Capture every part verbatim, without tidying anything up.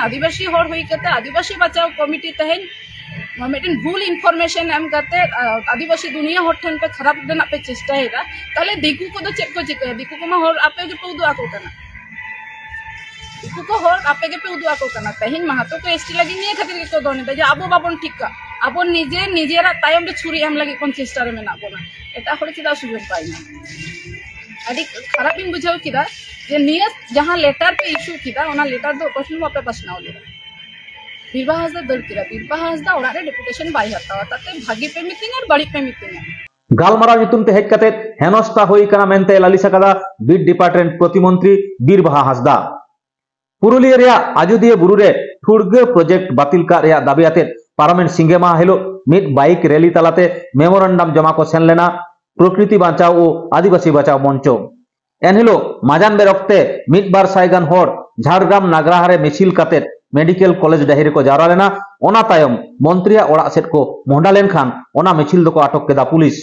ᱟᱹᱫᱤᱵᱟᱹᱥᱤ ᱦᱚᱲ ᱦᱩᱭ ᱠᱟᱛᱮ ᱟᱹᱫᱤᱵᱟᱹᱥᱤ ᱵᱟᱪᱟᱣ ᱠᱚᱢᱤᱴᱤ ᱛᱮᱦᱮᱧ ᱢᱤᱫᱴᱮᱱ ᱵᱷᱩᱞ ᱤᱱᱯᱷᱚᱨᱢᱮᱥᱚᱱ ᱮᱢ ᱠᱟᱛᱮ, ᱟ, ᱟᱹᱫᱤᱵᱟᱹᱥᱤ ᱫᱩᱱᱤᱭᱟᱹ ᱦᱚᱲ ᱴᱷᱮᱱ ᱯᱮ ᱠᱷᱟᱨᱟᱯ ᱨᱮᱱᱟᱜ ᱯᱮ ᱪᱮᱥᱴᱟᱭᱮᱫᱟ, ᱛᱟᱦᱞᱮ ᱫᱤᱠᱩ ᱠᱚᱫᱚ ᱪᱮᱫ ᱠᱚ ᱪᱤᱠᱟᱹᱭᱟ? ᱫᱤᱠᱩ ᱠᱚᱢᱟ ᱦᱚᱲ ᱟᱯᱮ ᱜᱮᱯᱮ ᱩᱫᱩᱜ ᱟᱠᱚ ᱠᱟᱱᱟ᱾ ᱫᱤᱠᱩ ᱠᱚ ᱦᱚᱲ ᱟᱯᱮ ᱜᱮᱯᱮ ᱩᱫᱩᱜ ᱟᱠᱚ ᱠᱟᱱᱟ᱾ ᱛᱮᱦᱮᱧ ᱢᱟᱦᱟᱛᱚ ᱠᱚ ᱮᱥᱴᱤ ᱞᱟᱹᱜᱤᱫ ᱱᱤᱭᱟᱹ ᱠᱷᱟᱹᱛᱤᱨ ᱜᱮᱠᱚ ᱫᱚᱱ ᱮᱫᱟ ᱡᱮ ᱟᱵᱚ ᱵᱟᱵᱚᱱ ᱴᱷᱤᱠᱟ, ᱟᱵᱚ ᱱᱤᱡᱮ ᱱᱤᱡᱮᱨᱟᱜ ᱛᱟᱭᱚᱢ ᱨᱮ ᱪᱷᱩᱨᱤ ᱮᱢ ᱞᱟᱹᱜᱤᱫ ᱵᱚᱱ ᱪᱮᱥᱴᱟ ᱨᱮ ᱢᱮᱱᱟᱜ ᱵᱚᱱᱟ᱾ ᱮᱴᱟᱜ ᱦᱚᱲ ᱪᱮᱫᱟᱜ ᱥᱩᱡᱳᱜᱽ ᱵᱟᱭ ᱧᱟᱢᱟ? ᱟᱹᱰᱤ ᱠᱷᱟᱨᱟᱯ ᱤᱧ ᱵᱩᱡᱷᱟᱹᱣ ᱠᱮᱫᱟ ᱡᱮ ᱱᱤᱭᱟᱹ ᱡᱟᱦᱟᱸ ᱞᱮᱴᱟᱨ ᱯᱮ ᱤᱥᱩ ᱠᱮᱫᱟ, ᱚᱱᱟ ᱞᱮᱴᱟᱨ ᱫᱚ ᱚᱠᱚᱭ ᱴᱷᱮᱱ ᱵᱟᱯᱮ ᱯᱟᱥᱱᱟᱣ ᱞᱮᱫᱟ᱾ ᱵᱤᱨᱵᱟᱦᱟ ᱦᱟᱸᱥᱫᱟ ᱫᱟᱹᱲ ᱠᱮᱫᱟ, ᱵᱤᱨᱵᱟᱦᱟ ᱦᱟᱸᱥᱫᱟ ᱚᱲᱟᱜ ᱨᱮ ᱰᱮᱯᱩᱴᱮᱥᱚᱱ ᱵᱟᱭ ᱦᱟᱛᱟᱣᱟ, ᱛᱟᱛᱮ ᱵᱷᱟᱹᱜᱤ ᱯᱮ ᱢᱤᱛᱟᱹᱧᱟ ᱟᱨ ᱵᱟᱹᱲᱤᱡ ᱯᱮ ᱢᱤᱛᱟᱹᱧᱟ᱾ ᱜᱟᱞᱢᱟᱨᱟᱣ ᱧᱩᱛᱩᱢ ᱛᱮ ᱦᱮᱡ ᱠᱟᱛᱮ ᱦᱮᱱᱚᱥᱛᱟ ᱦᱩᱭ ᱠᱟᱱᱟ ᱢᱮᱱᱛᱮ ᱞᱟᱹᱞᱤᱥ ᱟᱠᱟᱫᱟ ᱵᱤᱴ ᱰᱤᱯᱟᱨᱴᱢᱮᱱᱴ ᱯᱨᱚᱛᱤᱢᱚᱱᱛᱨᱤ ᱵᱤᱨᱵᱟᱦᱟ ᱦᱟᱸᱥᱫᱟ᱾ ᱯᱩᱨᱩᱞᱤᱭᱟᱹ ᱨᱮᱭᱟᱜ ᱟᱡᱚᱫᱤᱭᱟᱹ ᱵᱩᱨᱩ ᱨᱮ ᱴᱷᱩᱲᱜᱟᱹ ᱯᱨᱚᱡᱮᱠᱴ ᱵᱟᱹᱛᱤᱞ ᱠᱟᱜ ᱨᱮᱭᱟᱜ ᱫᱟᱹᱵᱤ ᱟᱛᱮ ᱯᱟᱨᱚᱢᱮᱱ ᱥᱤᱸᱜᱮ ᱢᱟᱦᱟ ᱦᱤᱞᱳᱜ ᱢᱤᱫ ᱵᱟᱭᱤᱠ ᱨᱮᱞᱤ ᱛᱟᱞᱟᱛᱮ ᱢᱮᱢᱳᱨᱟᱱᱰᱟᱢ ᱡᱚᱢᱟ ᱠᱚ ᱥᱮᱱ ᱞᱮᱱᱟ ᱯᱨᱚᱠᱨᱤᱛᱤ ᱵᱟᱧᱪᱟᱣ ᱳ ᱟᱹᱫᱤᱵᱟᱹᱥᱤ ᱵᱟᱧᱪᱟᱣ ᱢᱚᱧᱪᱚ᱾ ᱮᱱᱦᱤᱞᱳᱜ ᱢᱟᱡᱟᱱ ᱵᱮᱨ ᱚᱠᱛᱮ ᱢᱤᱫ ᱵᱟᱨ ᱥᱟᱭ ᱜᱟᱱ ᱦᱚᱲ ᱡᱷᱟᱲᱜᱨᱟᱢ ᱱᱟᱜᱽᱨᱟᱦᱟ ᱨᱮ ᱢᱤᱪᱷᱤᱞ ᱠᱟᱛᱮ ᱢᱮᱰᱤᱠᱮᱞ ᱠᱚᱞᱮᱡᱽ ᱰᱟᱹᱦᱤ ᱨᱮᱠᱚ ᱡᱟᱣᱨᱟ ᱞᱮᱱᱟ᱾ ᱚᱱᱟ ᱛᱟᱭᱚᱢ ᱢᱚᱱᱛᱨᱤᱭᱟᱜ ᱚᱲᱟᱜ ᱥᱮᱫ ᱠᱚ ᱢᱚᱦᱰᱟ ᱞᱮᱱᱠᱷᱟᱱ ᱚᱱᱟ ᱢᱤᱪᱷᱤᱞ ᱫᱚᱠᱚ ᱟᱴᱚᱠ ᱠᱮᱫᱟ ᱯᱩᱞᱤᱥ᱾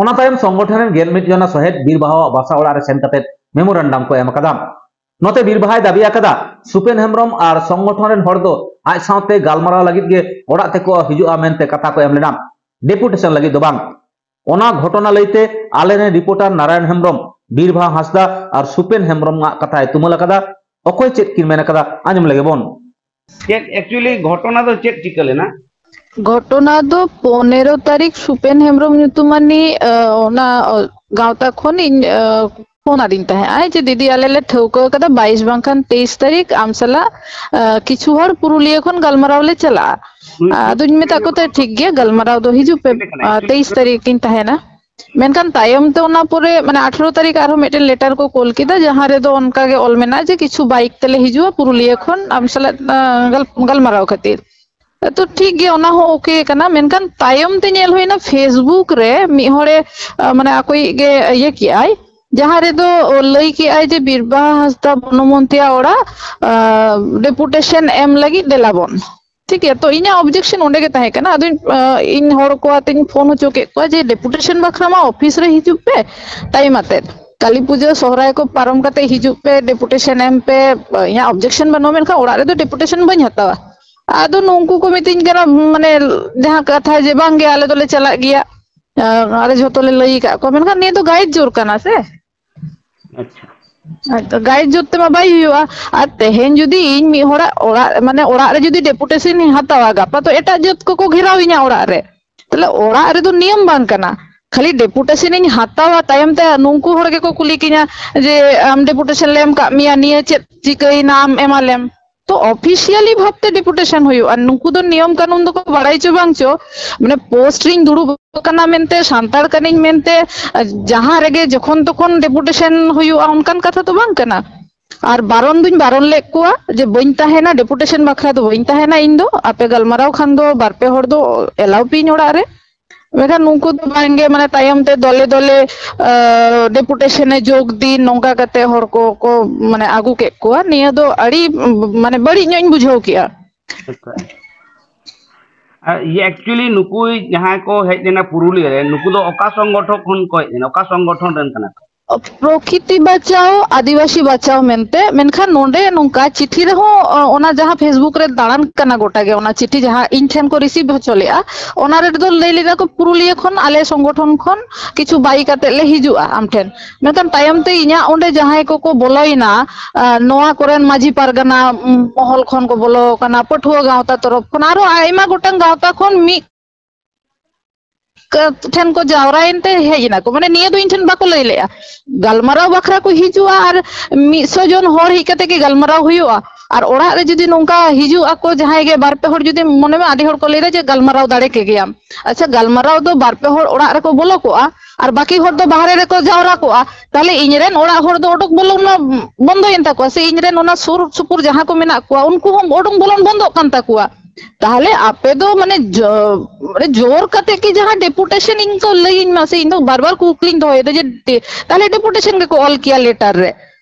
ᱚᱱᱟ ᱛᱟᱭᱚᱢ ᱥᱚᱝᱜᱚᱴᱷᱚᱱ ᱨᱮᱱ ᱜᱮᱞ ᱢᱤᱫ ᱡᱚᱱᱟ ᱥᱚᱦᱮᱫ ᱵᱤᱨ ᱵᱟᱦᱟᱣᱟᱜ ᱵᱟᱥᱟ ᱚᱲᱟᱜ ᱨᱮ ᱥᱮᱱ ᱠᱟᱛᱮ ᱢᱮᱢᱳᱨᱟᱱᱰᱟᱢ ᱠᱚ ᱮᱢ ᱟᱠᱟᱫᱟ᱾ ᱱᱚᱛᱮ ᱵᱤᱨ ᱵᱟᱦᱟᱭ ᱫᱟᱹᱵᱤ ᱟᱠᱟᱫᱟ, ᱥᱩᱯᱮᱱ ᱦᱮᱢᱵᱨᱚᱢ ᱟᱨ ᱥᱚᱝᱜᱚᱴᱷᱚᱱ ᱨᱮᱱ ᱦᱚᱲ ᱫᱚ ᱟᱡ ᱥᱟᱶᱛᱮ ᱜᱟᱞᱢᱟᱨᱟᱣ ᱞᱟᱹᱜᱤᱫ ᱜᱮ ᱚᱲᱟᱜ ᱛᱮᱠᱚ ᱦᱤᱡᱩᱜᱼᱟ ᱢᱮᱱᱛᱮ ᱠᱟᱛᱷᱟ ᱠᱚ ᱮᱢ ᱞᱮᱱᱟ, ᱰᱮᱯᱩᱴᱮᱥᱚᱱ ᱞᱟᱹᱜᱤᱫ ᱫᱚ ᱵᱟᱝ᱾ ᱚᱱᱟ ᱜᱷᱚᱴᱚᱱᱟ ᱞᱟᱹᱭᱛᱮ ᱟᱞᱮᱨᱮᱱ ᱨᱤᱯᱳᱨᱴᱟᱨ ᱱᱟᱨᱟᱭᱚᱱ ᱦᱮᱢᱵᱨᱚᱢ ᱵᱤᱨᱵᱟᱦᱟ ᱦᱟᱸᱥᱫᱟ ᱟᱨ ᱥᱩᱯᱮᱱ ᱦᱮᱢᱵᱨᱚᱢ ᱟᱜ ᱠᱟᱛᱷᱟᱭ ᱛᱩᱢᱟᱹᱞ ᱟᱠᱟᱫᱟ᱾ ᱚᱠᱚᱭ ᱪᱮᱫ ᱠᱤᱱ ᱢᱮᱱ ᱟᱠᱟᱫᱟ, ᱟᱸᱡᱚᱢ ᱞᱮᱜᱮ ᱵᱚᱱ᱾ ᱪᱮᱫ actually ᱜᱷᱚᱴᱚᱱᱟ ᱫᱚ ᱪᱮᱫ ᱪᱤᱠᱟᱹ ᱞᱮᱱᱟ? ᱜᱷᱚᱴᱚᱱᱟ ᱫᱚ ᱯᱚᱱᱮᱨᱚ ᱛᱟᱹᱨᱤᱠᱷ ᱥᱩᱯᱮᱱ ᱦᱮᱢᱵᱨᱚᱢ ᱧᱩᱛᱩᱢᱟᱱᱤᱡ, ᱟᱸ, ᱚᱱᱟ, ᱟᱸ, ᱜᱟᱶᱛᱟ ᱠᱷᱚᱱ ᱤᱧ, ᱟᱸ, ᱯᱷᱳᱱ ᱟᱹᱫᱤᱧ ᱛᱟᱦᱮᱸᱜ ᱟᱭ ᱡᱮ, "ᱫᱤᱫᱤ, ᱟᱞᱮ ᱞᱮ ᱴᱷᱟᱹᱣᱠᱟᱹ ᱟᱠᱟᱫᱟ ᱵᱟᱭᱤᱥ ᱵᱟᱝᱠᱷᱟᱱ ᱛᱮᱭᱤᱥ ᱛᱟᱹᱨᱤᱠᱷ ᱟᱢ ᱥᱟᱞᱟᱜ, ᱟᱸ, ᱠᱤᱪᱷᱩ ᱦᱚᱲ ᱯᱩᱨᱩᱞᱤᱭᱟᱹ ᱠᱷᱚᱱ ᱜᱟᱞᱢᱟᱨᱟᱣ ᱞᱮ ᱪᱟᱞᱟᱜᱼᱟ᱾" ᱦᱩᱸ᱾ ᱟᱫᱚᱧ ᱢᱮᱛᱟᱜ ᱠᱚ ᱛᱟᱦᱮᱸᱫ, "ᱴᱷᱤᱠ ᱜᱮᱭᱟ, ᱜᱟᱞᱢᱟᱨᱟᱣ ᱫᱚ ᱦᱤᱡᱩᱜ ᱯᱮ, ᱟᱸ, ᱛᱮᱭᱤᱥ ᱛᱟᱹᱨᱤᱠᱷ ᱤᱧ ᱛᱟᱦᱮᱱᱟ᱾" ᱢᱮᱱᱠᱷᱟᱱ ᱛᱟᱭᱚᱢ ᱛᱮ ᱚᱱᱟ ᱯᱚᱨᱮ, ᱢᱟᱱᱮ, ᱟᱴᱷᱨᱚ ᱛᱟᱹᱨᱤᱠᱷ ᱟᱨᱦᱚᱸ ᱢᱤᱫᱴᱮᱱ ᱞᱮᱴᱟᱨ ᱠᱚ ᱠᱳᱞ ᱠᱮᱫᱟ, ᱡᱟᱦᱟᱸ ᱨᱮᱫᱚ ᱚᱱᱠᱟ ᱜᱮ ᱚᱞ ᱢᱮᱱᱟᱜᱼᱟ ᱡᱮ, "ᱠᱤᱪᱷᱩ ᱵᱟᱭᱤᱠ ᱛᱮᱞᱮ ᱦᱤᱡᱩᱜᱼᱟ, ᱯᱩᱨᱩᱞᱤᱭᱟᱹ ᱠᱷᱚᱱ ᱟᱢ ᱥᱟᱞᱟᱜ, ᱟᱸ, ᱜᱟᱞ-, ᱜᱟᱞᱢᱟᱨᱟᱣ ᱠᱷᱟᱹᱛᱤᱨ᱾" ᱛᱚ, ᱴᱷᱤᱠ ᱜᱮᱭᱟ, ᱚᱱᱟ ᱦᱚᱸ ᱳᱠᱮ ᱠᱟᱱᱟ᱾ ᱢᱮᱱᱠᱷᱟᱱ ᱛᱟᱭᱚᱢ ᱛᱮ ᱧᱮᱞ ᱦᱩᱭᱱᱟ, Facebook ᱨᱮ ᱢᱤᱫ ᱦᱚᱲᱮ, ᱟᱸ, ᱢᱟᱱᱮ, ᱟᱠᱚᱭᱤᱡ ᱜᱮ ᱤᱭᱟᱹ ᱠᱮᱜᱼᱟᱭ, ᱡᱟᱦᱟᱸ ᱨᱮᱫᱚ ᱞᱟᱹᱭ ᱠᱮᱜᱼᱟᱭ ᱡᱮ, "ᱵᱤᱨᱵᱟᱦᱟ ᱦᱟᱸᱥᱫᱟ ᱵᱚᱱᱚᱢᱚᱱᱛᱤᱭᱟᱜ ᱚᱲᱟᱜ, ᱟᱸ, ᱰᱮᱯᱩᱴᱮᱥᱚᱱ ᱮᱢ ᱞᱟᱹᱜᱤᱫ ᱫᱮᱞᱟ ᱵᱚᱱ᱾" ᱴᱷᱤᱠ ᱜᱮᱭᱟ, ᱛᱚ ᱤᱧᱟᱹᱜ ᱚᱵᱡᱮᱠᱥᱚᱱ ᱚᱸᱰᱮ ᱜᱮ ᱛᱟᱦᱮᱸ ᱠᱟᱱᱟ᱾ ᱟᱫᱚᱧ, ᱟᱸ, ᱤᱧ ᱦᱚᱲ ᱠᱚ ᱟᱛᱮᱧ ᱯᱷᱳᱱ ᱦᱚᱪᱚ ᱠᱮᱫ ᱠᱚᱣᱟ ᱡᱮ, "ᱰᱮᱯᱩᱴᱮᱥᱚᱱ ᱵᱟᱠᱷᱨᱟ ᱢᱟ ᱚᱯᱷᱤᱥ ᱨᱮ ᱦᱤᱡᱩᱜ ᱯᱮ ᱴᱟᱭᱤᱢ ᱟᱛᱮᱫ, ᱠᱟᱹᱞᱤ ᱯᱩᱡᱟᱹ ᱥᱚᱦᱨᱟᱭ ᱠᱚ ᱯᱟᱨᱚᱢ ᱠᱟᱛᱮ ᱦᱤᱡᱩᱜ ᱯᱮ, ᱰᱮᱯᱩᱴᱮᱥᱚᱱ ᱮᱢ ᱯᱮ, ᱤᱧᱟᱹᱜ ᱚᱵᱡᱮᱠᱥᱚᱱ ᱵᱟᱹᱱᱩᱜᱼᱟ, ᱢᱮᱱᱠᱷᱟᱱ ᱚᱲᱟᱜ ᱨᱮᱫᱚ ᱰᱮᱯᱩᱴᱮᱥᱚᱱ ᱵᱟᱹᱧ ᱦᱟᱛᱟᱣᱟ᱾ ᱟᱫᱚ ᱱᱩᱝᱠᱩ ᱠᱚ ᱢᱤᱛᱟᱹᱧ ᱠᱟᱱᱟ, ᱢᱟᱱᱮ, ᱡᱟᱦᱟᱸ ᱠᱟᱛᱷᱟ ᱡᱮ, "ᱵᱟᱝᱜᱮ, ᱟᱞᱮ ᱫᱚᱞᱮ ᱪᱟᱞᱟᱜ ᱜᱮᱭᱟ, ᱟᱞᱮ ᱡᱷᱚᱛᱚ ᱞᱮ ᱞᱟᱹᱭ ᱟᱠᱟᱫ ᱠᱚᱣᱟ", ᱢᱮᱱᱠᱷᱟᱱ ᱱᱤᱭᱟᱹ ᱫᱚ ᱜᱟᱭᱤᱰ ᱡᱳᱨ ᱠᱟᱱᱟ ᱥᱮ᱾ ᱟᱪᱪᱷᱟ᱾ ᱦᱳᱭᱛᱚ, ᱜᱟᱭᱤᱰ ᱡᱳᱨ ᱛᱮᱢᱟ ᱵᱟᱭ ᱦᱩᱭᱩᱜᱼᱟ᱾ ᱟᱨ ᱛᱮᱦᱮᱧ ᱡᱩᱫᱤ ᱤᱧ ᱢᱤᱫ ᱦᱚᱲᱟᱜ ᱚᱲᱟᱜ, ᱢᱟᱱᱮ, ᱚᱲᱟᱜ ᱨᱮ ᱡᱩᱫᱤ ᱰᱮᱯᱩᱴᱮᱥᱚᱱ ᱤᱧ ᱦᱟᱛᱟᱣᱟ, ᱜᱟᱯᱟ ᱛᱚ ᱮᱴᱟᱜ ᱡᱟᱹᱛ ᱠᱚᱠᱚ ᱜᱷᱮᱨᱟᱣ ᱤᱧᱟ ᱚᱲᱟᱜ ᱨᱮ᱾ ᱛᱟᱦᱞᱮ ᱚᱲᱟᱜ ᱨᱮᱫᱚ ᱱᱤᱭᱚᱢ ᱵᱟᱝ ᱠᱟᱱᱟ᱾ ᱠᱷᱟᱹᱞᱤ ᱰᱮᱯᱩᱴᱮᱥᱚᱱ ᱤᱧ ᱦᱟᱛᱟᱣᱟ, ᱛᱟᱭᱚᱢ ᱛᱮ ᱱᱩᱝᱠᱩ ᱦᱚᱲ ᱜᱮᱠᱚ ᱠᱩᱞᱤ ᱠᱤᱧᱟ ᱡᱮ, "ᱟᱢ ᱰᱮᱯᱩᱴᱮᱥᱚᱱ ᱞᱮ ᱮᱢ ᱠᱟᱜ ᱢᱮᱭᱟ, ᱱᱤᱭᱟᱹ ᱪᱮᱫ ᱪᱤᱠᱟᱹᱭᱮᱱᱟ, ᱟᱢ ᱮᱢᱟᱞᱮᱢ?" ᱛᱚ ᱚᱯᱷᱤᱥᱤᱭᱟᱞᱤ ᱵᱷᱟᱵᱛᱮ ᱰᱮᱯᱩᱴᱮᱥᱚᱱ ᱦᱩᱭᱩᱜᱼᱟ᱾ ᱱᱩᱠᱩ ᱫᱚ ᱱᱤᱭᱚᱢ ᱠᱟᱹᱱᱩᱱ ᱫᱚᱠᱚ ᱵᱟᱲᱟᱭ ᱪᱚ ᱵᱟᱝ ᱪᱚ, ᱢᱟᱱᱮ, ᱯᱳᱥᱴ ᱨᱤᱧ ᱫᱩᱲᱩᱵ ᱟᱠᱟᱱᱟ ᱢᱮᱱᱛᱮ, ᱥᱟᱱᱛᱟᱲ ᱠᱟᱹᱱᱟᱹᱧ ᱢᱮᱱᱛᱮ, ᱡᱟᱦᱟᱸ ᱨᱮᱜᱮ ᱡᱚᱠᱷᱚᱱ ᱛᱚᱠᱷᱚᱱ ᱰᱮᱯᱩᱴᱮᱥᱚᱱ ᱦᱩᱭᱩᱜᱼᱟ, ᱚᱱᱠᱟᱱ ᱠᱟᱛᱷᱟ ᱫᱚ ᱵᱟᱝ ᱠᱟᱱᱟ᱾ ᱟᱨ ᱵᱟᱨᱚᱱ ᱫᱩᱧ ᱵᱟᱨᱚᱱ ᱞᱮᱫ ᱠᱚᱣᱟ ᱡᱮ ᱵᱟᱹᱧ ᱛᱟᱦᱮᱱᱟ, ᱰᱮᱯᱩᱴᱮᱥᱚᱱ ᱵᱟᱠᱷᱨᱟ ᱫᱚ ᱵᱟᱹᱧ ᱛᱟᱦᱮᱱᱟ ᱤᱧ ᱫᱚ, ᱟᱯᱮ ᱜᱟᱞᱢᱟᱨᱟᱣ ᱠᱷᱟᱱ ᱫᱚ ᱵᱟᱨ ᱯᱮ ᱦᱚᱲ ᱫᱚ ᱮᱞᱟᱣ ᱯᱮᱭᱟᱹᱧ ᱚᱲᱟᱜ ᱨᱮ᱾ ᱢᱮᱱᱠᱷᱟᱱ ᱱᱩᱠᱩ ᱫᱚ ᱵᱟᱝᱜᱮ, ᱢᱟᱱᱮ, ᱛᱟᱭᱚᱢ ᱛᱮ ᱫᱚᱞᱮ ᱫᱚᱞᱮ, ᱟᱸ, ᱰᱮᱯᱩᱴᱮᱥᱚᱱ ᱮ ᱡᱳᱜᱽ ᱫᱤᱱ, ᱱᱚᱝᱠᱟ ᱠᱟᱛᱮ ᱦᱚᱲ ᱠᱚ, ᱠᱚ, ᱢᱟᱱᱮ, ᱟᱹᱜᱩ ᱠᱮᱫ ᱠᱚᱣᱟ᱾ ᱱᱤᱭᱟᱹ ᱫᱚ ᱟᱹᱰᱤ, ᱢᱟᱱᱮ, ᱵᱟᱹᱲᱤᱡ ᱧᱚᱜ ᱤᱧ ᱵᱩᱡᱷᱟᱹᱣ ᱠᱮᱜᱼᱟ᱾ ᱟᱪᱪᱷᱟ᱾ ᱟᱨ ᱤᱭᱟᱹ, actually ᱱᱩᱠᱩ ᱡᱟᱦᱟᱸᱭ ᱠᱚ ᱦᱮᱡ ᱞᱮᱱᱟ ᱯᱩᱨᱩᱞᱤᱭᱟᱹ ᱨᱮ, ᱱᱩᱠᱩ ᱫᱚ ᱚᱠᱟ ᱥᱚᱝᱜᱚᱴᱷᱚᱱ ᱠᱷᱚᱱ ᱠᱚ ᱦᱮᱡ ᱞᱮᱱᱟ? ᱚᱠᱟ ᱥᱚᱝᱜᱚᱴᱷᱚᱱ ᱨᱮᱱ ᱠᱟᱱᱟ ᱠᱚ? ᱯᱨᱚᱠᱤᱛᱤ ᱵᱟᱪᱟᱣ, ᱟᱹᱫᱤᱵᱟᱹᱥᱤ ᱵᱟᱪᱟᱣ ᱢᱮᱱᱛᱮ᱾ ᱢᱮᱱᱠᱷᱟᱱ ᱱᱚᱰᱮ ᱱᱚᱝᱠᱟ ᱪᱤᱴᱷᱤ ᱨᱮᱦᱚᱸ, ᱚ, ᱚᱱᱟ ᱡᱟᱦᱟᱸ Facebook ᱨᱮ ᱫᱟᱬᱟᱱ ᱠᱟᱱᱟ ᱜᱚᱴᱟ ᱜᱮ, ᱚᱱᱟ ᱪᱤᱴᱷᱤ ᱡᱟᱦᱟᱸ ᱤᱧ ᱴᱷᱮᱱ ᱠᱚ receive ᱦᱚᱪᱚ ᱞᱮᱜᱼᱟ, ᱚᱱᱟ ᱨᱮᱫᱚ ᱞᱟᱹᱭ ᱞᱮᱫᱟ ᱠᱚ ᱯᱩᱨᱩᱞᱤᱭᱟᱹ ᱠᱷᱚᱱ ᱟᱞᱮ ᱥᱚᱝᱜᱚᱴᱷᱚᱱ ᱠᱷᱚᱱ ᱠᱤᱪᱷᱩ ᱵᱟᱭ ᱠᱟᱛᱮ ᱞᱮ ᱦᱤᱡᱩᱜᱼᱟ ᱟᱢ ᱴᱷᱮᱱ᱾ ᱢᱮᱱᱠᱷᱟᱱ ᱛᱟᱭᱚᱢ ᱛᱮ ᱤᱧᱟᱹᱜ ᱚᱸᱰᱮ ᱡᱟᱦᱟᱸᱭ ᱠᱚᱠᱚ ᱵᱚᱞᱚᱭᱮᱱᱟ, ᱟ, ᱱᱚᱣᱟ ᱠᱚᱨᱮᱱ ᱢᱟᱹᱡᱷᱤ ᱯᱟᱨᱜᱟᱱᱟ, ᱩᱢ, ᱢᱚᱦᱚᱞ ᱠᱷᱚᱱ ᱠᱚ ᱵᱚᱞᱚ ᱟᱠᱟᱱᱟ, ᱯᱟᱹᱴᱷᱩᱣᱟᱹ ᱜᱟᱶᱛᱟ ᱛᱚᱨᱚᱯ ᱠᱷᱚᱱ, ᱟᱨᱚ ᱟᱭᱢᱟ ᱜᱚᱴᱟᱝ ᱜᱟᱶᱛᱟ ᱠᱷᱚᱱ ᱢᱤᱫ ᱠᱟ-, ᱴᱷᱮᱱ ᱠᱚ ᱡᱟᱣᱨᱟᱭᱮᱱ ᱛᱮ ᱦᱮᱡ ᱮᱱᱟ ᱠᱚ᱾ ᱢᱟᱱᱮ, ᱱᱤᱭᱟᱹ ᱫᱚ ᱤᱧ ᱴᱷᱮᱱ ᱵᱟᱠᱚ ᱞᱟᱹᱭ ᱞᱮᱜᱼᱟ᱾ ᱜᱟᱞᱢᱟᱨᱟᱣ ᱵᱟᱠᱷᱨᱟ ᱠᱚ ᱦᱤᱡᱩᱜᱼᱟ ᱟᱨ ᱢᱤᱫ ᱥᱚ ᱡᱚᱱ ᱦᱚᱲ ᱦᱮᱡ ᱠᱟᱛᱮ ᱜᱮ ᱜᱟᱞᱢᱟᱨᱟᱣ ᱦᱩᱭᱩᱜᱼᱟ᱾ ᱟᱨ ᱚᱲᱟᱜ ᱨᱮ ᱡᱩᱫᱤ ᱱᱚᱝᱠᱟ ᱦᱤᱡᱩᱜ ᱟᱠᱚ ᱡᱟᱦᱟᱸᱭ ᱜᱮ ᱵᱟᱨ ᱯᱮ ᱦᱚᱲ, ᱡᱩᱫᱤ ᱢᱚᱱᱮ ᱢᱮ ᱟᱹᱰᱤ ᱦᱚᱲ ᱠᱚ ᱞᱟᱹᱭ ᱮᱫᱟ ᱡᱮ ᱜᱟᱞᱢᱟᱨᱟᱣ ᱫᱟᱲᱮ ᱠᱮ ᱜᱮᱭᱟᱢ᱾ ᱟᱪᱪᱷᱟ, ᱜᱟᱞᱢᱟᱨᱟᱣ ᱫᱚ ᱵᱟᱨ ᱯᱮ ᱦᱚᱲ ᱚᱲᱟᱜ ᱨᱮᱠᱚ ᱵᱚᱞᱚ ᱠᱚᱜᱼᱟ ᱟᱨ ᱵᱟᱹᱠᱤ ᱦᱚᱲ ᱫᱚ ᱵᱟᱦᱨᱮ ᱨᱮᱠᱚ ᱡᱟᱣᱨᱟ ᱠᱚᱜᱼᱟ᱾ ᱛᱟᱦᱞᱮ ᱤᱧ ᱨᱮᱱ ᱚᱲᱟᱜ ᱦᱚᱲ ᱫᱚ ᱚᱰᱚᱠ ᱵᱚᱞᱚᱱ ᱢᱟ ᱵᱚᱱᱫᱚᱭᱮᱱ ᱛᱟᱠᱚᱣᱟ, ᱥᱮ ᱤᱧ ᱨᱮᱱ ᱚᱱᱟ ᱥᱩᱨ ᱥᱩᱯᱩᱨ ᱡᱟᱦᱟᱸ ᱠᱚ ᱢᱮᱱᱟᱜ ᱠᱚᱣᱟ ᱩᱱᱠᱩ ᱦᱚᱸ ᱚᱰᱚᱠ ᱵᱚᱞᱚᱱ ᱵᱚᱱᱫᱚᱜ ᱠᱟᱱ ᱛᱟᱠᱚᱣᱟ᱾ ᱛᱟᱦᱞᱮ ᱟᱯᱮ ᱫᱚ ᱢᱟᱱᱮ ᱡᱚ-, ᱢᱟᱱᱮ ᱡᱳᱨ ᱠᱟᱛᱮ ᱠᱤ ᱡᱟᱦᱟᱸ ᱰᱮᱯᱩᱴᱮᱥᱚᱱ ᱤᱧ ᱠᱚ ᱞᱟᱹᱭᱟᱹᱧ ᱢᱟ ᱥᱮ, ᱤᱧ ᱫᱚ ᱵᱟᱨ ᱵᱟᱨ ᱠᱩᱠᱞᱤᱧ ᱫᱚᱦᱚᱭᱮᱫᱟ ᱡᱮ ᱰᱮ-, ᱛᱟᱦᱞᱮ ᱰᱮᱯᱩᱴᱮᱥᱚᱱ ᱜᱮᱠᱚ ᱚᱞ ᱠᱮᱭᱟ ᱞᱮᱴᱟᱨ ᱨᱮ᱾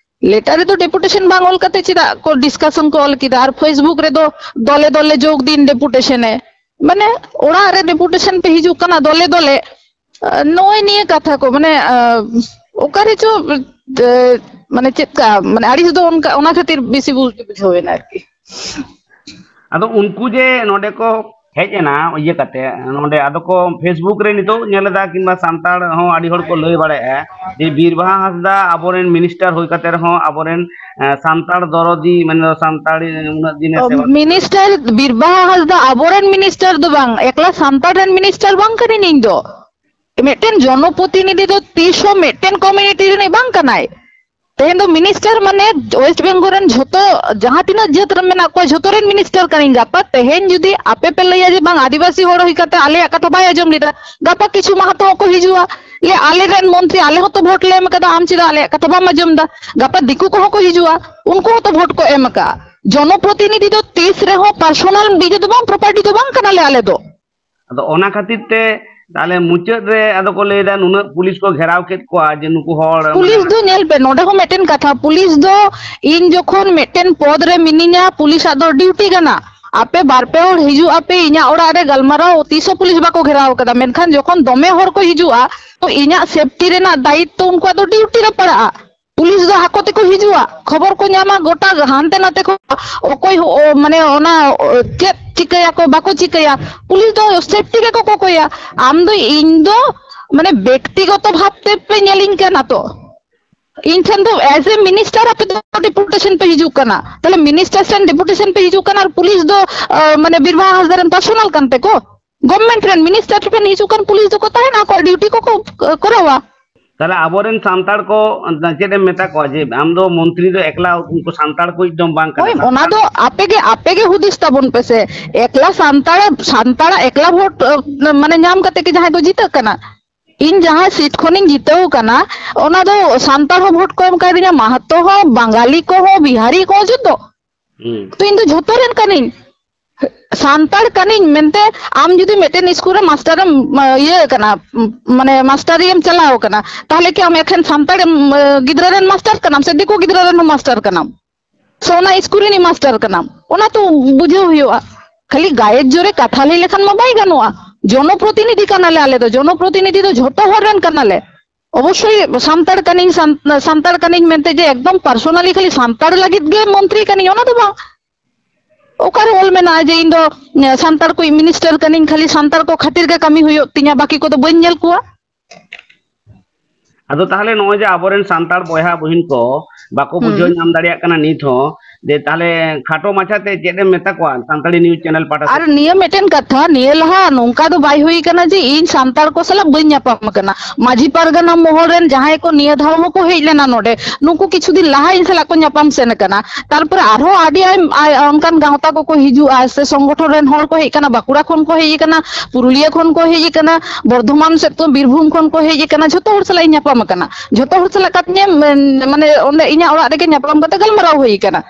ᱞᱮᱴᱟᱨ ᱨᱮᱫᱚ ᱰᱮᱯᱩᱴᱮᱥᱚᱱ ᱵᱟᱝ ᱚᱞ ᱠᱟᱛᱮ ᱪᱮᱫᱟᱜ ᱠᱚ ᱰᱤᱥᱠᱟᱥᱚᱱ ᱠᱚ ᱚᱞ ᱠᱮᱫᱟ? ᱟᱨ Facebook ᱨᱮᱫᱚ ᱫᱚᱞᱮ ᱫᱚᱞᱮ ᱡᱳᱜᱽ ᱫᱤᱱ ᱰᱮᱯᱩᱴᱮᱥᱚᱱ ᱮ, ᱢᱟᱱᱮ ᱚᱲᱟᱜ ᱨᱮ ᱰᱮᱯᱩᱴᱮᱥᱚᱱ ᱯᱮ ᱦᱤᱡᱩᱜ ᱠᱟᱱᱟ ᱫᱚᱞᱮ ᱫᱚᱞᱮ᱾ ᱟᱸ, ᱱᱚᱜᱼᱚᱭ ᱱᱤᱭᱟᱹ ᱠᱟᱛᱷᱟ ᱠᱚ, ᱢᱟᱱᱮ, ᱟᱸ, ᱚᱠᱟᱨᱮ ᱪᱚ ᱮ, ᱢᱟᱱᱮ ᱪᱮᱫ ᱠᱟ, ᱢᱟᱱᱮ ᱟᱹᱲᱤᱥ ᱫᱚ ᱚᱱᱠᱟ, ᱚᱱᱟ ᱠᱷᱟᱹᱛᱤᱨ ᱵᱮᱥᱤ ᱵᱩᱡᱽ ᱵᱩᱡᱷᱟᱹᱣ ᱮᱱᱟ ᱟᱨᱠᱤ᱾ ᱟᱫᱚ ᱩᱱᱠᱩ ᱡᱮ ᱱᱚᱰᱮ ᱠᱚ ᱦᱮᱡ ᱮᱱᱟ ᱤᱭᱟᱹ ᱠᱟᱛᱮ ᱱᱚᱰᱮ, ᱟᱫᱚ ᱠᱚ Facebook ᱨᱮ ᱱᱤᱛᱚᱜ ᱧᱮᱞ ᱮᱫᱟ, ᱠᱤᱝᱵᱟ ᱥᱟᱱᱛᱟᱲ ᱦᱚᱸ ᱟᱹᱰᱤ ᱦᱚᱲ ᱠᱚ ᱞᱟᱹᱭ ᱵᱟᱲᱟᱭᱮᱫᱼᱟ ᱡᱮ ᱵᱤᱨᱵᱟᱦᱟ ᱦᱟᱸᱥᱫᱟ ᱟᱵᱚᱨᱮᱱ ᱢᱤᱱᱤᱥᱴᱟᱨ ᱦᱩᱭ ᱠᱟᱛᱮ ᱨᱮᱦᱚᱸ ᱟᱵᱚᱨᱮᱱ ᱮ, ᱥᱟᱱᱛᱟᱲ ᱫᱚᱨᱚᱫᱤ, ᱢᱮᱱᱫᱚ ᱥᱟᱱᱛᱟᱲᱤ ᱩᱱᱟᱹᱜ ᱫᱤᱱᱮ ᱥᱮᱵᱟ ᱢᱤᱱᱤᱥᱴᱟᱨ ᱵᱤᱨᱵᱟᱦᱟ ᱦᱟᱸᱥᱫᱟ ᱟᱵᱚᱨᱮᱱ ᱢᱤᱱᱤᱥᱴᱟᱨ ᱫᱚ ᱵᱟᱝ, ᱮᱠᱞᱟ ᱥᱟᱱᱛᱟᱲ ᱨᱮᱱ ᱢᱤᱱᱤᱥᱴᱟᱨ ᱵᱟᱝ ᱠᱟᱹᱱᱟᱹᱧ ᱤᱧ ᱫᱚ᱾ ᱢᱤᱫᱴᱮᱱ ᱡᱚᱱᱚᱯᱨᱚᱛᱤᱱᱤᱫᱷᱤ ᱫᱚ ᱛᱤᱥ ᱦᱚᱸ ᱢᱤᱫᱴᱮᱱ ᱠᱚᱢᱤᱭᱩᱱᱤᱴᱤ ᱨᱤᱱᱤᱡ ᱵᱟᱝ ᱠᱟᱱᱟᱭ᱾ ᱛᱮᱦᱮᱧ ᱫᱚ ᱢᱤᱱᱤᱥᱴᱟᱨ ᱢᱟᱱᱮ ᱳᱭᱮᱥᱴ ᱵᱮᱝᱜᱚᱞ ᱨᱮᱱ ᱡᱷᱚᱛᱚ ᱡᱟᱦᱟᱸ ᱛᱤᱱᱟᱹᱜ ᱡᱟᱹᱛ ᱨᱮᱱ ᱢᱮᱱᱟᱜ ᱠᱚᱣᱟ, ᱡᱷᱚᱛᱚ ᱨᱮᱱ ᱢᱤᱱᱤᱥᱴᱟᱨ ᱠᱟᱹᱱᱟᱹᱧ᱾ ᱜᱟᱯᱟ ᱛᱮᱦᱮᱧ ᱡᱩᱫᱤ ᱟᱯᱮ ᱯᱮ ᱞᱟᱹᱭᱟ ᱡᱮ ᱵᱟᱝ, ᱟᱹᱫᱤᱵᱟᱹᱥᱤ ᱦᱚᱲ ᱦᱩᱭ ᱠᱟᱛᱮ ᱟᱞᱮᱭᱟᱜ ᱠᱟᱛᱷᱟ ᱵᱟᱭ ᱟᱸᱡᱚᱢ ᱞᱮᱫᱟ, ᱜᱟᱯᱟ ᱠᱤᱪᱷᱩ ᱢᱟᱦᱟᱛᱚ ᱦᱚᱸᱠᱚ ᱦᱤᱡᱩᱜᱼᱟ, ᱞᱟᱹᱭᱟ ᱟᱞᱮ ᱨᱮᱱ ᱢᱚᱱᱛᱨᱤ, ᱟᱞᱮ ᱦᱚᱸᱛᱚ ᱵᱷᱳᱴ ᱞᱮ ᱮᱢ ᱠᱟᱫᱟ, ᱟᱢ ᱪᱮᱫᱟᱜ ᱟᱞᱮᱭᱟᱜ ᱠᱟᱛᱷᱟ ᱵᱟᱢ ᱟᱸᱡᱚᱢ ᱫᱟ? ᱜᱟᱯᱟ ᱫᱤᱠᱩ ᱠᱚᱦᱚᱸ ᱠᱚ ᱦᱤᱡᱩᱜᱼᱟ, ᱩᱱᱠᱩ ᱦᱚᱸᱛᱚ ᱵᱷᱳᱴ ᱠᱚ ᱮᱢ ᱟᱠᱟᱫᱼᱟ᱾ ᱡᱚᱱᱚᱯᱨᱚᱛᱤᱱᱤᱫᱷᱤ ᱫᱚ ᱛᱤᱥ ᱨᱮᱦᱚᱸ ᱯᱟᱨᱥᱚᱱᱟᱞ ᱤᱭᱟᱹ ᱫᱚ ᱵᱟᱝ, ᱯᱨᱚᱯᱟᱨᱴᱤ ᱫᱚ ᱵᱟᱝ ᱠᱟᱱᱟᱞᱮ ᱟᱞᱮ ᱫᱚ᱾ ᱟᱫᱚ ᱚᱱᱟ ᱠᱷᱟᱹᱛᱤᱨ ᱛᱮ ᱛᱟᱦᱞᱮ ᱢᱩᱪᱟᱹᱫ ᱨᱮ ᱟᱫᱚ ᱠᱚ ᱞᱟᱹᱭᱫᱟ, ᱱᱩᱱᱟᱹᱜ ᱯᱩᱞᱤᱥ ᱠᱚ ᱜᱷᱮᱨᱟᱣ ᱠᱮᱫ ᱠᱚᱣᱟ ᱡᱮ ᱱᱩᱠᱩ ᱦᱚᱲ ᱯᱩᱞᱤᱥ ᱫᱚ ᱧᱮᱞ ᱯᱮ, ᱱᱚᱰᱮ ᱦᱚᱸ ᱢᱤᱫᱴᱮᱱ ᱠᱟᱛᱷᱟ, ᱯᱩᱞᱤᱥ ᱫᱚ ᱤᱧ ᱡᱚᱠᱷᱚᱱ ᱢᱤᱫᱴᱮᱱ ᱯᱚᱫ ᱨᱮ ᱢᱤᱱᱟᱹᱧᱟ, ᱯᱩᱞᱤᱥᱟᱜ ᱫᱚ ᱰᱤᱭᱩᱴᱤ ᱠᱟᱱᱟ᱾ ᱟᱯᱮ ᱵᱟᱨ ᱯᱮ ᱦᱚᱲ ᱦᱤᱡᱩᱜ ᱟᱯᱮ ᱤᱧᱟᱹᱜ ᱚᱲᱟᱜ ᱨᱮ ᱜᱟᱞᱢᱟᱨᱟᱣ, ᱛᱤᱥ ᱦᱚᱸ ᱯᱩᱞᱤᱥ ᱵᱟᱠᱚ ᱜᱷᱮᱨᱟᱣ ᱠᱟᱫᱟ, ᱢᱮᱱᱠᱷᱟᱱ ᱡᱚᱠᱷᱚᱱ ᱫᱚᱢᱮ ᱦᱚᱲ ᱠᱚ ᱦᱤᱡᱩᱜᱼᱟ, ᱛᱚ ᱤᱧᱟᱹᱜ ᱥᱮᱯᱴᱤ ᱨᱮᱱᱟᱜ ᱫᱟᱭᱤᱛᱛᱚ ᱩᱱᱠᱩᱣᱟᱜ ᱫᱚ ᱰᱤᱭᱩᱴᱤ ᱨᱮ ᱯᱟᱲᱟᱜᱼᱟ᱾ ᱯᱩᱞᱤᱥ ᱫᱚ ᱟᱠᱚ ᱛᱮᱠᱚ ᱦᱤᱡᱩᱜᱼᱟ, ᱠᱷᱚᱵᱚᱨ ᱠᱚ ᱧᱟᱢᱟ, ᱜᱚᱴᱟ ᱦᱟᱱᱛᱮ ᱱᱟᱛᱮ ᱠᱚ, ᱚᱠᱚᱭ ᱦᱚ-, ᱚ, ᱢᱟᱱᱮ ᱚᱱᱟ, ᱚ, ᱪᱮᱫ ᱪᱤᱠᱟᱹᱭᱟᱠᱚ ᱵᱟᱠᱚ ᱪᱤᱠᱟᱹᱭᱟ, ᱯᱩᱞᱤᱥ ᱫᱚ ᱥᱮᱯᱴᱤ ᱜᱮᱠᱚ ᱠᱚᱠᱚᱭᱟ᱾ ᱟᱢ ᱫᱚ, ᱤᱧ ᱫᱚ ᱢᱟᱱᱮ ᱵᱮᱠᱛᱤᱜᱚᱛᱚ ᱵᱷᱟᱵ ᱛᱮ ᱯᱮ ᱧᱮᱞᱤᱧ ᱠᱟᱱᱟ ᱛᱚ, ᱤᱧ ᱴᱷᱮᱱ ᱫᱚ as a minister ᱟᱯᱮ ᱫᱚ ᱰᱮᱯᱩᱴᱮᱥᱚᱱ ᱯᱮ ᱦᱤᱡᱩᱜ ᱠᱟᱱᱟ, ᱛᱟᱦᱞᱮ ᱢᱤᱱᱤᱥᱴᱟᱨ ᱴᱷᱮᱱ ᱰᱮᱯᱩᱴᱮᱥᱚᱱ ᱯᱮ ᱦᱤᱡᱩᱜ ᱠᱟᱱᱟ ᱟᱨ ᱯᱩᱞᱤᱥ ᱫᱚ, ᱟ, ᱢᱟᱱᱮ ᱵᱤᱨᱵᱟᱦᱟ ᱦᱟᱸᱥᱫᱟ ᱨᱮᱱ ᱯᱟᱨᱥᱚᱱᱟᱞ ᱠᱟᱱ ᱛᱮᱠᱚ, ᱜᱚᱵᱷᱢᱮᱱᱴ ᱨᱮᱱ ᱢᱤᱱᱤᱥᱴᱟᱨ ᱴᱷᱮᱱ ᱦᱤᱡᱩᱜ ᱠᱟᱱ ᱯᱩᱞᱤᱥ ᱫᱚᱠᱚ ᱛᱟᱦᱮᱱᱟ, ᱟᱠᱚᱣᱟᱜ ᱰᱤᱭᱩᱴᱤ ᱠᱚᱠᱚ, ᱟ, ᱠᱚᱨᱟᱣᱟ᱾ ᱛᱟᱦᱞᱮ ᱟᱵᱚᱨᱮᱱ ᱥᱟᱱᱛᱟᱲ ᱠᱚ ᱪᱮᱫ ᱮᱢ ᱢᱮᱛᱟ ᱠᱚᱣᱟ ᱡᱮ ᱟᱢ ᱫᱚ ᱢᱚᱱᱛᱨᱤ ᱫᱚ ᱮᱠᱞᱟ ᱩᱱᱠᱩ ᱥᱟᱱᱛᱟᱲ ᱠᱚ ᱫᱚ ᱵᱟᱝ ᱠᱟᱱᱟ? ᱦᱳᱭ, ᱚᱱᱟ ᱫᱚ ᱟᱯᱮ ᱜᱮ, ᱟᱯᱮ ᱜᱮ ᱦᱩᱫᱤᱥ ᱛᱟᱵᱚᱱ ᱯᱮ ᱥᱮ, ᱮᱠᱞᱟ ᱥᱟᱱᱛᱟᱲ, ᱥᱟᱱᱛᱟᱲᱟᱜ ᱮᱠᱞᱟ ᱵᱷᱳᱴ, ᱟ, ᱢᱟᱱᱮ ᱧᱟᱢ ᱠᱟᱛᱮ ᱜᱮ ᱡᱟᱦᱟᱸᱭ ᱠᱚ ᱡᱤᱛᱟᱹᱜ ᱠᱟᱱᱟ? ᱤᱧ ᱡᱟᱦᱟᱸ ᱥᱤᱴ ᱠᱷᱚᱱᱤᱧ ᱡᱤᱛᱟᱹᱣ ᱠᱟᱱᱟ, ᱚᱱᱟ ᱫᱚ ᱥᱟᱱᱛᱟᱲ ᱦᱚᱸ ᱵᱷᱳᱴ ᱠᱚ ᱮᱢ ᱠᱟᱣᱫᱤᱧᱟ, ᱢᱟᱦᱟᱛᱚ ᱦᱚᱸ, ᱵᱟᱝᱜᱟᱞᱤ ᱠᱚᱦᱚᱸ, ᱵᱤᱦᱟᱨᱤ ᱠᱚᱦᱚᱸ, ᱡᱚᱛᱚ᱾ ᱦᱩᱸ᱾ ᱛᱚ ᱤᱧ ᱫᱚ ᱡᱷᱚᱛᱚ ᱨᱮᱱ ᱠᱟᱹᱱᱟᱹᱧ, ᱥᱟᱱᱛᱟᱲ ᱠᱟᱹᱱᱟᱹᱧ ᱢᱮᱱᱛᱮ ᱟᱢ ᱡᱩᱫᱤ ᱢᱤᱫᱴᱮᱱ ᱤᱥᱠᱩᱞ ᱨᱮ ᱢᱟᱥᱴᱟᱨ ᱮᱢ, ᱤᱭᱟᱹ ᱠᱟᱱᱟ, ᱢᱟᱱᱮ ᱢᱟᱥᱴᱟᱨᱤ ᱮᱢ ᱪᱟᱞᱟᱣ ᱠᱟᱱᱟ, ᱛᱟᱦᱞᱮ ᱠᱤ ᱟᱢ ᱮᱠᱷᱮᱱ ᱥᱟᱱᱛᱟᱲ ᱮᱢ, ᱜᱤᱫᱽᱨᱟᱹ ᱨᱮᱱ ᱢᱟᱥᱴᱟᱨ ᱠᱟᱱᱟᱢ ᱥᱮ ᱫᱤᱠᱩ ᱜᱤᱫᱽᱨᱟᱹ ᱨᱮᱱ ᱦᱚᱸ ᱢᱟᱥᱴᱟᱨ ᱠᱟᱱᱟᱢ? ᱥᱮ ᱚᱱᱟ ᱤᱥᱠᱩᱞ ᱨᱤᱱᱤᱡ ᱢᱟᱥᱴᱟᱨ ᱠᱟᱱᱟᱢ? ᱚᱱᱟ ᱛᱚ ᱵᱩᱡᱷᱟᱹᱣ ᱦᱩᱭᱩᱜᱼᱟ᱾ ᱠᱷᱟᱹᱞᱤ ᱜᱟᱭᱮ ᱡᱳᱨᱮ ᱠᱟᱛᱷᱟ ᱞᱟᱹᱭ ᱞᱮᱠᱷᱟᱱ ᱢᱟ ᱵᱟᱭ ᱜᱟᱱᱚᱜᱼᱟ᱾ ᱡᱚᱱᱚᱯᱨᱚᱛᱤᱱᱤᱫᱷᱤ ᱠᱟᱱᱟᱞᱮ ᱟᱞᱮ ᱫᱚ, ᱡᱚᱱᱚᱯᱨᱚᱛᱤᱱᱤᱫᱷᱤ ᱫᱚ ᱡᱷᱚᱛᱚ ᱦᱚᱲ ᱨᱮᱱ ᱠᱟᱱᱟᱞᱮ᱾ ᱚᱵᱚᱥᱥᱳᱭ ᱥᱟᱱᱛᱟᱲ ᱠᱟᱹᱱᱟᱹᱧ, ᱥᱟᱱ-, ᱥᱟᱱᱛᱟᱲ ᱠᱟᱹᱱᱟᱹᱧ ᱢᱮᱱᱛᱮ ᱡᱮ ᱮᱠᱫᱚᱢ personally ᱠᱷᱟᱹᱞᱤ ᱥᱟᱱᱛᱟᱲ ᱞᱟᱹᱜᱤᱫ ᱜᱮ ᱢᱚᱱᱛᱨᱤ ᱠᱟᱹᱱᱟᱹᱧ, ᱚᱱᱟ ᱫᱚ ᱵᱟᱝ᱾ ᱚᱠᱟᱨᱮ ᱚᱞ ᱢᱮᱱᱟᱜᱼᱟ ᱡᱮ ᱤᱧ ᱫᱚ, ᱮ, ᱥᱟᱱᱛᱟᱲ ᱠᱚ ᱢᱤᱱᱤᱥᱴᱟᱨ ᱠᱟᱹᱱᱟᱹᱧ, ᱠᱷᱟᱹᱞᱤ ᱥᱟᱱᱛᱟᱲ ᱠᱚ ᱠᱷᱟᱹᱛᱤᱨ ᱜᱮ ᱠᱟᱹᱢᱤ ᱦᱩᱭᱩᱜ ᱛᱤᱧᱟ, ᱵᱟᱹᱠᱤ ᱠᱚᱫᱚ ᱵᱟᱹᱧ ᱧᱮᱞ ᱠᱚᱣᱟ? ᱟᱫᱚ ᱛᱟᱦᱚᱞᱮ ᱱᱚᱜᱼᱚᱭ ᱡᱮ ᱟᱵᱚᱨᱮᱱ ᱥᱟᱱᱛᱟᱲ ᱵᱚᱭᱦᱟ ᱵᱩᱦᱤᱱ ᱠᱚ ᱵᱟᱠᱚ ᱵᱩᱡᱷᱟᱹᱣ ᱦᱩᱸ᱾ ᱧᱟᱢ ᱫᱟᱲᱮᱭᱟᱜ ᱠᱟᱱᱟ ᱱᱤᱛ ᱦᱚᱸ, ᱡᱮ ᱛᱟᱦᱚᱞᱮ ᱠᱷᱟᱴᱚ ᱢᱟᱪᱷᱟᱛᱮ ᱪᱮᱫ ᱮᱢ ᱢᱮᱛᱟ ᱠᱚᱣᱟ ᱥᱟᱱᱛᱟᱲᱤ news channel ᱯᱟᱦᱴᱟ ᱟᱨ ᱥᱮᱫ? ᱱᱤᱭᱟᱹ ᱢᱤᱫᱴᱮᱱ ᱠᱟᱛᱷᱟ, ᱱᱤᱭᱟᱹ ᱞᱟᱦᱟ ᱱᱚᱝᱠᱟ ᱫᱚ ᱵᱟᱭ ᱦᱩᱭ ᱠᱟᱱᱟ ᱡᱮ ᱤᱧ ᱥᱟᱱᱛᱟᱲ ᱠᱚ ᱥᱟᱞᱟᱜ ᱵᱟᱹᱧ ᱧᱟᱯᱟᱢ ᱟᱠᱟᱱᱟ᱾ ᱢᱟᱹᱡᱷᱤ ᱯᱟᱨᱜᱟᱱᱟ ᱢᱚᱦᱚᱞ ᱨᱮᱱ ᱡᱟᱦᱟᱸᱭ ᱠᱚ ᱱᱤᱭᱟᱹ ᱫᱷᱟᱣ ᱦᱚᱸᱠᱚ ᱦᱮᱡ ᱞᱮᱱᱟ ᱱᱚᱰᱮ, ᱱᱩᱠᱩ ᱠᱤᱪᱷᱩ ᱫᱤᱱ ᱞᱟᱦᱟ ᱤᱧ ᱥᱟᱞᱟᱜ ᱠᱚ ᱧᱟᱯᱟᱢ ᱥᱮᱱ ᱟᱠᱟᱱᱟ᱾ ᱛᱟᱨᱯᱚᱨᱮ ᱟᱨᱦᱚᱸ ᱟᱹᱰᱤ ᱟᱭᱢ-, ᱟᱭ-, ᱚᱱᱠᱟᱱ ᱜᱟᱶᱛᱟ ᱠᱚᱠᱚ ᱦᱤᱡᱩᱜᱼᱟ ᱥᱮ ᱥᱚᱝᱜᱚᱴᱷᱚᱱ ᱨᱮᱱ ᱦᱚᱲ ᱠᱚ ᱦᱮᱡ ᱟᱠᱟᱱᱟ, ᱵᱟᱸᱠᱩᱲᱟ ᱠᱷᱚᱱ ᱠᱚ ᱦᱮᱡ ᱟᱠᱟᱱᱟ, ᱯᱩᱨᱩᱞᱤᱭᱟᱹ ᱠᱷᱚᱱ ᱠᱚ ᱦᱮᱡ ᱟᱠᱟᱱᱟ, ᱵᱚᱨᱫᱷᱚᱢᱟᱱ ᱥᱮᱫ ᱠᱷᱚᱱ, ᱵᱤᱨᱵᱷᱩᱢ ᱠᱷᱚᱱ ᱠᱚ ᱦᱮᱡ ᱟᱠᱟᱱᱟ, ᱡᱷᱚᱛᱚ ᱦᱚᱲ ᱥᱟᱞᱟᱜ ᱤᱧ ᱧᱟᱯᱟᱢ ᱟᱠᱟᱱᱟ᱾ ᱡᱷᱚᱛᱚ ᱦᱚᱲ ᱥᱟᱞᱟᱜ ᱠᱟᱛᱮ ᱧᱮ-, ᱢᱮᱱ-, ᱢᱟᱱᱮ ᱚᱸᱰᱮ ᱤᱧᱟᱹᱜ ᱚᱲᱟᱜ ᱨᱮᱜᱮ ᱧᱟᱯᱟᱢ ᱠᱟᱛᱮ ᱜᱟᱞᱢᱟᱨᱟᱣ ᱦᱩᱭ ᱟᱠᱟᱱᱟ᱾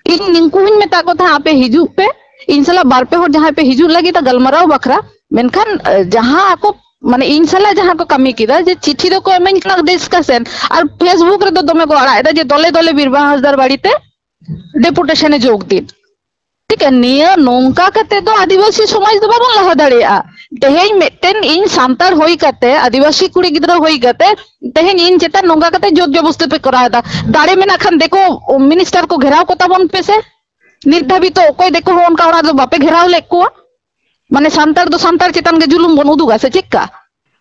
ᱤᱧ ᱱᱩᱠᱩ ᱦᱚᱸᱧ ᱢᱮᱛᱟᱜ ᱠᱚ ᱛᱟᱦᱮᱸᱫ, "ᱟᱯᱮ ᱦᱤᱡᱩᱜ ᱯᱮ, ᱤᱧ ᱥᱟᱞᱟᱜ ᱵᱟᱨ ᱯᱮ ᱦᱚᱲ ᱡᱟᱦᱟᱸᱭ ᱯᱮ ᱦᱤᱡᱩᱜ ᱞᱟᱹᱜᱤᱫ ᱜᱟᱞᱢᱟᱨᱟᱣ ᱵᱟᱠᱷᱨᱟ", ᱢᱮᱱᱠᱷᱟᱱ, ᱮ, ᱡᱟᱦᱟᱸ ᱟᱠᱚ, ᱢᱟᱱᱮ ᱤᱧ ᱥᱟᱞᱟᱜ ᱡᱟᱦᱟᱸ ᱠᱚ ᱠᱟᱹᱢᱤ ᱠᱮᱫᱟ, ᱡᱮ ᱪᱤᱴᱷᱤ ᱫᱚᱠᱚ ᱮᱢᱟᱹᱧ ᱠᱟᱱᱟ discussion, ᱟᱨ Facebook ᱨᱮᱫᱚ ᱫᱚᱢᱮ ᱠᱚ ᱟᱲᱟᱜ ᱮᱫᱟ ᱡᱮ ᱫᱚᱞᱮ ᱫᱚᱞᱮ ᱵᱤᱨᱵᱟᱦᱟ ᱦᱟᱸᱥᱫᱟᱨ ᱵᱟᱲᱤ ᱛᱮ deputation ᱮ ᱡᱳᱜᱽ ᱫᱤᱱ᱾ ᱴᱷᱤᱠ ᱜᱮᱭᱟ, ᱱᱤᱭᱟᱹ ᱱᱚᱝᱠᱟ ᱠᱟᱛᱮ ᱫᱚ ᱟᱹᱫᱤᱵᱟᱹᱥᱤ ᱥᱚᱢᱟᱡᱽ ᱫᱚ ᱵᱟᱵᱚᱱ ᱞᱟᱦᱟ ᱫᱟᱲᱮᱭᱟᱜᱼᱟ᱾ ᱛᱮᱦᱮᱧ ᱢᱤᱫᱴᱮᱱ ᱤᱧ ᱥᱟᱱᱛᱟᱲ ᱦᱩᱭ ᱠᱟᱛᱮ, ᱟᱹᱫᱤᱵᱟᱹᱥᱤ ᱠᱩᱲᱤ ᱜᱤᱫᱽᱨᱟᱹ ᱦᱩᱭ ᱠᱟᱛᱮ, ᱛᱮᱦᱮᱧ ᱤᱧ ᱪᱮᱛᱟᱱ ᱱᱚᱝᱠᱟ ᱠᱟᱛᱮ ᱡᱳᱨ ᱡᱚᱵᱚᱥᱛᱤ ᱯᱮ ᱠᱚᱨᱟᱣ ᱮᱫᱟ᱾ ᱫᱟᱲᱮ ᱢᱮᱱᱟᱜ ᱠᱷᱟᱱ ᱫᱤᱠᱩ ᱢᱤᱱᱤᱥᱴᱟᱨ ᱠᱚ ᱜᱷᱮᱨᱟᱣ ᱠᱚ ᱛᱟᱵᱚᱱ ᱯᱮᱥᱮ᱾ ᱱᱤᱛ ᱫᱷᱟᱹᱵᱤᱡ ᱛᱚ ᱚᱠᱚᱭ ᱫᱤᱠᱩ ᱦᱚᱸ ᱚᱱᱠᱟ ᱚᱲᱟᱜ ᱨᱮᱫᱚ ᱵᱟᱯᱮ ᱜᱷᱮᱨᱟᱣ ᱞᱮᱫ ᱠᱚᱣᱟ᱾ ᱢᱟᱱᱮ ᱥᱟᱱᱛᱟᱲ ᱫᱚ ᱥᱟᱱᱛᱟᱲ ᱪᱮᱛᱟᱱ ᱜᱮ ᱡᱩᱞᱩᱢ ᱵᱚᱱ ᱩᱫᱩᱜᱟ ᱥᱮ ᱪᱮᱫᱠᱟ?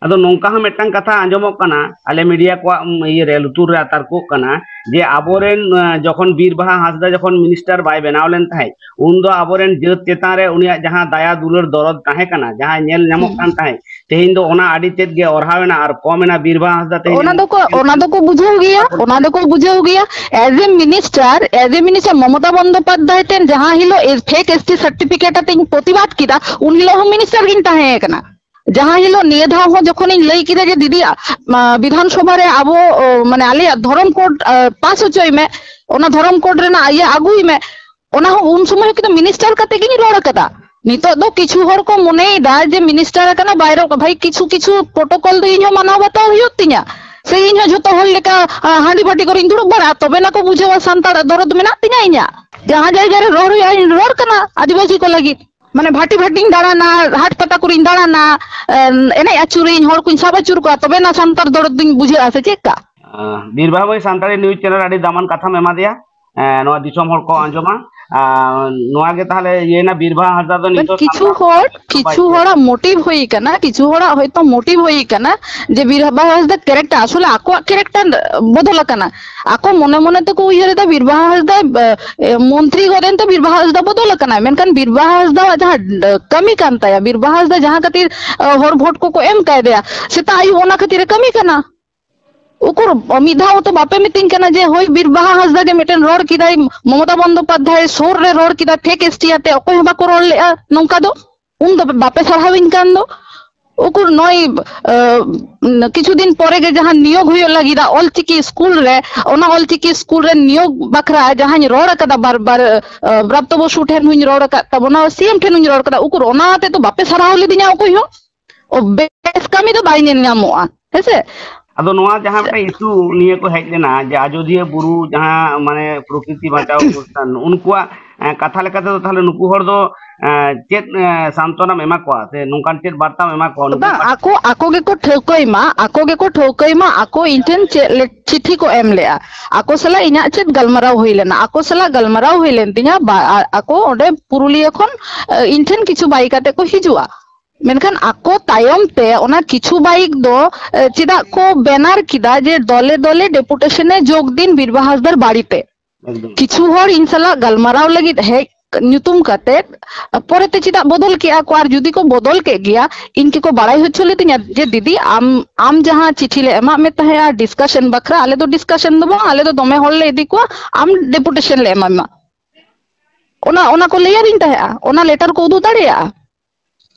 ᱟᱫᱚ ᱱᱚᱝᱠᱟ ᱦᱚᱸ ᱢᱤᱫᱴᱟᱝ ᱠᱟᱛᱷᱟ ᱟᱸᱡᱚᱢᱚᱜ ᱠᱟᱱᱟ, ᱟᱞᱮ ᱢᱤᱰᱤᱭᱟ ᱠᱚᱣᱟᱜ, ᱩᱢ, ᱤᱭᱟᱹ ᱨᱮ ᱞᱩᱛᱩᱨ ᱨᱮ ᱛᱟᱨᱠᱚᱜ ᱠᱟᱱᱟ ᱡᱮ ᱟᱵᱚᱨᱮᱱ, ᱟᱸ, ᱡᱚᱠᱷᱚᱱ ᱵᱤᱨ ᱵᱟᱦᱟ ᱦᱟᱸᱥᱫᱟ ᱡᱚᱠᱷᱚᱱ ᱢᱤᱱᱤᱥᱴᱟᱨ ᱵᱟᱭ ᱵᱮᱱᱟᱣ ᱞᱮᱱ ᱛᱟᱦᱮᱸᱫ, ᱩᱱᱫᱚ ᱟᱵᱚᱨᱮᱱ ᱡᱟᱹᱛ ᱪᱮᱛᱟᱱ ᱨᱮ ᱩᱱᱤᱭᱟᱜ ᱡᱟᱦᱟᱸ ᱫᱟᱭᱟ ᱫᱩᱞᱟᱹᱲ ᱫᱚᱨᱚᱫ ᱛᱟᱦᱮᱸ ᱠᱟᱱᱟ, ᱡᱟᱦᱟᱸ ᱧᱮᱞ ᱧᱟᱢᱚᱜ ᱦᱩᱸ᱾ ᱠᱟᱱ ᱛᱟᱦᱮᱸᱫ, ᱛᱮᱦᱮᱧ ᱫᱚ ᱚᱱᱟ ᱟᱹᱰᱤ ᱛᱮᱫ ᱜᱮ ᱚᱨᱦᱟᱣ ᱮᱱᱟ ᱟᱨ ᱠᱚᱢ ᱮᱱᱟ᱾ ᱵᱤᱨ ᱵᱟᱦᱟ ᱦᱟᱸᱥᱫᱟ ᱛᱮᱦᱮᱧ ᱚᱱᱟ ᱫᱚᱠᱚ, ᱚᱱᱟ ᱫᱚᱠᱚ ᱵᱩᱡᱷᱟᱹᱣ ᱜᱮᱭᱟ, ᱚᱱᱟ ᱫᱚᱠᱚ ᱵᱩᱡᱷᱟᱹᱣ ᱜᱮᱭᱟ᱾ As a minister, as a minister ᱢᱚᱢᱚᱛᱟ ᱵᱚᱱᱫᱳᱯᱟᱫᱽᱫᱷᱟᱭ ᱴᱷᱮᱱ ᱡᱟᱦᱟᱸ ᱦᱤᱞᱳᱜ fake S T certificate ᱟᱛᱮᱧ ᱯᱨᱚᱛᱤᱵᱟᱫ ᱠᱮᱫᱟ, ᱩᱱ ᱦᱤᱞᱳᱜ ᱦᱚᱸ ᱢᱤᱱᱤᱥᱴᱟᱨ ᱜᱤᱧ ᱛᱟᱦᱮᱸ ᱠᱟᱱᱟ᱾ ᱡᱟᱦᱟᱸ ᱦᱤᱞᱳᱜ ᱱᱤᱭᱟᱹ ᱫᱷᱟᱣ ᱦᱚᱸ ᱡᱚᱠᱷᱚᱱᱤᱧ ᱞᱟᱹᱭ ᱠᱮᱫᱟ ᱡᱮ ᱫᱤᱫᱤ, ᱟ, ᱵᱤᱫᱷᱟᱱ ᱥᱚᱵᱷᱟ ᱨᱮ ᱟᱵᱚ, ᱚ, ᱢᱟᱱᱮ ᱟᱞᱮᱭᱟᱜ ᱫᱷᱚᱨᱚᱢ ᱠᱳᱰ, ᱟ, ᱯᱟᱥ ᱦᱚᱪᱚᱭ ᱢᱮ, ᱚᱱᱟ ᱫᱷᱚᱨᱚᱢ ᱠᱳᱰ ᱨᱮᱱᱟᱜ ᱤᱭᱟᱹ ᱟᱹᱜᱩᱭ ᱢᱮ, ᱚᱱᱟ ᱦᱚᱸ ᱩᱱ ᱥᱚᱢᱚᱭ ᱦᱚᱸ ᱠᱤᱱᱛᱩ ᱢᱤᱱᱤᱥᱴᱟᱨ ᱠᱟᱛᱮ ᱜᱤᱧ ᱨᱚᱲ ᱠᱟᱫᱟ᱾ ᱱᱤᱛᱚᱜ ᱫᱚ ᱠᱤᱪᱷᱩ ᱦᱚᱲ ᱠᱚ ᱢᱚᱱᱮᱭᱮᱫᱟ ᱡᱮ ᱢᱤᱱᱤᱥᱴᱟᱨ ᱟᱠᱟᱱᱟ ᱵᱟᱭ ᱨᱚᱲ, ᱵᱷᱟᱹᱭ, ᱠᱤᱪᱷᱩ ᱠᱤᱪᱷᱩ ᱯᱨᱚᱴᱳᱠᱚᱞ ᱫᱚ ᱤᱧ ᱦᱚᱸ ᱢᱟᱱᱟᱣ ᱵᱟᱛᱟᱣ ᱦᱩᱭᱩᱜ ᱛᱤᱧᱟ, ᱥᱮ ᱤᱧ ᱦᱚᱸ ᱡᱷᱚᱛᱚ ᱦᱚᱲ ᱞᱮᱠᱟ, ᱟ, ᱦᱟᱺᱰᱤ ᱵᱷᱟᱹᱴᱤ ᱠᱚᱨᱮᱧ ᱫᱩᱲᱩᱵ ᱵᱟᱲᱟᱜᱼᱟ, ᱛᱚᱵᱮ ᱱᱟ ᱠᱚ ᱵᱩᱡᱷᱟᱹᱣᱟ ᱥᱟᱱᱛᱟᱲᱟᱜ ᱫᱚᱨᱚᱫ ᱢᱮᱱᱟᱜ ᱛᱤᱧᱟ ᱤᱧᱟᱹᱜ᱾ ᱡᱟᱦᱟᱸ ᱡᱟᱭᱜᱟ ᱨᱮ ᱨᱚᱲ ᱦᱩᱭᱩᱜᱼᱟ, ᱤᱧ ᱨᱚᱲ ᱠᱟᱱᱟ ᱟᱹᱫᱤᱵᱟᱹᱥᱤ ᱠᱚ ᱞᱟᱹᱜᱤᱫ᱾ ᱢᱟᱱᱮ ᱵᱷᱟᱴᱤ ᱵᱷᱟᱴᱤᱧ ᱫᱟᱬᱟᱱᱟ, ᱦᱟᱴ ᱯᱟᱛᱟ ᱠᱚᱨᱮᱧ ᱫᱟᱬᱟᱱᱟ, ᱮᱱᱮᱡ ᱟᱹᱪᱩᱨᱤᱧ, ᱦᱚᱲ ᱠᱚᱧ ᱥᱟᱵ ᱟᱹᱪᱩᱨ ᱠᱚᱣᱟ, ᱛᱚᱵᱮ ᱱᱟ ᱥᱟᱱᱛᱟᱲ ᱫᱚᱨᱚᱫ ᱫᱩᱧ ᱵᱩᱡᱷᱟᱹᱜᱼᱟ ᱥᱮ ᱪᱮᱫ ᱞᱮᱠᱟ? ᱵᱤᱨᱵᱟᱦᱟ ᱢᱟᱹᱭ, ᱥᱟᱱᱛᱟᱲᱤ ᱱᱤᱭᱩᱡᱽ ᱪᱮᱱᱮᱞ ᱟᱹᱰᱤ ᱫᱟᱢᱟᱱ ᱠᱟᱛᱷᱟᱢ ᱮᱢᱟᱫᱮᱭᱟ᱾ ᱱᱚᱣᱟ ᱫᱤᱥᱚᱢ ᱦᱚᱲ ᱠᱚ ᱟᱸᱡᱚᱢᱟ᱾ ᱱᱚᱣᱟ ᱜᱮ ᱛᱟᱦᱚᱞᱮ ᱤᱭᱟᱹᱭᱮᱱᱟ, ᱵᱤᱨᱵᱟᱦᱟ ᱦᱟᱸᱥᱫᱟ ᱫᱚ ᱱᱤᱛᱚᱜ ᱠᱤᱪᱷᱩ ᱦᱚᱲ, ᱠᱤᱪᱷᱩ ᱦᱚᱲᱟᱜ ᱢᱳᱴᱤᱵᱷ ᱦᱩᱭ ᱠᱟᱱᱟ, ᱠᱤᱪᱷᱩ ᱦᱚᱲᱟᱜ ᱦᱚᱭᱛᱚ ᱢᱳᱴᱤᱵᱷ ᱦᱩᱭ ᱠᱟᱱᱟ ᱡᱮ ᱵᱤᱨᱵᱟᱦᱟ ᱦᱟᱸᱥᱫᱟ ᱠᱮᱨᱮᱠᱴᱟᱨ, ᱟᱥᱚᱞᱮ ᱟᱠᱚᱣᱟᱜ ᱠᱮᱨᱮᱠᱴᱟᱨ ᱵᱚᱫᱚᱞ ᱟᱠᱟᱱᱟ᱾ ᱟᱠᱚ ᱢᱚᱱᱮ ᱢᱚᱱᱮ ᱛᱮᱠᱚ ᱩᱭᱦᱟᱹᱨ ᱮᱫᱟ ᱵᱤᱨᱵᱟᱦᱟ ᱦᱟᱸᱥᱫᱟ ᱢᱚᱱᱛᱨᱤ ᱜᱚᱫ ᱮᱱᱛᱮ ᱵᱤᱨᱵᱟᱦᱟ ᱦᱟᱸᱥᱫᱟ ᱵᱚᱫᱚᱞ ᱟᱠᱟᱱᱟᱭ, ᱢᱮᱱᱠᱷᱟᱱ ᱵᱤᱨᱵᱟᱦᱟ ᱦᱟᱸᱥᱫᱟ ᱡᱟᱦᱟᱸ ᱠᱟᱹᱢᱤ ᱠᱟᱱ ᱛᱟᱭᱟ, ᱵᱤᱨᱵᱟᱦᱟ ᱦᱟᱸᱥᱫᱟ ᱡᱟᱦᱟᱸ ᱠᱷᱟᱹᱛᱤᱨ ᱦᱚᱲ ᱵᱷᱳᱴ ᱠᱚᱠᱚ ᱮᱢ ᱠᱟᱭ ᱫᱮᱭᱟ, ᱥᱮᱛᱟᱜ ᱟᱹᱭᱩᱵ ᱚᱱᱟ ᱠᱷᱟᱹᱛᱤᱨ ᱮ ᱠᱟᱹᱢᱤ ᱠᱟᱱᱟ᱾ ᱩᱠᱩᱨ ᱢᱤᱫ ᱫᱷᱟᱣ ᱦᱚᱸᱛᱚ ᱵᱟᱯᱮ ᱢᱤᱛᱟᱹᱧ ᱠᱟᱱᱟ ᱡᱮ ᱦᱳᱭ ᱵᱤᱨ ᱵᱟᱦᱟ ᱦᱟᱸᱥᱫᱟ ᱜᱮ ᱢᱤᱫᱴᱮᱱ ᱨᱚᱲ ᱠᱮᱫᱟᱭ, ᱢᱚᱢᱚᱛᱟ ᱵᱚᱱᱫᱚᱯᱟᱫᱽᱫᱷᱟᱭ ᱥᱩᱨ ᱨᱮ ᱨᱚᱲ ᱠᱮᱫᱟᱭ, ᱯᱷᱮᱠ ᱮᱥ ᱴᱤ ᱟᱛᱮ, ᱚᱠᱚᱭ ᱦᱚᱸ ᱵᱟᱠᱚ ᱨᱚᱲ ᱞᱮᱜᱼᱟ ᱱᱚᱝᱠᱟ ᱫᱚ᱾ ᱩᱱ ᱫᱚ ᱵᱟᱯᱮ ᱥᱟᱨᱦᱟᱣᱤᱧ ᱠᱟᱱ ᱫᱚ᱾ ᱩᱠᱩᱨ ᱱᱚᱭ ᱠᱤᱪᱷᱩ ᱫᱤᱱ ᱯᱚᱨᱮ ᱜᱮ ᱡᱟᱦᱟᱸ ᱱᱤᱭᱳᱜ ᱦᱩᱭᱩᱜ ᱞᱟᱹᱜᱤᱫ ᱚᱞᱪᱤᱠᱤ ᱥᱠᱩᱞ ᱨᱮ, ᱚᱱᱟ ᱚᱞᱪᱤᱠᱤ ᱥᱠᱩᱞ ᱨᱮ ᱱᱤᱭᱳᱜ ᱵᱟᱠᱷᱨᱟ ᱡᱟᱦᱟᱸᱧ ᱨᱚᱲ ᱟᱠᱟᱫᱟ ᱵᱟᱨ ᱵᱟᱨ, ᱵᱨᱟᱯᱛᱚ ᱵᱚᱥᱩ ᱴᱷᱮᱱ ᱦᱚᱧ ᱨᱚᱲ ᱟᱠᱟᱫ ᱛᱟᱵᱚᱱᱟ, ᱥᱤ ᱮᱢ ᱴᱷᱮᱱ ᱦᱚᱧ ᱨᱚᱲ ᱟᱠᱟᱫᱟ, ᱩᱠᱩᱨ ᱚᱱᱟ ᱟᱛᱮ ᱫᱚ ᱵᱟᱯᱮ ᱥᱟᱨᱦᱟᱣ ᱞᱤᱫᱤᱧᱟ ᱚᱠᱚᱭ ᱦᱚᱸ᱾ ᱚ, ᱵᱮᱥ ᱠᱟᱹᱢᱤ ᱫᱚ ᱵᱟᱭ ᱧᱮᱞ ᱧᱟᱢᱚᱜᱼᱟ, ᱦᱮᱸᱥᱮ? ᱟᱫᱚ ᱱᱚᱣᱟ ᱡᱟᱦᱟᱸ ᱢᱤᱫᱴᱮᱱ ᱤᱥᱩ ᱱᱤᱭᱟᱹ ᱠᱚ ᱦᱮᱡ ᱞᱮᱱᱟ ᱡᱮ ᱟᱡᱚᱫᱤᱭᱟᱹ ᱵᱩᱨᱩ ᱡᱟᱦᱟᱸ ᱢᱟᱱᱮ ᱯᱨᱚᱠᱨᱤᱛᱤ ᱵᱟᱧᱪᱟᱣ ᱚᱱᱩᱥᱴᱷᱟᱱ, ᱩᱱᱠᱩᱣᱟᱜ ᱠᱟᱛᱷᱟ ᱞᱮᱠᱟᱛᱮ ᱫᱚ ᱛᱟᱦᱚᱞᱮ ᱱᱩᱠᱩ ᱦᱚᱲ ᱫᱚ ᱪᱮᱫ ᱥᱟᱱᱛᱚᱱᱟᱢ ᱮᱢᱟ ᱠᱚᱣᱟ ᱥᱮ ᱱᱚᱝᱠᱟᱱ ᱪᱮᱫ ᱵᱟᱨᱛᱟᱢ ᱮᱢᱟ ᱠᱚᱣᱟ? ᱵᱟᱝ, ᱟᱠᱚ ᱟᱠᱚ ᱜᱮᱠᱚ ᱴᱷᱟᱹᱣᱠᱟᱹᱭ ᱢᱟ, ᱟᱠᱚ ᱜᱮᱠᱚ ᱴᱷᱟᱹᱣᱠᱟᱹᱭ ᱢᱟ ᱟᱠᱚ ᱤᱧ ᱴᱷᱮᱱ ᱪᱮᱫ ᱪᱤᱴᱷᱤ ᱠᱚ ᱮᱢ ᱞᱮᱜᱼᱟ, ᱟᱠᱚ ᱥᱟᱞᱟᱜ ᱤᱧᱟᱹᱜ ᱪᱮᱫ ᱜᱟᱞᱢᱟᱨᱟᱣ ᱦᱩᱭ ᱞᱮᱱᱟ, ᱟᱠᱚ ᱥᱟᱞᱟᱜ ᱜᱟᱞᱢᱟᱨᱟᱣ ᱦᱩᱭ ᱞᱮᱱ ᱛᱤᱧᱟ᱾ ᱟᱠᱚ ᱚᱸᱰᱮ ᱯᱩᱨᱩᱞᱤᱭᱟᱹ ᱠᱷᱚᱱ ᱤᱧ ᱴᱷᱮᱱ ᱠᱤᱪᱷᱩ ᱵᱟᱭ ᱠᱟᱛᱮ ᱠᱚ ᱦᱤᱡᱩᱜᱼᱟ᱾ ᱢᱮᱱᱠᱷᱟᱱ ᱟᱠᱚ ᱛᱟᱭᱚᱢ ᱛᱮ ᱚᱱᱟ ᱠᱤᱪᱷᱩ ᱵᱟᱭᱤᱠ ᱫᱚ ᱪᱮᱫᱟᱜ ᱠᱚ ᱵᱮᱱᱟᱨ ᱠᱮᱫᱟ ᱡᱮ ᱫᱚᱞᱮ ᱫᱚᱞᱮ ᱰᱮᱯᱩᱴᱮᱥᱚᱱ ᱮ ᱡᱳᱜᱽ ᱫᱤᱱ ᱵᱤᱨᱵᱟᱦᱟ ᱦᱟᱸᱥᱫᱟᱨ ᱵᱟᱲᱤᱛᱮ? ᱠᱤᱪᱷᱩ ᱦᱚᱲ ᱤᱧ ᱥᱟᱞᱟᱜ ᱜᱟᱞᱢᱟᱨᱟᱣ ᱞᱟᱹᱜᱤᱫ ᱦᱮᱡ ᱧᱩᱛᱩᱢ ᱠᱟᱛᱮ ᱯᱚᱨᱮᱛᱮ ᱪᱮᱫᱟᱜ ᱵᱚᱫᱚᱞ ᱠᱮᱜᱼᱟ ᱠᱚ? ᱟᱨ ᱡᱩᱫᱤ ᱠᱚ ᱵᱚᱫᱚᱞ ᱠᱮᱫ ᱜᱮᱭᱟ, ᱤᱧ ᱠᱤ ᱠᱚ ᱵᱟᱲᱟᱭ ᱦᱚᱪᱚ ᱞᱤᱫᱤᱧᱟ ᱡᱮ ᱫᱤᱫᱤ ᱟᱢ ᱟᱢ ᱡᱟᱦᱟᱸ ᱪᱤᱴᱷᱤ ᱞᱮ ᱮᱢᱟᱜ ᱢᱮ ᱛᱟᱦᱮᱸᱜᱼᱟ ᱰᱤᱥᱠᱟᱥᱚᱱ ᱵᱟᱠᱷᱨᱟ, ᱟᱞᱮ ᱫᱚ ᱰᱤᱥᱠᱟᱥᱚᱱ ᱫᱚ ᱵᱟᱝ, ᱟᱞᱮ ᱫᱚ ᱫᱚᱢᱮ ᱦᱚᱲ ᱞᱮ ᱤᱫᱤ ᱠᱚᱣᱟ, ᱟᱢ ᱰᱮᱯᱩᱴᱮᱥᱚᱱ ᱞᱮ ᱮᱢᱟᱢᱟ, ᱚᱱᱟ ᱚᱱᱟ ᱠᱚ ᱞᱟᱹᱭ ᱟᱹᱫᱤᱧ ᱛᱟᱦᱮᱸᱜᱼᱟ, ᱚᱱᱟ ᱞᱮᱴᱟᱨ ᱠᱚ ᱩᱫᱩᱜ ᱫᱟᱲᱮᱭᱟᱜᱼᱟ?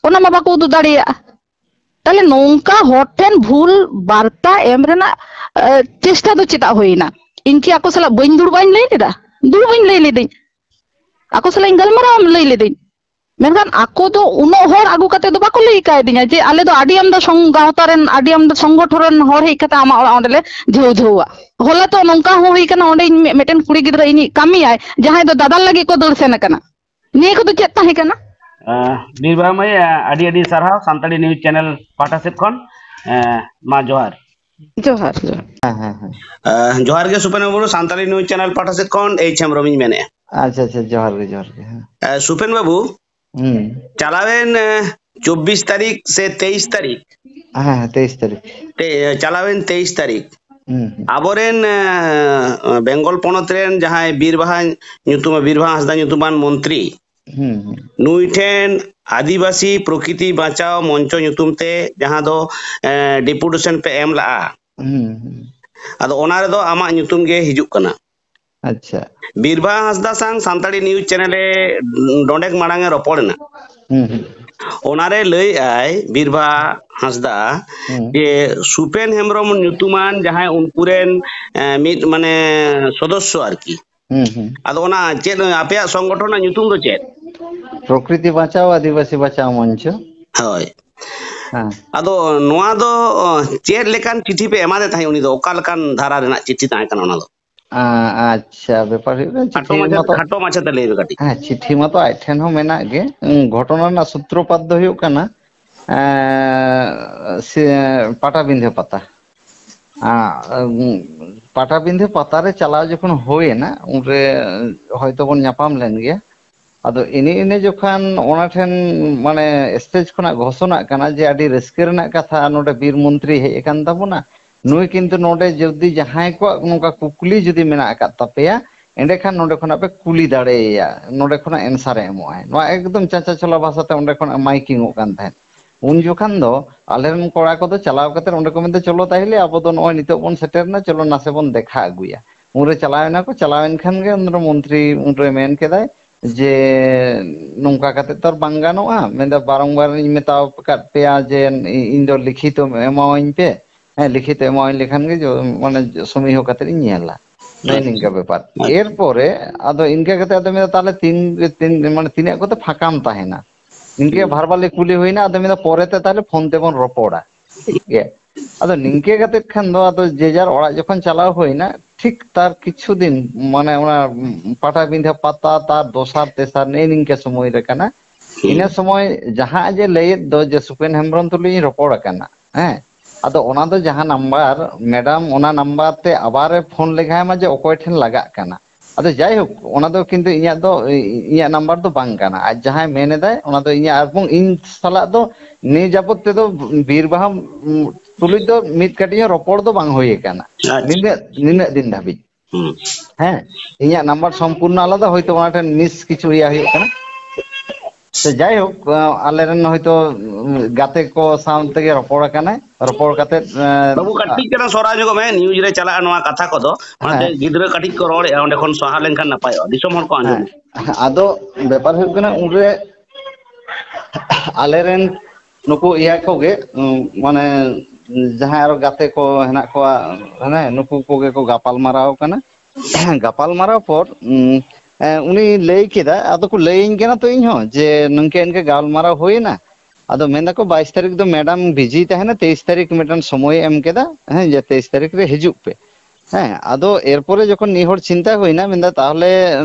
ᱚᱱᱟ ᱢᱟ ᱵᱟᱠᱚ ᱩᱫᱩᱜ ᱫᱟᱲᱮᱭᱟᱜᱼᱟ᱾ ᱛᱟᱦᱞᱮ ᱱᱚᱝᱠᱟ ᱦᱚᱲ ᱴᱷᱮᱱ ᱵᱷᱩᱞ ᱵᱟᱨᱛᱟ ᱮᱢ ᱨᱮᱱᱟᱜ ᱪᱮᱥᱴᱟ ᱫᱚ ᱪᱮᱫᱟᱜ ᱦᱩᱭᱱᱟ? ᱤᱧ ᱠᱤ ᱟᱠᱚ ᱥᱟᱞᱟᱜ ᱵᱟᱹᱧ ᱫᱩᱲᱩᱵ ᱟᱹᱧ ᱞᱟᱹᱭ ᱞᱮᱫᱟ? ᱫᱩᱲᱩᱵ ᱟᱹᱧ ᱞᱟᱹᱭ ᱞᱤᱫᱟᱹᱧ, ᱟᱠᱚ ᱥᱟᱞᱟᱜ ᱤᱧ ᱜᱟᱞᱢᱟᱨᱟᱣ ᱟᱹᱧ ᱞᱟᱹᱭ ᱞᱤᱫᱟᱹᱧ᱾ ᱢᱮᱱᱠᱷᱟᱱ ᱟᱠᱚ ᱫᱚ ᱩᱱᱟᱹᱜ ᱦᱚᱲ ᱟᱹᱜᱩ ᱠᱟᱛᱮ ᱫᱚ ᱵᱟᱠᱚ ᱞᱟᱹᱭ ᱠᱟᱭᱫᱤᱧᱟ ᱡᱮ ᱟᱞᱮ ᱫᱚ ᱟᱹᱰᱤ ᱟᱢᱫᱟ ᱥᱚᱝ ᱜᱟᱶᱛᱟ ᱨᱮᱱ, ᱟᱹᱰᱤ ᱟᱢᱫᱟ ᱥᱚᱝᱜᱚᱴᱷᱚᱱ ᱨᱮᱱ ᱦᱚᱲ ᱦᱮᱡ ᱠᱟᱛᱮ ᱟᱢᱟᱜ ᱚᱲᱟᱜ ᱚᱸᱰᱮ ᱞᱮ ᱡᱷᱟᱹᱣ ᱡᱷᱟᱹᱣᱟ᱾ ᱦᱚᱞᱟ ᱛᱚ ᱱᱚᱝᱠᱟ ᱦᱚᱸ ᱦᱩᱭ ᱠᱟᱱᱟ, ᱚᱸᱰᱮ ᱤᱧ ᱢᱤᱫᱴᱮᱱ ᱠᱩᱲᱤ ᱜᱤᱫᱽᱨᱟᱹ ᱤᱧᱤᱡ ᱠᱟᱹᱢᱤᱭᱟᱭ, ᱡᱟᱦᱟᱸᱭ ᱫᱚ ᱫᱟᱫᱟᱞ ᱞᱟᱹᱜᱤᱫ ᱠᱚ ᱫᱟᱹᱲ ᱥᱮᱱ ᱟᱠᱟᱱᱟ᱾ ᱱᱤᱭᱟᱹ ᱠᱚᱫᱚ ᱪᱮᱫ ᱛᱟᱦᱮᱸ ᱠᱟᱱᱟ? ᱵᱤᱨᱵᱟᱦᱟ ᱢᱟᱹᱭ, ᱟᱹᱰᱤ ᱟᱹᱰᱤ ᱥᱟᱨᱦᱟᱣ ᱥᱟᱱᱛᱟᱲᱤ ᱱᱤᱭᱩᱡᱽ ᱪᱮᱱᱮᱞ ᱯᱟᱦᱴᱟ ᱥᱮᱫ ᱠᱷᱚᱱ᱾ ᱢᱟ ᱡᱚᱦᱟᱨ᱾ ᱡᱚᱦᱟᱨ, ᱡᱚᱦᱟᱨ᱾ ᱦᱮᱸ, ᱦᱮᱸ, ᱦᱮᱸ᱾ ᱡᱚᱦᱟᱨ ᱜᱮ ᱥᱩᱯᱮᱱ ᱵᱟᱹᱵᱩ, ᱥᱟᱱᱛᱟᱲᱤ ᱱᱤᱭᱩᱡᱽ ᱪᱮᱱᱮᱞ ᱯᱟᱦᱴᱟ ᱥᱮᱫ ᱠᱷᱚᱱ ᱮᱭᱤᱪ ᱦᱮᱢᱵᱨᱚᱢ ᱤᱧ ᱢᱮᱱᱮᱫᱼᱟ᱾ ᱟᱪᱪᱷᱟ, ᱟᱪᱪᱷᱟ, ᱡᱚᱦᱟᱨ ᱜᱮ, ᱡᱚᱦᱟᱨ ᱜᱮ᱾ ᱦᱮᱸ᱾ ᱥᱩᱯᱮᱱ ᱵᱟᱹᱵᱩ, ᱦᱩᱸ᱾ ᱪᱟᱞᱟᱣᱮᱱ ᱪᱚᱵᱵᱤᱥ ᱛᱟᱹᱨᱤᱠᱷ ᱥᱮ ᱛᱮᱭᱤᱥ ᱛᱟᱹᱨᱤᱠᱷ, ᱦᱮᱸ, ᱦᱮᱸ, ᱛᱮᱭᱤᱥ ᱛᱟᱹᱨᱤᱠᱷ᱾ ᱛᱮ-, ᱪᱟᱞᱟᱣᱮᱱ ᱛᱮᱭᱤᱥ ᱛᱟᱹᱨᱤᱠᱷ ᱦᱩᱸ, ᱦᱩᱸ᱾ ᱟᱵᱚᱨᱮᱱ ᱵᱮᱝᱜᱚᱞ ᱯᱚᱱᱚᱛ ᱨᱮᱱ ᱡᱟᱦᱟᱸᱭ ᱵᱤᱨᱵᱟᱦᱟ ᱧᱩᱛᱩᱢ, ᱵᱤᱨᱵᱟᱦᱟ ᱦᱟᱸᱥᱫᱟ ᱧᱩᱛᱩᱢᱟᱱ ᱢᱚᱱᱛᱨᱤ, ᱦᱩᱸ, ᱦᱩᱸ᱾ ᱱᱩᱭ ᱴᱷᱮᱱ ᱟᱹᱫᱤᱵᱟᱹᱥᱤ ᱯᱨᱚᱠᱨᱤᱛᱤ ᱵᱟᱧᱪᱟᱣ ᱢᱚᱧᱪᱚ ᱧᱩᱛᱩᱢ ᱛᱮ ᱡᱟᱦᱟᱸ ᱫᱚ ᱰᱮᱯᱩᱴᱮᱥᱚᱱ ᱯᱮ ᱮᱢ ᱞᱟᱜᱼᱟ, ᱦᱩᱸ, ᱦᱩᱸ᱾ ᱟᱫᱚ ᱚᱱᱟ ᱨᱮᱫᱚ ᱟᱢᱟᱜ ᱧᱩᱛᱩᱢ ᱜᱮ ᱦᱤᱡᱩᱜ ᱠᱟᱱᱟ᱾ ᱟᱪᱪᱷᱟ᱾ ᱵᱤᱨᱵᱟᱦᱟ ᱦᱟᱸᱥᱫᱟ ᱥᱟᱝ ᱥᱟᱱᱛᱟᱲᱤ ᱱᱤᱭᱩᱡᱽ ᱪᱮᱱᱮᱞ ᱮ ᱰᱚᱸᱰᱮᱠ ᱢᱟᱲᱟᱝ ᱮ ᱨᱚᱯᱚᱲ ᱮᱱᱟ᱾ ᱦᱩᱸ, ᱦᱩᱸ᱾ ᱚᱱᱟᱨᱮ ᱞᱟᱹᱭᱮᱫ ᱟᱭ ᱵᱤᱨᱵᱟᱦᱟ ᱦᱟᱸᱥᱫᱟ ᱦᱩᱸ᱾ ᱡᱮ ᱥᱩᱯᱮᱱ ᱦᱮᱢᱵᱨᱚᱢ ᱧᱩᱛᱩᱢᱟᱱ ᱡᱟᱦᱟᱸᱭ ᱩᱱᱠᱩᱨᱮᱱ, ᱮ, ᱢᱤᱫ ᱢᱟᱱᱮ ᱥᱚᱫᱚᱥᱥᱚ ᱟᱨᱠᱤ᱾ ᱦᱩᱸ, ᱦᱩᱸ᱾ ᱟᱫᱚ ᱚᱱᱟ ᱪᱮᱫ ᱟᱯᱮᱭᱟᱜ ᱥᱚᱝᱜᱚᱴᱷᱚᱱ ᱨᱮᱱᱟᱜ ᱧᱩᱛᱩᱢ ᱫᱚ ᱪᱮᱫ? ᱯᱨᱚᱠᱨᱤᱛᱤ ᱵᱟᱧᱪᱟᱣ ᱟᱹᱫᱤᱵᱟᱹᱥᱤ ᱵᱟᱧᱪᱟᱣ ᱢᱚᱧᱪᱚ᱾ ᱦᱳᱭ᱾ ᱦᱮᱸ᱾ ᱟᱫᱚ ᱱᱚᱣᱟ ᱫᱚ, ᱚ, ᱪᱮᱫ ᱞᱮᱠᱟᱱ ᱪᱤᱴᱷᱤ ᱯᱮ ᱮᱢᱟᱫᱮ ᱛᱟᱦᱮᱸᱫ? ᱩᱱᱤ ᱫᱚ ᱚᱠᱟ ᱞᱮᱠᱟᱱ ᱫᱷᱟᱨᱟ ᱨᱮᱱᱟᱜ ᱪᱤᱴᱷᱤ ᱛᱟᱦᱮᱸ ᱠᱟᱱᱟ ᱚᱱᱟ ᱫᱚ? ᱟ-, ᱟᱪᱪᱷᱟ, ᱵᱮᱯᱟᱨ ᱦᱩᱭᱩᱜ ᱠᱟᱱᱟ, ᱠᱷᱟᱴᱚ ᱪᱤᱴᱷᱤ ᱢᱟᱪᱷᱟ, ᱢᱟᱛᱚ ᱠᱷᱟᱴᱚ ᱢᱟᱪᱷᱟᱛᱮ ᱞᱟᱹᱭ ᱢᱮ ᱠᱟᱹᱴᱤᱡ᱾ ᱦᱮᱸ, ᱪᱤᱴᱷᱤ ᱢᱟᱛᱚ ᱟᱡ ᱴᱷᱮᱱ ᱦᱚᱸ ᱢᱮᱱᱟᱜ ᱜᱮ᱾ ᱩᱸ, ᱜᱷᱚᱴᱚᱱᱟ ᱨᱮᱱᱟᱜ ᱥᱩᱛᱨᱚᱯᱟᱛ ᱫᱚ ᱦᱩᱭᱩᱜ ᱠᱟᱱᱟ, ᱮᱸ, ᱥᱮ, ᱯᱟᱴᱟᱵᱤᱸᱫᱷᱟᱹ ᱯᱟᱛᱟ᱾ ᱟ, ᱩᱸ, ᱯᱟᱴᱟᱵᱤᱸᱫᱷᱟᱹ ᱯᱟᱛᱟ ᱨᱮ ᱪᱟᱞᱟᱣ ᱡᱚᱠᱷᱚᱱ ᱦᱩᱭᱮᱱᱟ, ᱩᱱᱨᱮ ᱦᱚᱭᱛᱚ ᱵᱚᱱ ᱧᱟᱯᱟᱢ ᱞᱮᱱ ᱜᱮᱭᱟ᱾ ᱟᱫᱚ ᱮᱱᱮ ᱤᱱᱟᱹ ᱡᱚᱠᱷᱟᱱ ᱚᱱᱟ ᱴᱷᱮᱱ, ᱢᱟᱱᱮ, ᱥᱴᱮᱡᱽ ᱠᱷᱚᱱᱟᱜ ᱜᱷᱳᱥᱚᱱᱟᱜ ᱠᱟᱱᱟ ᱡᱮ ᱟᱹᱰᱤ ᱨᱟᱹᱥᱠᱟᱹ ᱨᱮᱱᱟᱜ ᱠᱟᱛᱷᱟ, ᱱᱚᱰᱮ ᱵᱤᱨ ᱢᱚᱱᱛᱨᱤ ᱦᱮᱡ ᱟᱠᱟᱱ ᱛᱟᱵᱚᱱᱟ᱾ ᱱᱩᱭ ᱠᱤᱱᱛᱩ ᱱᱚᱰᱮ ᱡᱩᱫᱤ ᱡᱟᱦᱟᱸᱭ ᱠᱚᱣᱟᱜ ᱱᱚᱝᱠᱟ ᱠᱩᱠᱞᱤ ᱡᱩᱫᱤ ᱢᱮᱱᱟᱜ ᱟᱠᱟᱫ ᱛᱟᱯᱮᱭᱟ, ᱮᱸᱰᱮᱠᱷᱟᱱ ᱱᱚᱰᱮ ᱠᱷᱚᱱᱟᱜ ᱯᱮ ᱠᱩᱞᱤ ᱫᱟᱲᱮᱭᱟᱭᱟ, ᱱᱚᱰᱮ ᱠᱷᱚᱱᱟᱜ ᱮᱱᱥᱟᱨᱮ ᱮᱢᱚᱜᱼᱟᱭ᱾ ᱱᱚᱣᱟ ᱮᱠᱫᱚᱢ ᱪᱟᱪᱟᱪᱷᱚᱞᱟ ᱵᱷᱟᱥᱟᱛᱮ ᱚᱸᱰᱮ ᱠᱷᱚᱱᱟᱜ ᱢᱟᱭᱠᱤᱝ ᱚᱜ ᱠᱟᱱ ᱛᱟᱦᱮᱸᱫ᱾ ᱩᱱ ᱡᱚᱠᱷᱟᱱ ᱫᱚ ᱟᱞᱮ ᱨᱮᱱ ᱠᱚᱲᱟ ᱠᱚᱫᱚ ᱪᱟᱞᱟᱣ ᱠᱟᱛᱮ ᱚᱸᱰᱮ ᱠᱚ ᱢᱮᱱᱫᱟ, "ᱪᱚᱞᱚ ᱛᱟᱦᱞᱮ, ᱟᱵᱚ ᱫᱚ ᱱᱚᱜᱼᱚᱭ ᱱᱤᱛᱚᱜ ᱵᱚᱱ ᱥᱮᱴᱮᱨ ᱮᱱᱟ, ᱪᱚᱞᱚ ᱱᱟᱥᱮ ᱵᱚᱱ ᱫᱮᱠᱷᱟ ᱟᱹᱜᱩᱭᱟ᱾" ᱩᱱᱨᱮ ᱪᱟᱞᱟᱣ ᱮᱱᱟ ᱠᱚ, ᱪᱟᱞᱟᱣ ᱮᱱ ᱠᱷᱟᱱ ᱜᱮ ᱩᱱᱨᱮ ᱢᱚᱱᱛᱨᱤ ᱩᱱᱨᱮ ᱢᱮᱱ ᱠᱮᱫᱟᱭ ᱡᱮ, "ᱱᱚᱝᱠᱟ ᱠᱟᱛᱮ ᱛᱚ ᱟᱨ ᱵᱟᱝ ᱜᱟᱱᱚᱜᱼᱟ, ᱢᱮᱱᱫᱟ, ᱵᱟᱨᱚᱝᱵᱟᱨ ᱤᱧ ᱢᱮᱛᱟᱣ ᱟᱠᱟᱫ ᱯᱮᱭᱟ ᱡᱮ ᱤᱧ ᱫᱚ ᱞᱤᱠᱷᱤᱛ ᱮᱢᱟᱣᱟᱹᱧ ᱯᱮ, ᱦᱮᱸ, ᱞᱤᱠᱷᱤᱛ ᱮᱢᱟᱣᱟᱹᱧ ᱞᱮᱠᱷᱟᱱ ᱜᱮ ᱡᱚ-, ᱢᱟᱱᱮ ᱥᱚᱢᱤᱦᱚ ᱠᱟᱛᱮ ᱤᱧ ᱧᱮᱞᱟ᱾" ᱱᱚᱜᱼᱚᱭ ᱟᱪᱪᱷᱟ᱾ ᱱᱤᱝᱠᱟ ᱵᱮᱯᱟᱨ᱾ ᱟᱪᱪᱷᱟ᱾ ᱮᱨᱯᱚᱨᱮ ᱟᱫᱚ ᱤᱱᱠᱟᱹ ᱠᱟᱛᱮ ᱟᱫᱚ ᱢᱮᱱᱫᱟ, "ᱛᱟᱦᱞᱮ ᱛᱤᱱ, ᱛᱤᱱ, ᱢᱟᱱᱮ ᱛᱤᱱᱟᱹᱜ ᱠᱚᱛᱮ ᱯᱷᱟᱸᱠᱟᱢ ᱛᱟᱦᱮᱱᱟ?" ᱱᱤᱝᱠᱟᱹ ᱦᱩᱸ᱾ ᱵᱷᱟᱨᱵᱟᱞᱤ ᱠᱩᱞᱤ ᱦᱩᱭᱱᱟ, ᱟᱫᱚ ᱢᱮᱱᱫᱟ, "ᱯᱚᱨᱮᱛᱮ ᱛᱟᱦᱞᱮ ᱯᱷᱳᱱ ᱛᱮᱵᱚᱱ ᱨᱚᱯᱚᱲᱟ᱾" ᱴᱷᱤᱠ ᱜᱮᱭᱟ᱾ ᱟᱫᱚ ᱱᱤᱝᱠᱟᱹ ᱠᱟᱛᱮ ᱠᱷᱟᱱ ᱫᱚ ᱟᱫᱚ ᱡᱮ ᱡᱟᱨ ᱚᱲᱟᱜ ᱡᱚᱠᱷᱚᱱ ᱪᱟᱞᱟᱣ ᱦᱩᱭᱱᱟ, ᱴᱷᱤᱠ ᱛᱟᱨ ᱠᱤᱪᱷᱩ ᱫᱤᱱ, ᱢᱟᱱᱮ ᱚᱱᱟ ᱯᱟᱴᱟᱵᱤᱸᱫᱷᱟᱹ ᱯᱟᱛᱟ ᱛᱟᱨ ᱫᱚᱥᱟᱨ ᱛᱮᱥᱟᱨ ᱱᱮᱜᱼᱮ ᱱᱤᱝᱠᱟᱹ ᱥᱚᱢᱚᱭ ᱨᱮ ᱠᱟᱱᱟ᱾ ᱤᱱᱟᱹ ᱥᱚᱢᱚᱭ ᱡᱟᱦᱟᱸ ᱡᱮ ᱞᱟᱹᱭᱮᱫ ᱫᱚ ᱡᱮ ᱥᱩᱯᱮᱱ ᱦᱮᱢᱵᱨᱚᱢ ᱛᱩᱞᱩᱡ ᱤᱧ ᱨᱚᱯᱚᱲ ᱟᱠᱟᱱᱟ, ᱦᱮᱸ, ᱟᱫᱚ ᱚᱱᱟ ᱫᱚ ᱡᱟᱦᱟᱸ ᱱᱟᱢᱵᱟᱨ, ᱢᱮᱰᱟᱢ, ᱚᱱᱟ ᱱᱟᱢᱵᱟᱨ ᱛᱮ ᱟᱵᱟᱨᱮ ᱯᱷᱳᱱ ᱞᱮᱠᱷᱟᱱ ᱢᱟ ᱡᱮ ᱚᱠᱚᱭ ᱴᱷᱮᱱ ᱞᱟᱜᱟᱜ ᱠᱟᱱᱟ᱾ ᱟᱫᱚ ᱡᱟᱭᱦᱳᱠ, ᱚᱱᱟ ᱫᱚ ᱠᱤᱱᱛᱩ ᱤᱧᱟᱹᱜ ᱫᱚ, ᱤᱧᱟᱹᱜ ᱱᱟᱢᱵᱟᱨ ᱫᱚ ᱵᱟᱝ ᱠᱟᱱᱟ᱾ ᱟᱡ ᱡᱟᱦᱟᱸᱭ ᱢᱮᱱ ᱮᱫᱟᱭ, ᱚᱱᱟ ᱫᱚ ᱤᱧᱟᱹᱜ, ᱟᱨ ᱵᱟᱝ ᱤᱧ ᱥᱟᱞᱟᱜ ᱫᱚ ᱱᱤᱭᱟᱹ ᱡᱟᱵᱚᱛ ᱛᱮᱫᱚ ᱵᱤᱨ ᱵᱟᱦᱟ, ᱩᱢ, ᱛᱩᱞᱩᱡ ᱫᱚ ᱢᱤᱫ ᱠᱟᱹᱴᱤᱡ ᱦᱚᱸ ᱨᱚᱯᱚᱲ ᱫᱚ ᱵᱟᱝ ᱦᱩᱭ ᱟᱠᱟᱱᱟ᱾ ᱟᱪᱪᱷᱟ᱾ ᱱᱤᱱᱟᱹᱜ, ᱱᱤᱱᱟᱹᱜ ᱫᱤᱱ ᱫᱷᱟᱹᱵᱤᱡ᱾ ᱦᱩᱸ᱾ ᱦᱮᱸ, ᱤᱧᱟᱹᱜ ᱱᱟᱢᱵᱟᱨ ᱥᱚᱢᱯᱩᱨᱱᱚ ᱟᱞᱟᱫᱟ, ᱦᱚᱭᱛᱳ ᱚᱱᱟ ᱴᱷᱮᱱ ᱢᱤᱥ ᱠᱤᱪᱷᱩ ᱤᱭᱟᱹ ᱦᱩᱭᱩᱜ ᱠᱟᱱᱟ᱾ ᱛᱚ ᱡᱟᱭᱦᱳᱠ, ᱟᱞᱮᱨᱮᱱ ᱦᱚᱭᱛᱳ ᱜᱟᱛᱮ ᱠᱚ ᱥᱟᱶ ᱛᱮᱜᱮ ᱨᱚᱯᱚᱲ ᱟᱠᱟᱱᱟᱭ, ᱨᱚᱯᱚᱲ ᱠᱟᱛᱮ, ᱵᱟᱹᱵᱩ, ᱠᱟᱹᱴᱤᱡ ᱪᱟᱞᱟᱝ ᱥᱚᱨᱟ ᱧᱚᱜᱚᱜ ᱢᱮ, ᱱᱤᱭᱩᱡᱽ ᱨᱮ ᱪᱟᱞᱟᱜᱼᱟ ᱱᱚᱣᱟ ᱠᱟᱛᱷᱟ ᱠᱚᱫᱚ, ᱚᱱᱟᱛᱮ ᱦᱮᱸ᱾ ᱜᱤᱫᱽᱨᱟᱹ ᱠᱟᱹᱴᱤᱡ ᱠᱚ ᱨᱚᱲᱮᱫᱼᱟ, ᱚᱸᱰᱮ ᱠᱷᱚᱱ ᱥᱟᱦᱟ ᱞᱮᱱᱠᱷᱟᱱ ᱱᱟᱯᱟᱭᱚᱜᱼᱟ, ᱫᱤᱥᱚᱢ ᱦᱚᱲ ᱠᱚ ᱟᱸᱡᱚᱢᱟ᱾ ᱦᱮᱸ, ᱟᱫᱚ ᱵᱮᱯᱟᱨ ᱦᱩᱭᱩᱜ ᱠᱟᱱᱟ, ᱩᱱᱨᱮ ᱟᱞᱮᱨᱮᱱ ᱱᱩᱠᱩ ᱤᱭᱟᱹ ᱠᱚᱜᱮ, ᱩᱸ, ᱢᱟᱱᱮ, ᱡᱟᱦᱟᱸᱭ ᱟᱨᱚ ᱜᱟᱛᱮ ᱠᱚ ᱦᱮᱱᱟᱜ ᱠᱚᱣᱟ, ᱦᱟᱱᱮ ᱱᱩᱠᱩ ᱠᱚᱜᱮ ᱠᱚ ᱜᱟᱯᱟᱞ ᱢᱟᱨᱟᱣ ᱠᱟᱱᱟ᱾ ᱜᱟᱯᱟᱞ ᱢᱟᱨᱟᱣ ᱯᱚᱨ, ᱩᱸ, ᱮ, ᱩᱱᱤ ᱞᱟᱹᱭ ᱠᱮᱫᱟ, ᱟᱫᱚ ᱠᱚ ᱞᱟᱹᱭᱟᱹᱧ ᱠᱟᱱᱟ ᱛᱚ ᱤᱧ ᱦᱚᱸ ᱡᱮ ᱱᱤᱝᱠᱟᱹ ᱤᱱᱠᱟᱹ ᱜᱟᱞᱢᱟᱨᱟᱣ ᱦᱩᱭᱮᱱᱟ᱾ ᱟᱫᱚ ᱢᱮᱱ ᱫᱟᱠᱚ ᱵᱟᱭᱤᱥ ᱛᱟᱹᱨᱤᱠᱷ ᱫᱚ ᱢᱮᱰᱟᱢ ᱵᱤᱡᱤ ᱛᱟᱦᱮᱱᱟ, ᱛᱮᱭᱤᱥ ᱛᱟᱹᱨᱤᱠᱷ ᱢᱤᱫᱴᱟᱝ ᱥᱚᱢᱚᱭᱮ ᱮᱢ ᱠᱮᱫᱟ, ᱦᱮᱸ, ᱡᱮ ᱛᱮᱭᱤᱥ ᱛᱟᱹᱨᱤᱠᱷ ᱨᱮ ᱦᱤᱡᱩᱜ ᱯᱮ᱾ ᱦᱮᱸ, ᱟᱫᱚ ᱮᱨᱯᱚᱨᱮ ᱡᱚᱠᱷᱚᱱ ᱱᱤᱭᱟᱹ ᱦᱚᱲ ᱪᱤᱱᱛᱟ ᱦᱩᱭᱱᱟ, ᱢᱮᱱᱫᱟ ᱛᱟᱦᱚᱞᱮ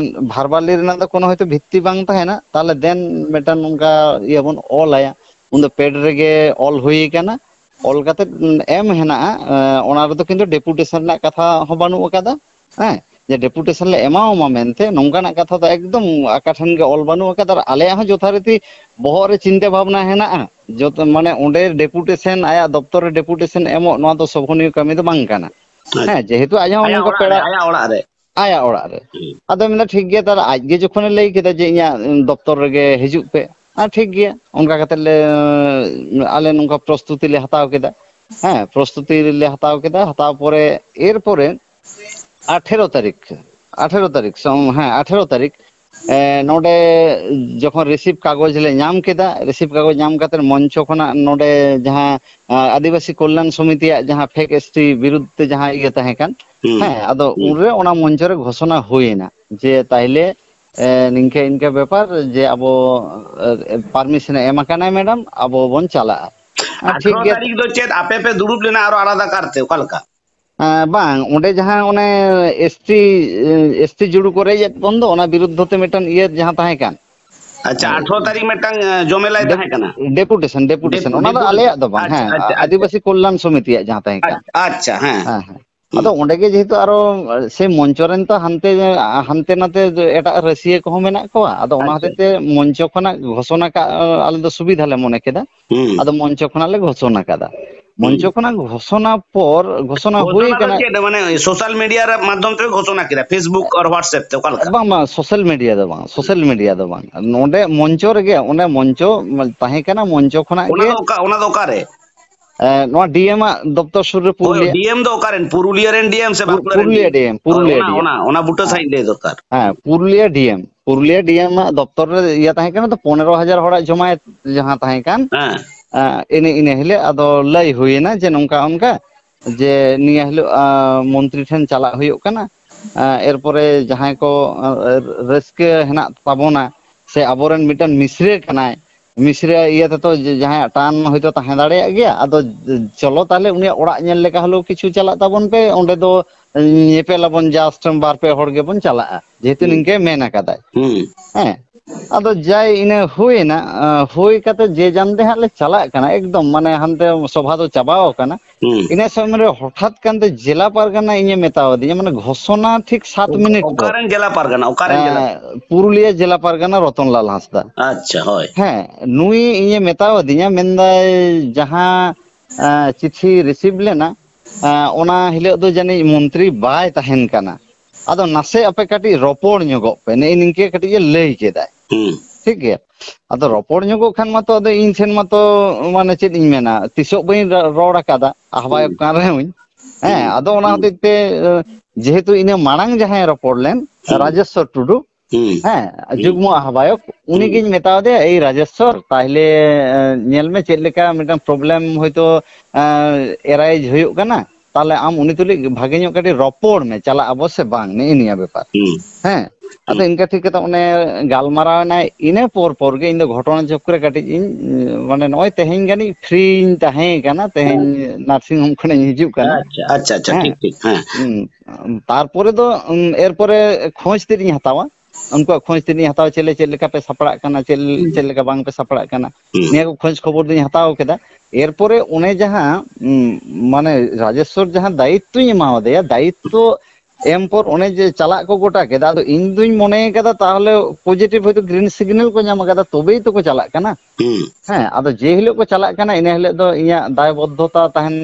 ᱵᱷᱟᱨᱵᱟᱞᱤ ᱨᱮᱱᱟᱜ ᱫᱚ ᱠᱳᱱᱳ ᱦᱚᱭᱛᱳ ᱵᱷᱤᱛᱛᱤ ᱵᱟᱝ ᱛᱟᱦᱮᱱᱟ, ᱛᱟᱦᱚᱞᱮ ᱫᱮᱱ ᱢᱤᱫᱴᱟᱝ ᱱᱚᱝᱠᱟ ᱤᱭᱟᱹ ᱵᱚᱱ ᱚᱞ ᱟᱭᱟ᱾ ᱩᱱᱫᱚ ᱯᱮᱰ ᱨᱮᱜᱮ ᱚᱞ ᱦᱩᱭ ᱠᱟᱱᱟ, ᱚᱞ ᱠᱟᱛᱮ ᱮᱢ ᱦᱮᱱᱟᱜᱼᱟ᱾ ᱮᱸ, ᱚᱱᱟ ᱨᱮᱫᱚ ᱠᱤᱱᱛᱩ ᱰᱮᱯᱩᱴᱮᱥᱚᱱ ᱨᱮᱱᱟᱜ ᱠᱟᱛᱷᱟ ᱦᱚᱸ ᱵᱟᱹᱱᱩᱜ ᱟᱠᱟᱫᱟ, ᱦᱮᱸ, ᱡᱮ ᱰᱮᱯᱩᱴᱮᱥᱚᱱ ᱞᱮ ᱮᱢᱟᱣᱟᱢᱟ ᱢᱮᱱᱛᱮ ᱱᱚᱝᱠᱟᱱᱟᱜ ᱠᱟᱛᱷᱟ ᱫᱚ ᱮᱠᱫᱚᱢ ᱚᱠᱟ ᱴᱷᱮᱱ ᱜᱮ ᱚᱞ ᱵᱟᱹᱱᱩᱜ ᱟᱠᱟᱫᱟ᱾ ᱟᱨ ᱟᱞᱮᱭᱟᱜ ᱦᱚᱸ ᱡᱚᱛᱷᱟᱨᱤᱛᱤ ᱵᱚᱦᱚᱜ ᱨᱮ ᱪᱤᱱᱛᱟᱹ ᱵᱷᱟᱵᱽᱱᱟ ᱦᱮᱱᱟᱜᱼᱟ, ᱡᱚᱛᱚ ᱢᱟᱱᱮ ᱚᱸᱰᱮ ᱰᱮᱯᱩᱴᱮᱥᱚᱱ, ᱟᱭᱟᱜ ᱫᱚᱯᱛᱚᱨ ᱨᱮ ᱰᱮᱯᱩᱴᱮᱥᱚᱱ ᱮᱢᱚᱜ, ᱱᱚᱣᱟ ᱫᱚ ᱥᱳᱵᱷᱚᱱᱤᱭᱚ ᱠᱟᱹᱢᱤ ᱫᱚ ᱵᱟᱝ ᱠᱟᱱᱟ᱾ ᱟᱪᱪᱷᱟ᱾ ᱦᱮᱸ, ᱡᱮᱦᱮᱛᱩ ᱟᱡ ᱦᱚᱸ ᱟᱭᱟᱜ ᱱᱚᱝᱠᱟ ᱚᱲᱟᱜ ᱯᱮᱲᱟ, ᱨᱮ, ᱟᱭᱟᱜ ᱚᱲᱟᱜ ᱨᱮ᱾ ᱟᱭᱟᱜ ᱚᱲᱟᱜ ᱨᱮ᱾ ᱦᱩᱸ᱾ ᱟᱫᱚ ᱢᱮᱱᱫᱟ, "ᱴᱷᱤᱠ ᱜᱮᱭᱟ, ᱛᱟᱦᱞᱮ ᱟᱡ ᱜᱮ ᱡᱚᱠᱷᱚᱱᱮ ᱞᱟᱹᱭ ᱠᱮᱫᱟ ᱡᱮ ᱤᱧᱟᱹᱜ ᱫᱚᱯᱛᱚᱨ ᱨᱮᱜᱮ ᱦᱤᱡᱩᱜ ᱯᱮ", ᱟᱨ ᱴᱷᱤᱠ ᱜᱮᱭᱟ, ᱚᱱᱠᱟ ᱠᱟᱛᱮ ᱞᱮ, ᱟᱞᱮ ᱱᱚᱝᱠᱟ ᱯᱨᱚᱥᱛᱩᱛᱤ ᱞᱮ ᱦᱟᱛᱟᱣ ᱠᱮᱫᱟ᱾ ᱦᱮᱸ, ᱯᱨᱚᱥᱛᱩᱛᱤ ᱞᱮ ᱦᱟᱛᱟᱣ ᱠᱮᱫᱟ, ᱦᱟᱛᱟᱣ ᱯᱚᱨᱮ, ᱮᱨᱯᱚᱨᱮ ᱟᱴᱷᱮᱨᱚ ᱛᱟᱹᱨᱤᱠᱷ, ᱟᱴᱷᱮᱨᱚ ᱛᱟᱹᱨᱤᱠᱷ, ᱥᱚᱢ-, ᱦᱮᱸ, ᱟᱴᱷᱮᱨᱚ ᱛᱟᱹᱨᱤᱠᱷ, ᱮ, ᱱᱚᱰᱮ ᱡᱚᱠᱷᱚᱱ ᱨᱤᱥᱤᱵᱷ ᱠᱟᱜᱚᱡᱽ ᱞᱮ ᱧᱟᱢ ᱠᱮᱫᱟ, ᱨᱤᱥᱤᱵᱷ ᱠᱟᱜᱚᱡᱽ ᱧᱟᱢ ᱠᱟᱛᱮ ᱢᱚᱧᱪᱚ ᱠᱷᱚᱱᱟᱜ ᱱᱚᱰᱮ ᱡᱟᱦᱟᱸ, ᱟ, ᱟᱹᱫᱤᱵᱟᱹᱥᱤ ᱠᱚᱞᱭᱟᱱ ᱥᱚᱢᱤᱛᱤᱭᱟᱜ ᱡᱟᱦᱟᱸ ᱯᱷᱮᱠ ᱮᱥ ᱴᱤ ᱵᱤᱨᱩᱫᱷ ᱛᱮ ᱡᱟᱦᱟᱸ ᱤᱭᱟᱹ ᱛᱟᱦᱮᱸ ᱠᱟᱱ, ᱦᱩᱸ᱾ ᱦᱮᱸ, ᱟᱫᱚ ᱦᱩᱸ᱾ ᱩᱱᱨᱮ ᱚᱱᱟ ᱢᱚᱧᱪᱚ ᱨᱮ ᱜᱷᱳᱥᱚᱱᱟ ᱦᱩᱭᱮᱱᱟ ᱡᱮ ᱛᱟᱦᱞᱮ, ᱮ, ᱱᱤᱝᱠᱟᱹ ᱤᱱᱠᱟᱹ ᱵᱮᱯᱟᱨ ᱡᱮ ᱟᱵᱚ, ᱮ, ᱯᱟᱨᱢᱤᱥᱚᱱᱮ ᱮᱢ ᱟᱠᱟᱱᱟᱭ ᱢᱮᱰᱟᱢ, ᱟᱵᱚ ᱵᱚᱱ ᱪᱟᱞᱟᱜᱼᱟ᱾ ᱟ, ᱴᱷᱤᱠ ᱟᱴᱷᱨᱚ ᱜᱮᱭᱟ᱾ ᱛᱟᱹᱨᱤᱠᱷ ᱫᱚ ᱪᱮᱫ ᱟᱯᱮ ᱯᱮ ᱫᱩᱲᱩᱵ ᱞᱮᱱᱟ ᱟᱨᱚ ᱟᱞᱟᱫᱟ ᱠᱟᱨᱛᱮ, ᱚᱠᱟ ᱞᱮᱠᱟ? ᱮᱸ, ᱵᱟᱝ, ᱚᱸᱰᱮ ᱡᱟᱦᱟᱸ ᱚᱱᱮ ᱮᱥ ᱴᱤ, ᱮᱥ ᱴᱤ ᱡᱩᱲᱩ ᱠᱚ ᱨᱮᱡ ᱮᱫ ᱵᱚᱱ ᱫᱚ, ᱚᱱᱟ ᱵᱤᱨᱩᱫᱽᱫᱷᱚ ᱛᱮ ᱢᱤᱫᱴᱟᱝ ᱤᱭᱟᱹ ᱡᱟᱦᱟᱸ ᱛᱟᱦᱮᱸ ᱠᱟᱱ, ᱟᱪᱪᱷᱟ, ᱟᱴᱷᱨᱚ ᱛᱟᱹᱨᱤᱠᱷ ᱢᱤᱫᱴᱟᱝ, ᱮ, ᱡᱚᱢᱮᱞᱟᱭ ᱰᱮᱯ-, ᱛᱟᱦᱮᱸ ᱠᱟᱱᱟ᱾ Deputation, deputation. ᱰᱮᱯᱩ-, ᱚᱱᱟ ᱫᱚ ᱰᱮᱯᱩ-, ᱟᱞᱮᱭᱟᱜ ᱫᱚ ᱵᱟᱝ, ᱟᱪᱪᱷᱟ, ᱦᱮᱸ, ᱟᱪᱪᱷᱟ, ᱟᱪᱪᱷᱟ᱾ ᱟᱹᱫᱤᱵᱟᱹᱥᱤ ᱠᱚᱞᱭᱟᱱ ᱥᱚᱢᱤᱛᱤᱭᱟᱜ ᱡᱟᱦᱟᱸ ᱛᱟᱦᱮᱸ ᱠᱟᱱ᱾ ᱟᱪᱪᱷᱟ, ᱟᱪᱪᱷᱟ, ᱦᱮᱸ᱾ ᱦᱮᱸ, ᱦᱮᱸ᱾ ᱦᱩᱸ᱾ ᱟᱫᱚ ᱚᱸᱰᱮ ᱜᱮ ᱡᱮᱦᱮᱛᱩ ᱟᱨᱚ, ᱮ, ᱥᱮ ᱢᱚᱧᱪᱚ ᱨᱮᱱ ᱛᱚ ᱦᱟᱱᱛᱮ, ᱦᱟᱱᱛᱮ ᱱᱟᱛᱮ ᱮᱴᱟᱜ ᱨᱟᱹᱥᱤᱭᱟᱹ ᱠᱚᱦᱚᱸ ᱢᱮᱱᱟᱜ ᱠᱚᱣᱟ᱾ ᱟᱫᱚ ᱚᱱᱟ ᱟᱪᱪᱷᱟ᱾ ᱦᱚᱛᱮᱡ ᱛᱮ ᱢᱚᱧᱪᱚ ᱠᱷᱚᱱᱟᱜ ᱜᱷᱳᱥᱚᱱᱟ ᱠᱟᱜ, ᱮ, ᱟᱞᱮ ᱫᱚ ᱥᱩᱵᱤᱫᱷᱟ ᱞᱮ ᱢᱚᱱᱮ ᱠᱮᱫᱟ᱾ ᱦᱩᱸ᱾ ᱟᱫᱚ ᱢᱚᱧᱪᱚ ᱠᱷᱚᱱᱟᱜ ᱞᱮ ᱜᱷᱳᱥᱚᱱᱟ ᱠᱟᱫᱟ᱾ ᱦᱩᱸ᱾ ᱢᱚᱧᱪᱚ ᱠᱷᱚᱱᱟᱜ ᱜᱷᱳᱥᱚᱱᱟ ᱯᱚᱨ, ᱜᱷᱳᱥᱚᱱᱟ ᱦᱩᱭ ᱜᱷᱳᱥᱚᱱᱟ ᱫᱚ ᱠᱟᱱᱟ᱾ ᱪᱮᱫ? ᱢᱟᱱᱮ social media ᱨᱮ ᱢᱟᱫᱽᱫᱷᱚᱢ ᱛᱮ ᱜᱷᱳᱥᱚᱱᱟ ᱠᱮᱫᱟ, Facebook ᱟᱨ WhatsApp ᱛᱮ, ᱚᱠᱟ ᱞᱮᱠᱟ? ᱵᱟᱝ, ᱵᱟᱝ, social media ᱫᱚ ᱵᱟᱝ, social media ᱫᱚ ᱵᱟᱝ᱾ ᱱᱚᱰᱮ ᱢᱚᱧᱪᱚ ᱨᱮᱜᱮ, ᱚᱸᱰᱮ ᱢᱚᱧᱪᱚ ᱛᱟᱦᱮᱸ ᱠᱟᱱᱟ, ᱢᱚᱧᱪᱚ ᱠᱷᱚᱱᱟᱜ ᱚᱱᱟ ᱜᱮ᱾ ᱫᱚ ᱚᱠᱟ, ᱚᱱᱟ ᱫᱚ ᱚᱠᱟᱨᱮ? ᱮ, ᱱᱚᱣᱟ D M ᱟᱜ ᱫᱚᱯᱛᱚᱨ ᱥᱩᱨ ᱨᱮ ᱦᱳᱭ, ᱯᱩᱨᱩᱞᱤᱭᱟᱹ᱾ D M ᱫᱚ ᱚᱠᱟᱨᱮᱱ? ᱯᱩᱨᱩᱞᱤᱭᱟᱹ ᱨᱮᱱ D M ᱥᱮ ᱯᱩᱨ-, ᱵᱟᱸᱠᱩᱲᱟ ᱨᱮᱱ Purulia D M? D M, ᱦᱳᱭ, ᱯᱩᱨᱩᱞᱤᱭᱟᱹ ᱚᱱᱟ, D M᱾ ᱚᱱᱟ, ᱚᱱᱟ ᱵᱩᱴᱟᱹ ᱦᱮᱸ᱾ ᱥᱟᱺᱦᱤᱡ ᱞᱟᱹᱭ ᱫᱚᱨᱠᱟᱨ᱾ ᱦᱮᱸ, Purulia D M, Purulia D M ᱟᱜ ᱫᱚᱯᱛᱚᱨ ᱨᱮ ᱤᱭᱟᱹ ᱛᱟᱦᱮᱸ ᱠᱟᱱᱟ, ᱛᱚ ᱯᱚᱱᱮᱨᱚ ᱦᱟᱡᱟᱨ ᱦᱚᱲᱟᱜ ᱡᱚᱢᱟᱭᱮᱛ ᱡᱟᱦᱟᱸ ᱛᱟᱦᱮᱸ ᱠᱟᱱ, ᱦᱮᱸ᱾ ᱮ, ᱤᱱᱟᱹ, ᱤᱱᱟᱹ ᱦᱤᱞᱳᱜ ᱟᱫᱚ ᱞᱟᱹᱭ ᱦᱩᱭᱮᱱᱟ ᱡᱮ ᱱᱚᱝᱠᱟ ᱚᱱᱠᱟ, ᱡᱮ ᱱᱤᱭᱟᱹ ᱦᱤᱞᱳᱜ, ᱟ, ᱢᱚᱱᱛᱨᱤ ᱴᱷᱮᱱ ᱪᱟᱞᱟᱜ ᱦᱩᱭᱩᱜ ᱠᱟᱱᱟ᱾ ᱟ, ᱮᱨᱯᱚᱨᱮ ᱡᱟᱦᱟᱸᱭ ᱠᱚ, ᱟ, ᱨᱟᱹᱥᱠᱟᱹ ᱦᱮᱱᱟᱜ ᱛᱟᱵᱚᱱᱟ ᱥᱮ ᱟᱵᱚᱨᱮᱱ ᱢᱤᱫᱴᱟᱝ ᱢᱤᱥᱨᱟ ᱠᱟᱱᱟᱭ, ᱢᱤᱥᱨᱟ ᱤᱭᱟᱹ ᱛᱮᱛᱚ ᱡᱟᱦᱟᱸᱭᱟᱜ ᱴᱟᱱ ᱦᱚᱭᱛᱳ ᱛᱟᱦᱮᱸ ᱫᱟᱲᱮᱭᱟᱜ ᱜᱮᱭᱟ, ᱟᱫᱚ ᱪᱚᱞᱚ ᱛᱟᱦᱞᱮ ᱩᱱᱤᱭᱟᱜ ᱚᱲᱟᱜ ᱧᱮᱞ ᱞᱮᱠᱟ ᱦᱚᱞᱮᱣ ᱠᱤᱪᱷᱩ ᱪᱟᱞᱟᱜ ᱛᱟᱵᱚᱱ ᱯᱮ, ᱚᱸᱰᱮ ᱫᱚ ᱧᱮᱯᱮᱞ ᱟᱵᱚᱱ, just ᱵᱟᱨ ᱯᱮ ᱦᱚᱲ ᱜᱮᱵᱚᱱ ᱪᱟᱞᱟᱜᱼᱟ, ᱡᱮᱦᱮᱛᱩ ᱦᱩᱸ᱾ ᱱᱤᱝᱠᱟᱹ ᱢᱮᱱ ᱟᱠᱟᱫᱟᱭ᱾ ᱦᱩᱸ᱾ ᱦᱮᱸ, ᱟᱫᱚ ᱡᱟᱭ ᱤᱱᱟᱹ ᱦᱩᱭᱮᱱᱟ, ᱟ, ᱦᱩᱭ ᱠᱟᱛᱮ ᱡᱮ ᱡᱟᱱ ᱛᱮ ᱦᱟᱸᱜ ᱞᱮ ᱪᱟᱞᱟᱜ ᱠᱟᱱᱟ, ᱮᱠᱫᱚᱢ ᱢᱟᱱᱮ ᱦᱟᱱᱛᱮ ᱥᱚᱵᱷᱟ ᱫᱚ ᱪᱟᱵᱟᱣ ᱟᱠᱟᱱᱟ᱾ ᱦᱩᱸ᱾ ᱤᱱᱟᱹ ᱥᱚᱢᱚᱭ ᱨᱮ ᱦᱚᱴᱟᱛ ᱠᱟᱱᱛᱮ ᱡᱮᱞᱟ ᱯᱟᱨᱜᱟᱱᱟ ᱤᱧᱮ ᱢᱮᱛᱟᱣ ᱫᱤᱧᱟ, ᱢᱟᱱᱮ ᱜᱷᱳᱥᱚᱱᱟ ᱴᱷᱤᱠ ᱥᱟᱛ ᱚᱠ-, ᱢᱤᱱᱤᱴ ᱯᱚᱨ᱾ ᱚᱠᱟᱨᱮᱱ ᱡᱮᱞᱟ ᱯᱟᱨᱜᱟᱱᱟ? ᱚᱠᱟᱨᱮᱱ ᱡᱮᱞᱟ? ᱮᱸ, ᱯᱩᱨᱩᱞᱤᱭᱟᱹ ᱡᱮᱞᱟ ᱯᱟᱨᱜᱟᱱᱟ ᱨᱚᱛᱚᱱᱞᱟᱞ ᱦᱟᱸᱥᱫᱟ᱾ ᱟᱪᱪᱷᱟ, ᱦᱳᱭ᱾ ᱦᱮᱸ, ᱱᱩᱭ ᱤᱧᱮ ᱢᱮᱛᱟᱣ ᱫᱤᱧᱟ, ᱢᱮᱱᱫᱟᱭ ᱡᱟᱦᱟᱸ, ᱮᱸ, ᱪᱤᱴᱷᱤ receive ᱞᱮᱱᱟ, ᱮᱸ, ᱚᱱᱟ ᱦᱤᱞᱳᱜ ᱫᱚ ᱡᱟᱹᱱᱤᱡ ᱢᱚᱱᱛᱨᱤ ᱵᱟᱭ ᱛᱟᱦᱮᱱ ᱠᱟᱱᱟ᱾ ᱟᱫᱚ ᱱᱟᱥᱮ ᱟᱯᱮ ᱠᱟᱹᱴᱤᱡ ᱨᱚᱯᱚᱲ ᱧᱚᱜᱚᱜ ᱯᱮ, ᱱᱮᱜᱼᱮ ᱱᱤᱝᱠᱟᱹ ᱠᱟᱹᱴᱤᱡ ᱮ ᱞᱟᱹᱭ ᱠᱮᱫᱟᱭ᱾ ᱦᱩᱸ᱾ ᱴᱷᱤᱠ ᱜᱮᱭᱟ᱾ ᱟᱫᱚ ᱨᱚᱯᱚᱲ ᱧᱚᱜᱚᱜ ᱠᱷᱟᱱ ᱢᱟᱛᱚ ᱟᱫᱚ ᱤᱧ ᱴᱷᱮᱱ ᱢᱟᱛᱚ ᱢᱟᱱᱮ ᱪᱮᱫ ᱤᱧ ᱢᱮᱱᱟ, ᱛᱤᱥᱚᱜ ᱵᱟᱹᱧ ᱨᱚ-, ᱨᱚᱲ ᱟᱠᱟᱫᱟ, ᱟᱦᱵᱟᱭᱚᱠ ᱦᱩᱸ᱾ ᱠᱟᱱ ᱨᱮᱦᱚᱸᱧ᱾ ᱦᱮᱸ, ᱦᱩᱸ᱾ ᱟᱫᱚ ᱚᱱᱟ ᱦᱩᱸ᱾ ᱦᱚᱛᱮᱡ ᱛᱮ, ᱮ, ᱡᱮᱦᱮᱛᱩ ᱤᱱᱟᱹ ᱢᱟᱲᱟᱝ ᱡᱟᱦᱟᱸᱭ ᱨᱚᱯᱚᱲ ᱞᱮᱱ, ᱦᱩᱸ᱾ ᱨᱟᱡᱮᱥᱥᱚᱨ ᱴᱩᱰᱩ, ᱦᱩᱸ᱾ ᱦᱮᱸ, ᱦᱩᱸ᱾ ᱡᱩᱜᱽᱢᱚ ᱟᱦᱵᱟᱭᱚᱠ, ᱦᱩᱸ᱾ ᱩᱱᱤᱜᱤᱧ ᱢᱮᱛᱟᱣ ᱫᱮᱭᱟ, "ᱮᱭ ᱨᱟᱡᱮᱥᱥᱚᱨ, ᱛᱟᱦᱞᱮ, ᱮ, ᱧᱮᱞ ᱢᱮ ᱪᱮᱫ ᱞᱮᱠᱟ ᱢᱤᱫᱴᱟᱝ problem ᱦᱚᱭᱛᱳ, ᱮ, arise ᱦᱩᱭᱩᱜ ᱠᱟᱱᱟ, ᱛᱟᱦᱞᱮ ᱟᱢ ᱩᱱᱤ ᱛᱩᱞᱩᱡ ᱵᱷᱟᱜᱮ ᱧᱚᱜ ᱠᱟᱹᱴᱤᱡ ᱨᱚᱯᱚᱲ ᱢᱮ, ᱪᱟᱞᱟᱜ ᱟᱵᱚ ᱥᱮ ᱵᱟᱝ, ᱱᱮᱜᱼᱮ ᱱᱤᱭᱟᱹ ᱵᱮᱯᱟᱨ᱾" ᱦᱩᱸ᱾ ᱦᱮᱸ, ᱟᱫᱚ ᱦᱩᱸ᱾ ᱤᱱᱠᱟ ᱴᱷᱤᱠ ᱠᱟᱛᱮ ᱚᱱᱮ ᱜᱟᱞᱢᱟᱨᱟᱣ ᱮᱱᱟᱭ, ᱤᱱᱟᱹ ᱯᱚᱨ ᱯᱚᱨ ᱜᱮ ᱤᱧ ᱫᱚ ᱜᱷᱚᱴᱚᱱᱟ ᱪᱚᱠᱨᱮ ᱠᱟᱹᱴᱤᱡ ᱤᱧ, ᱢᱟᱱᱮ ᱱᱚᱜᱼᱚᱭ ᱛᱮᱦᱮᱧ ᱜᱟᱱᱤᱡ free ᱤᱧ ᱛᱟᱦᱮᱸ ᱠᱟᱱᱟ, ᱛᱮᱦᱮᱧ nursing home ᱠᱷᱚᱱᱤᱧ ᱦᱤᱡᱩᱜ ᱠᱟᱱᱟ᱾ ᱟᱪᱪᱷᱟ, ᱟᱪᱪᱷᱟ, ᱟᱪᱪᱷᱟ, ᱦᱮᱸ᱾ ᱴᱷᱤᱠ, ᱴᱷᱤᱠ, ᱦᱮᱸ᱾ ᱦᱩᱸ, ᱛᱟᱨᱯᱚᱨᱮ ᱫᱚ, ᱩᱸ, ᱮᱨᱯᱚᱨᱮ ᱠᱷᱳᱡᱽ ᱛᱮᱫ ᱤᱧ ᱦᱟᱛᱟᱣᱟ᱾ ᱩᱱᱠᱩᱣᱟᱜ ᱠᱷᱚᱡᱽ ᱛᱤᱱᱟᱹᱜ ᱤᱧ ᱦᱟᱛᱟᱣᱟ, ᱪᱮᱫ ᱞᱮ-, ᱪᱮᱫ ᱞᱮᱠᱟ ᱯᱮ ᱥᱟᱯᱲᱟᱜ ᱠᱟᱱᱟ, ᱪᱮᱫ ᱪᱮᱫ ᱞᱮᱠᱟ ᱵᱟᱝ ᱯᱮ ᱥᱟᱯᱲᱟᱜ ᱠᱟᱱᱟ, ᱱᱤᱭᱟᱹ ᱠᱚ ᱠᱷᱚᱡᱽ ᱠᱷᱚᱵᱚᱨ ᱫᱚᱧ ᱦᱟᱛᱟᱣ ᱠᱮᱫᱟ᱾ ᱮᱨᱯᱚᱨᱮ ᱚᱱᱮ ᱡᱟᱦᱟᱸ, ᱩᱸ, ᱢᱟᱱᱮ ᱨᱟᱡᱮᱥᱣᱚᱨ ᱡᱟᱦᱟᱸ ᱫᱟᱭᱤᱛᱛᱚᱧ ᱮᱢᱟᱣᱟᱫᱮᱭᱟ, ᱫᱟᱭᱤᱛᱛᱚ ᱮᱢ ᱯᱚᱨ ᱚᱱᱮ ᱡᱮ ᱪᱟᱞᱟᱜ ᱠᱚ ᱜᱚᱴᱟ ᱠᱮᱫᱟ, ᱟᱫᱚ ᱤᱧ ᱫᱩᱧ ᱢᱚᱱᱮ ᱠᱟᱫᱟ ᱛᱟᱦᱚᱞᱮ positive ᱦᱚᱭᱛᱳ green signal ᱠᱚ ᱧᱟᱢ ᱠᱟᱫᱟ, ᱛᱚᱵᱮᱭ ᱛᱚᱠᱚ ᱪᱟᱞᱟᱜ ᱠᱟᱱᱟ᱾ ᱦᱮᱸ, ᱟᱫᱚ ᱡᱮ ᱦᱤᱞᱳᱜ ᱠᱚ ᱪᱟᱞᱟᱜ ᱠᱟᱱᱟ, ᱤᱱᱟᱹ ᱦᱤᱞᱳᱜ ᱫᱚ ᱤᱧᱟᱹᱜ ᱫᱟᱭᱵᱚᱫᱽᱫᱷᱚᱛᱟ ᱛᱟᱦᱮᱱ,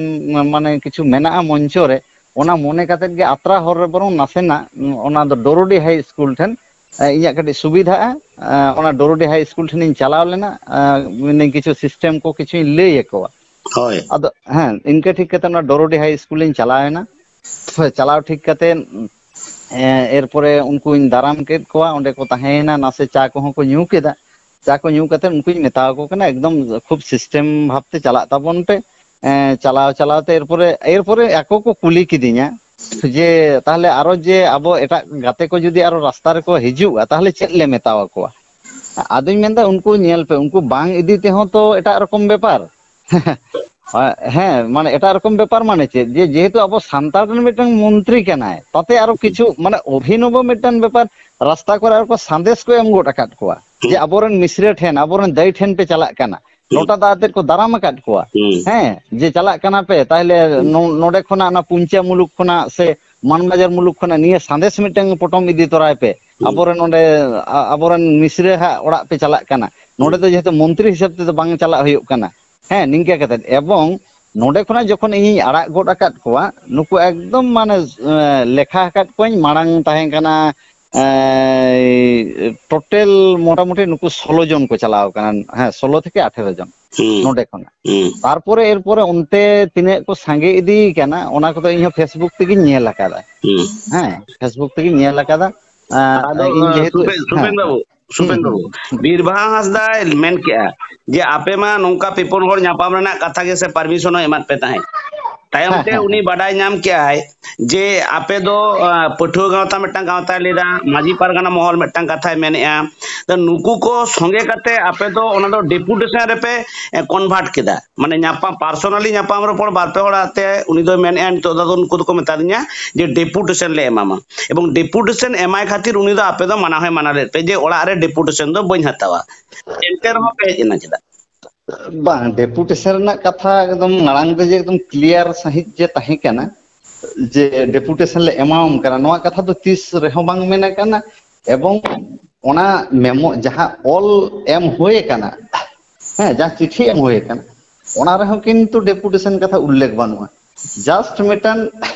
ᱢᱟᱱᱮ ᱠᱤᱪᱷᱩ ᱢᱮᱱᱟᱜᱼᱟ ᱢᱚᱧᱪᱚ ᱨᱮ, ᱚᱱᱟ ᱢᱚᱱᱮ ᱠᱟᱛᱮᱫ ᱜᱮ ᱟᱛᱨᱟ ᱦᱚᱨ ᱨᱮ ᱵᱚᱨᱚᱝ ᱱᱟᱥᱮᱱᱟᱜ, ᱚᱱᱟ ᱫᱚ ᱰᱳᱨᱳᱰᱤ ᱦᱟᱭ ᱥᱠᱩᱞ ᱴᱷᱮᱱ, ᱮ, ᱤᱧᱟᱹᱜ ᱠᱟᱹᱴᱤᱡ ᱥᱩᱵᱤᱫᱷᱟᱜᱼᱟ᱾ ᱮ, ᱚᱱᱟ ᱰᱳᱨᱳᱰᱤ ᱦᱟᱭ ᱥᱠᱩᱞ ᱴᱷᱮᱱᱤᱧ ᱪᱟᱞᱟᱣ ᱞᱮᱱᱟ᱾ ᱮ, ᱢᱮᱱᱫᱟᱹᱧ ᱠᱤᱪᱷᱩ system ᱠᱚ ᱠᱤᱪᱷᱩᱧ ᱞᱟᱹᱭ ᱟᱠᱚᱣᱟ᱾ ᱦᱳᱭ᱾ ᱟᱫᱚ ᱦᱮᱸ, ᱤᱱᱠᱟᱹ ᱴᱷᱤᱠ ᱠᱟᱛᱮ ᱚᱱᱟ ᱰᱳᱨᱳᱰᱤ ᱦᱟᱭ ᱥᱠᱩᱞᱤᱧ ᱪᱟᱞᱟᱣ ᱮᱱᱟ᱾ ᱦᱳᱭ, ᱪᱟᱞᱟᱣ ᱴᱷᱤᱠ ᱠᱟᱛᱮ, ᱮ, ᱮᱨᱯᱚᱨᱮ ᱩᱱᱠᱩᱧ ᱫᱟᱨᱟᱢ ᱠᱮᱫ ᱠᱚᱣᱟ, ᱚᱸᱰᱮ ᱠᱚ ᱛᱟᱦᱮᱸᱭᱮᱱᱟ, ᱱᱟᱥᱮ ᱪᱟ ᱠᱚᱦᱚᱸ ᱠᱚ ᱧᱩ ᱠᱮᱫᱟ᱾ ᱪᱟ ᱠᱚ ᱧᱩ ᱠᱟᱛᱮ ᱩᱱᱠᱩᱧ ᱢᱮᱛᱟᱣ ᱠᱚ ᱠᱟᱱᱟ, ᱮᱠᱫᱚᱢ ᱠᱷᱩᱵ system ᱵᱷᱟᱵᱛᱮ ᱪᱟᱞᱟᱜ ᱛᱟᱵᱚᱱ ᱯᱮ᱾ ᱮ, ᱪᱟᱞᱟᱣ ᱪᱟᱞᱟᱣ ᱛᱮ ᱮᱨᱯᱚᱨᱮ, ᱮᱨᱯᱚᱨᱮ ᱟᱠᱚ ᱠᱚ ᱠᱩᱞᱤ ᱠᱤᱫᱤᱧᱟ ᱡᱮ, "ᱛᱟᱦᱞᱮ ᱟᱨᱚ ᱡᱮ ᱟᱵᱚ ᱮᱴᱟᱜ ᱜᱟᱛᱮ ᱠᱚ ᱡᱩᱫᱤ ᱟᱨᱚ ᱨᱟᱥᱛᱟ ᱨᱮᱠᱚ ᱦᱤᱡᱩᱜᱼᱟ, ᱛᱟᱦᱞᱮ ᱪᱮᱫ ᱞᱮ ᱢᱮᱛᱟᱣ ᱠᱚᱣᱟ?" ᱟᱫᱚᱧ ᱢᱮᱱᱫᱟ, ᱩᱱᱠᱩ ᱧᱮᱞ ᱯᱮ, ᱩᱱᱠᱩ ᱵᱟᱝ ᱤᱫᱤ ᱛᱮᱦᱚᱸ ᱛᱚ ᱮᱴᱟᱜ ᱨᱚᱠᱚᱢ ᱵᱮᱯᱟᱨ᱾ ᱦᱮᱸ, ᱢᱟᱱᱮ ᱮᱴᱟᱜ ᱨᱚᱠᱚᱢ ᱵᱮᱯᱟᱨ ᱢᱟᱱᱮ ᱪᱮᱫ? ᱡᱮ ᱡᱮᱦᱮᱛᱩ ᱟᱵᱚ ᱥᱟᱱᱛᱟᱲ ᱨᱮᱱ ᱢᱤᱫᱴᱟᱝ ᱢᱚᱱᱛᱨᱤ ᱠᱟᱱᱟᱭ, ᱛᱟᱛᱮ ᱟᱨᱚ ᱠᱤᱪᱷᱩ ᱢᱟᱱᱮ ᱚᱵᱷᱤᱱᱚᱵᱚ ᱢᱤᱫᱴᱟᱝ ᱵᱮᱯᱟᱨ, ᱨᱟᱥᱛᱟ ᱠᱚᱨᱮ ᱟᱨᱚ ᱠᱚ ᱥᱟᱸᱫᱮᱥ ᱠᱚ ᱮᱢ ᱜᱚᱫ ᱟᱠᱟᱫ ᱠᱚᱣᱟ ᱡᱮ ᱟᱵᱚᱨᱮᱱ ᱢᱤᱥᱨᱟ ᱴᱷᱮᱱ, ᱟᱵᱚᱨᱮᱱ ᱫᱟᱹᱭ ᱴᱷᱮᱱ ᱯᱮ ᱪᱟᱞᱟᱜ ᱠᱟᱱᱟ, ᱞᱚᱴᱟ ᱫᱟᱜ ᱟᱛᱮᱫ ᱠᱚ ᱫᱟᱨᱟᱢ ᱟᱠᱟᱫ ᱠᱚᱣᱟ᱾ ᱦᱮᱸ, ᱡᱮ ᱪᱟᱞᱟᱜ ᱠᱟᱱᱟ ᱯᱮ, ᱛᱟᱦᱞᱮ ᱱᱚ-, ᱱᱚᱰᱮ ᱠᱷᱚᱱᱟᱜ ᱚᱱᱟ ᱯᱩᱧᱪᱟ ᱢᱩᱞᱩᱠ ᱠᱷᱚᱱᱟᱜ ᱥᱮ ᱢᱟᱱ ᱵᱟᱡᱟᱨ ᱢᱩᱞᱩᱠ ᱠᱷᱚᱱᱟᱜ ᱱᱤᱭᱟᱹ ᱥᱟᱸᱫᱮᱥ ᱢᱤᱫᱴᱟᱝ ᱯᱚᱴᱚᱢ ᱤᱫᱤ ᱛᱚᱨᱟᱭ ᱯᱮ, ᱟᱵᱚᱨᱮᱱ ᱱᱚᱰᱮ, ᱟ-, ᱟᱵᱚᱨᱮᱱ ᱢᱤᱥᱨᱟ ᱦᱟᱜ ᱚᱲᱟᱜ ᱯᱮ ᱪᱟᱞᱟᱜ ᱠᱟᱱᱟ᱾ ᱱᱚᱰᱮ ᱫᱚ ᱡᱮᱦᱮᱛᱩ ᱢᱚᱱᱛᱨᱤ ᱦᱤᱥᱟᱹᱵ ᱛᱮᱫᱚ ᱵᱟᱝ ᱪᱟᱞᱟᱜ ᱦᱩᱭᱩᱜ ᱠᱟᱱᱟ᱾ ᱦᱮᱸ, ᱱᱤᱝᱠᱟᱹ ᱠᱟᱛᱮᱫ᱾ ᱮᱵᱚᱝ ᱱᱚᱰᱮ ᱠᱷᱚᱱᱟᱜ ᱡᱚᱠᱷᱚᱱ ᱤᱧᱤᱧ ᱟᱲᱟᱜ ᱜᱚᱫ ᱟᱠᱟᱫ ᱠᱚᱣᱟ, ᱱᱩᱠᱩ ᱮᱠᱫᱚᱢ ᱢᱟᱱᱮ, ᱮ, ᱞᱮᱠᱷᱟ ᱟᱠᱟᱫ ᱠᱚᱣᱟᱧ, ᱢᱟᱲᱟᱝ ᱛᱟᱦᱮᱸ ᱠᱟᱱᱟ, ᱮ, ᱴᱳᱴᱟᱞ ᱢᱚᱴᱟᱢᱩᱴᱤ ᱱᱩᱠᱩ ᱥᱳᱞᱳ ᱡᱚᱱ ᱠᱚ ᱪᱟᱞᱟᱣ ᱠᱟᱱᱟ᱾ ᱦᱮᱸ, ᱥᱳᱞᱳ ᱛᱷᱮᱠᱮ ᱟᱴᱷᱮᱨᱚ ᱡᱚᱱ ᱱᱚᱰᱮ ᱠᱷᱚᱱᱟᱜ᱾ ᱛᱟᱨᱯᱚᱨᱮ ᱮᱨᱯᱚᱨᱮ ᱚᱱᱛᱮ ᱛᱤᱱᱟᱹᱜ ᱠᱚ ᱥᱟᱸᱜᱮ ᱤᱫᱤ ᱠᱟᱱᱟ, ᱚᱱᱟ ᱠᱚᱫᱚ ᱤᱧᱦᱚᱸ Facebook ᱛᱮᱜᱮᱧ ᱧᱮᱞ ᱟᱠᱟᱫᱟ᱾ ᱦᱮᱸ, Facebook ᱛᱮᱜᱮᱧ ᱧᱮᱞ ᱟᱠᱟᱫᱟ᱾ ᱮ, ᱟᱫᱚ, ᱤᱧ ᱡᱮᱦᱮᱛᱩ ᱥᱩᱯᱮᱱ, ᱥᱩᱯᱮᱱ ᱦᱮᱸ, ᱵᱟᱹᱵᱩ, ᱥᱩᱯᱮᱱ ᱵᱟᱹᱵᱩ, ᱵᱤᱨᱵᱟᱦᱟ ᱦᱟᱸᱥᱫᱟᱭ ᱢᱮᱱ ᱠᱮᱜᱼᱟ ᱡᱮ ᱟᱯᱮ ᱢᱟ ᱱᱚᱝᱠᱟ ᱯᱮ ᱯᱩᱱ ᱦᱚᱲ ᱧᱟᱯᱟᱢ ᱨᱮᱱᱟᱜ ᱠᱟᱛᱷᱟ ᱜᱮ ᱥᱮ permission ᱦᱚᱸ ᱮᱢᱟᱫ ᱯᱮ ᱛᱟᱦᱮᱸᱫ᱾ ᱛᱟᱭᱚᱢ ᱦᱮᱸ, ᱛᱮ ᱦᱮᱸ, ᱩᱱᱤ ᱦᱮᱸ᱾ ᱵᱟᱰᱟᱭ ᱧᱟᱢ ᱠᱮᱜᱼᱟᱭ ᱡᱮ ᱟᱯᱮ ᱫᱚ, ᱟᱸ, ᱯᱟᱹᱴᱷᱩᱣᱟᱹ ᱜᱟᱶᱛᱟ ᱢᱤᱫᱴᱟᱝ ᱜᱟᱶᱛᱟᱭ ᱞᱟᱹᱭᱫᱟ, ᱢᱟᱹᱡᱷᱤ ᱯᱟᱨᱜᱟᱱᱟ ᱢᱚᱦᱚᱞ ᱢᱤᱫᱴᱟᱝ ᱠᱟᱛᱷᱟᱭ ᱢᱮᱱᱮᱜᱼᱟ᱾ ᱛᱚ ᱱᱩᱠᱩ ᱠᱚ ᱥᱚᱸᱜᱮ ᱠᱟᱛᱮ ᱟᱯᱮ ᱫᱚ ᱚᱱᱟ ᱫᱚ ᱰᱮᱯᱩᱴᱮᱥᱚᱱ ᱨᱮᱯᱮ, ᱮ, ᱠᱚᱱᱵᱷᱟᱨᱴ ᱠᱮᱫᱟ᱾ ᱢᱟᱱᱮ ᱧᱟᱯᱟᱢ, ᱯᱟᱨᱥᱚᱱᱟᱞᱤ ᱧᱟᱯᱟᱢ ᱨᱚᱯᱚᱲ ᱵᱟᱨ ᱯᱮ ᱦᱚᱲ ᱟᱛᱮ ᱩᱱᱤ ᱫᱚᱭ ᱢᱮᱱᱮᱜᱼᱟ, ᱱᱤᱛᱚᱜ ᱫᱚ ᱟᱫᱚ ᱩᱱᱠᱩ ᱫᱚᱠᱚ ᱢᱮᱛᱟ ᱫᱤᱧᱟ ᱡᱮ ᱰᱮᱯᱩᱴᱮᱥᱚᱱ ᱞᱮ ᱮᱢᱟᱢᱟ᱾ ᱮᱵᱚᱝ ᱰᱮᱯᱩᱴᱮᱥᱚᱱ ᱮᱢᱟᱭ ᱠᱷᱟᱹᱛᱤᱨ ᱩᱱᱤ ᱫᱚ ᱟᱯᱮ ᱫᱚ ᱢᱟᱱᱟ ᱦᱚᱸᱭ ᱢᱟᱱᱟ ᱞᱮᱫ ᱯᱮ ᱡᱮ ᱚᱲᱟᱜ ᱨᱮ ᱰᱮᱯᱩᱴᱮᱥᱚᱱ ᱫᱚ ᱵᱟᱹᱧ ᱦᱟᱛᱟᱣᱟ᱾ ᱮᱱᱛᱮ ᱨᱮᱦᱚᱸ ᱯᱮ ᱦᱮᱡ ᱮᱱᱟ ᱪᱮᱫᱟᱜ? ᱵᱟᱝ, ᱰᱮᱯᱩᱴᱮᱥᱚᱱ ᱨᱮᱱᱟᱜ ᱠᱟᱛᱷᱟ ᱮᱠᱫᱚᱢ ᱢᱟᱲᱟᱝ ᱨᱮ ᱡᱮ ᱮᱠᱫᱚᱢ ᱠᱞᱤᱭᱟᱨ ᱥᱟᱺᱦᱤᱡ ᱡᱮ ᱛᱟᱦᱮᱸ ᱠᱟᱱᱟ ᱡᱮ ᱰᱮᱯᱩᱴᱮᱥᱚᱱ ᱞᱮ ᱮᱢᱟᱣᱟᱢ ᱠᱟᱱᱟ, ᱱᱚᱣᱟ ᱠᱟᱛᱷᱟ ᱫᱚ ᱛᱤᱥ ᱨᱮᱦᱚᱸ ᱵᱟᱝ ᱢᱮᱱ ᱟᱠᱟᱱᱟ᱾ ᱮᱵᱚᱝ ᱚᱱᱟ ᱢᱮᱢᱳ ᱡᱟᱦᱟᱸ ᱚᱞ ᱮᱢ ᱦᱩᱭ ᱟᱠᱟᱱᱟ, ᱦᱮᱸ, ᱡᱟᱦᱟᱸ ᱪᱤᱴᱷᱤ ᱮᱢ ᱦᱩᱭ ᱟᱠᱟᱱᱟ, ᱚᱱᱟ ᱨᱮᱦᱚᱸ ᱠᱤᱱᱛᱩ ᱰᱮᱯᱩᱴᱮᱥᱚᱱ ᱠᱟᱛᱷᱟ ᱩᱞᱞᱮᱠᱷ ᱵᱟᱹᱱᱩᱜᱼᱟ᱾ ᱡᱟᱥᱴ ᱢᱤᱫᱴᱟᱝ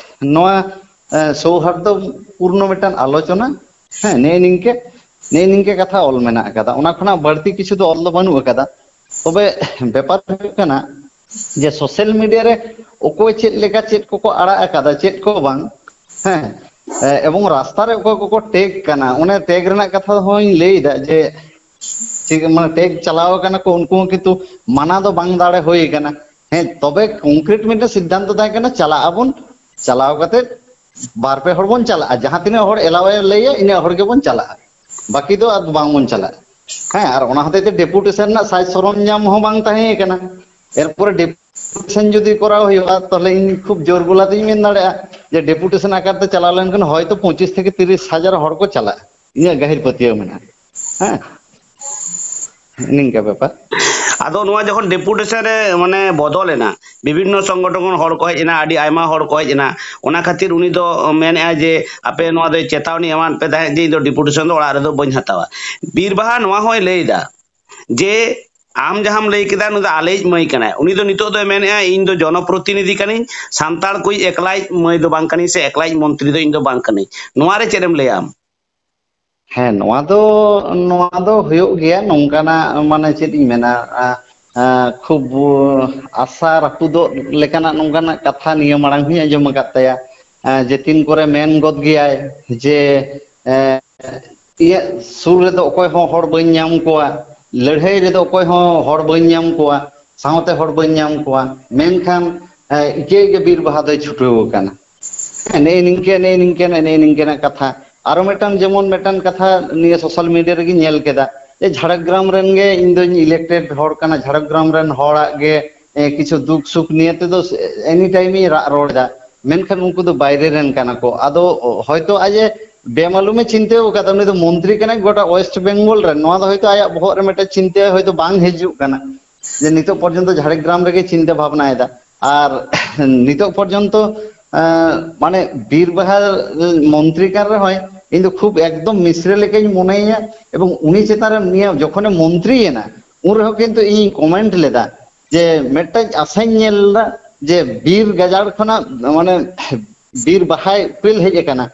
ᱱᱚᱣᱟ, ᱮ, ᱥᱳᱣᱦᱟᱨᱫᱚ ᱯᱩᱨᱱᱚ ᱢᱤᱫᱴᱟᱝ ᱟᱞᱳᱪᱚᱱᱟ, ᱦᱮᱸ, ᱱᱮᱜᱼᱮ ᱱᱤᱝᱠᱟᱹ, ᱱᱮᱜᱼᱮ ᱱᱤᱝᱠᱟᱹ ᱠᱟᱛᱷᱟ ᱚᱞ ᱢᱮᱱᱟᱜ ᱟᱠᱟᱫᱟ᱾ ᱚᱱᱟ ᱠᱷᱚᱱᱟᱜ ᱵᱟᱹᱲᱛᱤ ᱠᱤᱪᱷᱩ ᱫᱚ ᱚᱞ ᱫᱚ ᱵᱟᱹᱱᱩᱜ ᱟᱠᱟᱫᱟ᱾ ᱛᱚᱵᱮ ᱵᱮᱯᱟᱨ ᱦᱩᱭᱩᱜ ᱠᱟᱱᱟ ᱡᱮ ᱥᱳᱥᱟᱞ ᱢᱤᱰᱤᱭᱟ ᱨᱮ ᱚᱠᱚᱭ ᱪᱮᱫ ᱞᱮᱠᱟ ᱪᱮᱫ ᱠᱚᱠᱚ ᱟᱲᱟᱜ ᱟᱠᱟᱫᱟ, ᱪᱮᱫ ᱠᱚ ᱵᱟᱝ, ᱦᱮᱸ, ᱮ, ᱮᱵᱚᱝ ᱨᱟᱥᱛᱟ ᱨᱮ ᱚᱠᱚᱭ ᱠᱚᱠᱚ ᱴᱮᱜ ᱠᱟᱱᱟ, ᱚᱱᱮ ᱴᱮᱜ ᱨᱮᱱᱟᱜ ᱠᱟᱛᱷᱟ ᱦᱚᱸᱧ ᱞᱟᱹᱭ ᱮᱫᱟ ᱡᱮ ᱪᱮᱫ, ᱢᱟᱱᱮ ᱴᱮᱜ ᱪᱟᱞᱟᱣ ᱠᱟᱱᱟ ᱠᱚ, ᱩᱱᱠᱩ ᱦᱚᱸ ᱠᱤᱱᱛᱩ ᱢᱟᱱᱟ ᱫᱚ ᱵᱟᱝ ᱫᱟᱲᱮ ᱦᱩᱭ ᱠᱟᱱᱟ᱾ ᱦᱮᱸ, ᱛᱚᱵᱮ ᱠᱚᱝᱠᱨᱤᱴ ᱢᱤᱫᱴᱮᱱ ᱥᱤᱫᱽᱫᱷᱟᱱᱛᱚ ᱛᱟᱦᱮᱸ ᱠᱟᱱᱟ, ᱪᱟᱞᱟᱜ ᱟᱵᱚᱱ, ᱪᱟᱞᱟᱣ ᱠᱟᱛᱮ ᱵᱟᱨ ᱯᱮ ᱦᱚᱲ ᱵᱚᱱ ᱪᱟᱞᱟᱜᱼᱟ, ᱡᱟᱦᱟᱸ ᱛᱤᱱᱟᱹᱜ ᱦᱚᱲ ᱮᱞᱟᱣ ᱮ ᱞᱟᱹᱭᱟ, ᱤᱱᱟᱹᱜ ᱦᱚᱲ ᱜᱮᱵᱚᱱ ᱪᱟᱞᱟᱜᱼᱟ, ᱵᱟᱹᱠᱤ ᱫᱚ ᱟᱨ ᱵᱟᱝᱵᱚᱱ ᱪᱟᱞᱟᱜᱼᱟ᱾ ᱦᱮᱸ, ᱟᱨ ᱚᱱᱟ ᱦᱚᱛᱮᱡ ᱛᱮ ᱰᱮᱯᱩᱴᱮᱥᱚᱱ ᱨᱮᱱᱟᱜ ᱥᱟᱡᱽ ᱥᱚᱨᱚᱧᱡᱟᱢ ᱦᱚᱸ ᱵᱟᱝ ᱛᱟᱦᱮᱸ ᱠᱟᱱᱟ᱾ ᱮᱨᱯᱚᱨᱮ ᱰᱮᱯᱩᱴᱮᱥᱚᱱ ᱡᱩᱫᱤ ᱠᱚᱨᱟᱣ ᱦᱩᱭᱩᱜᱼᱟ, ᱛᱟᱦᱚᱞᱮ ᱤᱧ ᱠᱷᱩᱵ ᱡᱳᱨ ᱜᱚᱞᱟ ᱛᱤᱧ ᱢᱮᱱ ᱫᱟᱲᱮᱭᱟᱜᱼᱟ ᱡᱮ ᱰᱮᱯᱩᱴᱮᱥᱚᱱ ᱟᱠᱟᱨ ᱛᱮ ᱪᱟᱞᱟᱣ ᱞᱮᱱᱠᱷᱟᱱ ᱦᱚᱭᱛᱳ ᱯᱚᱸᱪᱤᱥ ᱛᱷᱮᱠᱮ ᱛᱤᱨᱤᱥ ᱦᱟᱡᱟᱨ ᱦᱚᱲ ᱠᱚ ᱪᱟᱞᱟᱜᱼᱟ, ᱤᱧᱟᱹᱜ ᱜᱟᱹᱦᱤᱨ ᱯᱟᱹᱛᱭᱟᱹᱣ ᱢᱮᱱᱟᱜᱼᱟ᱾ ᱦᱮᱸ, ᱱᱤᱝᱠᱟ ᱵᱮᱯᱟᱨ᱾ ᱟᱫᱚ ᱱᱚᱣᱟ ᱡᱚᱠᱷᱚᱱ ᱰᱮᱯᱩᱴᱮᱥᱚᱱ ᱨᱮ ᱢᱟᱱᱮ ᱵᱚᱫᱚᱞ ᱮᱱᱟ, ᱵᱤᱵᱷᱤᱱᱱᱚ ᱥᱚᱝᱜᱚᱴᱷᱚᱱ ᱠᱷᱚᱱ ᱦᱚᱲ ᱠᱚ ᱦᱮᱡ ᱮᱱᱟ, ᱟᱹᱰᱤ ᱟᱭᱢᱟ ᱦᱚᱲ ᱠᱚ ᱦᱮᱡ ᱮᱱᱟ, ᱚᱱᱟ ᱠᱷᱟᱹᱛᱤᱨ ᱩᱱᱤ ᱫᱚ ᱢᱮᱱᱮᱫᱼᱟ ᱡᱮ ᱟᱯᱮ ᱱᱚᱣᱟ ᱫᱚ ᱪᱮᱛᱟᱣᱱᱤ ᱮᱢᱟᱱ ᱯᱮ ᱛᱟᱦᱮᱸᱫ ᱡᱮ ᱤᱧ ᱫᱚ ᱰᱮᱯᱩᱴᱮᱥᱚᱱ ᱫᱚ ᱚᱲᱟᱜ ᱨᱮᱫᱚ ᱵᱟᱹᱧ ᱦᱟᱛᱟᱣᱟ᱾ ᱵᱤᱨ ᱵᱟᱦᱟ ᱱᱚᱣᱟ ᱦᱚᱸᱭ ᱞᱟᱹᱭ ᱮᱫᱟ ᱡᱮ ᱟᱢ ᱡᱟᱦᱟᱸᱢ ᱞᱟᱹᱭ ᱠᱮᱫᱟ, ᱱᱩᱭ ᱫᱚ ᱟᱞᱮᱭᱤᱡ ᱢᱟᱹᱭ ᱠᱟᱱᱟᱭ, ᱩᱱᱤ ᱫᱚ ᱱᱤᱛᱚᱜ ᱫᱚᱭ ᱢᱮᱱᱮᱫᱼᱟ ᱤᱧ ᱫᱚ ᱡᱚᱱᱚᱯᱨᱚᱛᱤᱱᱤᱫᱷᱤ ᱠᱟᱹᱱᱟᱹᱧ, ᱥᱟᱱᱛᱟᱲ ᱠᱚᱭᱤᱡ ᱮᱠᱞᱟᱭᱤᱡ ᱢᱟᱹᱭ ᱫᱚ ᱵᱟᱝ ᱠᱟᱹᱱᱟᱹᱧ ᱥᱮ ᱮᱠᱞᱟᱭᱤᱡ ᱢᱚᱱᱛᱨᱤ ᱫᱚ ᱤᱧ ᱫᱚ ᱵᱟᱝ ᱠᱟᱹᱱᱟᱹᱧ᱾ ᱱᱚᱣᱟ ᱨᱮ ᱪᱮᱫ ᱮᱢ ᱞᱟᱹᱭᱟ ᱟᱢ? ᱦᱮᱸ, ᱱᱚᱣᱟ ᱫᱚ, ᱱᱚᱣᱟ ᱫᱚ ᱦᱩᱭᱩᱜ ᱜᱮᱭᱟ ᱱᱚᱝᱠᱟᱱᱟᱜ, ᱢᱟᱱᱮ ᱪᱮᱫ ᱤᱧ ᱢᱮᱱᱟ, ᱟ, ᱟ, ᱠᱷᱩᱵ ᱟᱥᱟ ᱨᱟᱹᱯᱩᱫᱚᱜ ᱞᱮᱠᱟᱱᱟᱜ ᱱᱚᱝᱠᱟᱱᱟᱜ ᱠᱟᱛᱷᱟ ᱱᱤᱭᱟᱹ ᱢᱟᱲᱟᱝ ᱦᱚᱸᱧ ᱟᱸᱡᱚᱢ ᱟᱠᱟᱫ ᱛᱟᱭᱟ᱾ ᱟ, ᱡᱮ ᱛᱤᱱ ᱠᱚᱨᱮ ᱢᱮᱱ ᱜᱚᱫ ᱜᱮᱭᱟᱭ ᱡᱮ, ᱮ, ᱤᱧᱟᱹᱜ ᱥᱩᱨ ᱨᱮᱫᱚ ᱚᱠᱚᱭ ᱦᱚᱸ ᱦᱚᱲ ᱵᱟᱹᱧ ᱧᱟᱢ ᱠᱚᱣᱟ, ᱞᱟᱹᱲᱦᱟᱹᱭ ᱨᱮᱫᱚ ᱚᱠᱚᱭ ᱦᱚᱸ ᱦᱚᱲ ᱵᱟᱹᱧ ᱧᱟᱢ ᱠᱚᱣᱟ, ᱥᱟᱶᱛᱮ ᱦᱚᱲ ᱵᱟᱹᱧ ᱧᱟᱢ ᱠᱚᱣᱟ, ᱢᱮᱱᱠᱷᱟᱱ ᱮ, ᱤᱠᱟᱹ ᱜᱮ ᱵᱤᱨ ᱵᱟᱦᱟ ᱫᱚᱭ ᱪᱷᱩᱴᱟᱹᱣ ᱟᱠᱟᱱᱟ᱾ ᱱᱮᱜᱼᱮ ᱱᱤᱝᱠᱟᱹ, ᱱᱮᱜᱼᱮ ᱱᱤᱝᱠᱟᱹ, ᱱᱮᱜᱼᱮ ᱱᱤᱝᱠᱟᱹᱱᱟᱜ ᱠᱟᱛᱷᱟ᱾ ᱟᱨᱚ ᱢᱤᱫᱴᱟᱝ, ᱡᱮᱢᱚᱱ ᱢᱤᱫᱴᱟᱝ ᱠᱟᱛᱷᱟ ᱱᱤᱭᱟᱹ ᱥᱳᱥᱟᱞ ᱢᱤᱰᱤᱭᱟ ᱨᱮᱜᱮᱧ ᱧᱮᱞ ᱠᱮᱫᱟ, ᱡᱮ ᱡᱷᱟᱲᱜᱨᱟᱢ ᱨᱮᱱ ᱜᱮ ᱤᱧ ᱫᱚᱧ ᱤᱞᱮᱠᱴᱮᱰ ᱦᱚᱲ ᱠᱟᱱᱟ, ᱡᱷᱟᱲᱜᱨᱟᱢ ᱨᱮᱱ ᱦᱚᱲᱟᱜ ᱜᱮ, ᱮ, ᱠᱤᱪᱷᱩ ᱫᱩᱠ ᱥᱩᱠ ᱱᱤᱭᱮ ᱛᱮᱫᱚ ᱮᱱᱤ ᱴᱟᱭᱤᱢ ᱤᱧ ᱨᱟᱜ ᱨᱚᱲ ᱮᱫᱟ, ᱢᱮᱱᱠᱷᱟᱱ ᱩᱱᱠᱩ ᱫᱚ ᱵᱟᱭᱨᱮ ᱨᱮᱱ ᱠᱟᱱᱟ ᱠᱚ᱾ ᱟᱫᱚ ᱦᱚᱭᱛᱳ ᱟᱡ ᱮ ᱵᱮᱢᱟᱞᱩᱢ ᱮ ᱪᱤᱱᱛᱟᱹ ᱟᱠᱟᱫᱟ, ᱩᱱᱤ ᱫᱚ ᱢᱚᱱᱛᱨᱤ ᱠᱟᱱᱟᱭ ᱜᱚᱴᱟ ᱳᱭᱮᱥᱴ ᱵᱮᱝᱜᱚᱞ ᱨᱮᱱ, ᱱᱚᱣᱟ ᱫᱚ ᱦᱚᱭᱛᱳ ᱟᱭᱟᱜ ᱵᱚᱦᱚᱜ ᱨᱮ ᱢᱤᱫᱴᱮᱱ ᱪᱤᱱᱛᱟᱹ ᱦᱚᱭᱛᱳ ᱵᱟᱝ ᱦᱤᱡᱩᱜ ᱠᱟᱱᱟ᱾ ᱡᱮ ᱱᱤᱛᱚᱜ ᱯᱚᱨᱡᱚᱱᱛᱚ ᱡᱷᱟᱲᱜᱨᱟᱢ ᱨᱮᱜᱮ ᱪᱤᱱᱛᱟᱹ ᱵᱷᱟᱵᱽᱱᱟᱭᱮᱫᱟ᱾ ᱟᱨ ᱱᱤᱛᱚᱜ ᱯᱚᱨᱡᱚᱱᱛᱚ, ᱮᱸ, ᱢᱟᱱᱮ, ᱵᱤᱨ ᱵᱟᱦᱟ ᱢᱚᱱᱛᱨᱤ ᱠᱟᱱ ᱨᱮᱦᱚᱸᱭ, ᱤᱧ ᱫᱚ ᱠᱷᱩᱵ ᱮᱠᱫᱚᱢ ᱢᱤᱥᱨᱟ ᱞᱮᱠᱟᱧ ᱢᱚᱱᱮᱭᱮᱭᱟ᱾ ᱮᱵᱚᱝ ᱩᱱᱤ ᱪᱮᱛᱟᱱ ᱨᱮ ᱱᱤᱭᱟᱹ ᱡᱚᱠᱷᱚᱱᱮ ᱢᱚᱱᱛᱨᱤᱭᱮᱱᱟ, ᱩᱱ ᱨᱮᱦᱚᱸ ᱠᱤᱱᱛᱩ ᱤᱧᱤᱧ ᱠᱚᱢᱮᱱᱴ ᱞᱮᱫᱟ ᱡᱮ ᱢᱤᱫᱴᱮᱡ ᱟᱥᱟᱧ ᱧᱮᱞ ᱮᱫᱟ ᱡᱮ ᱵᱤᱨ ᱜᱟᱡᱟᱲ ᱠᱷᱚᱱᱟᱜ, ᱢᱟᱱᱮ, ᱵᱤᱨ ᱵᱟᱦᱟᱭ ᱩᱯᱮᱞ ᱦᱮᱡ ᱟᱠᱟᱱᱟ,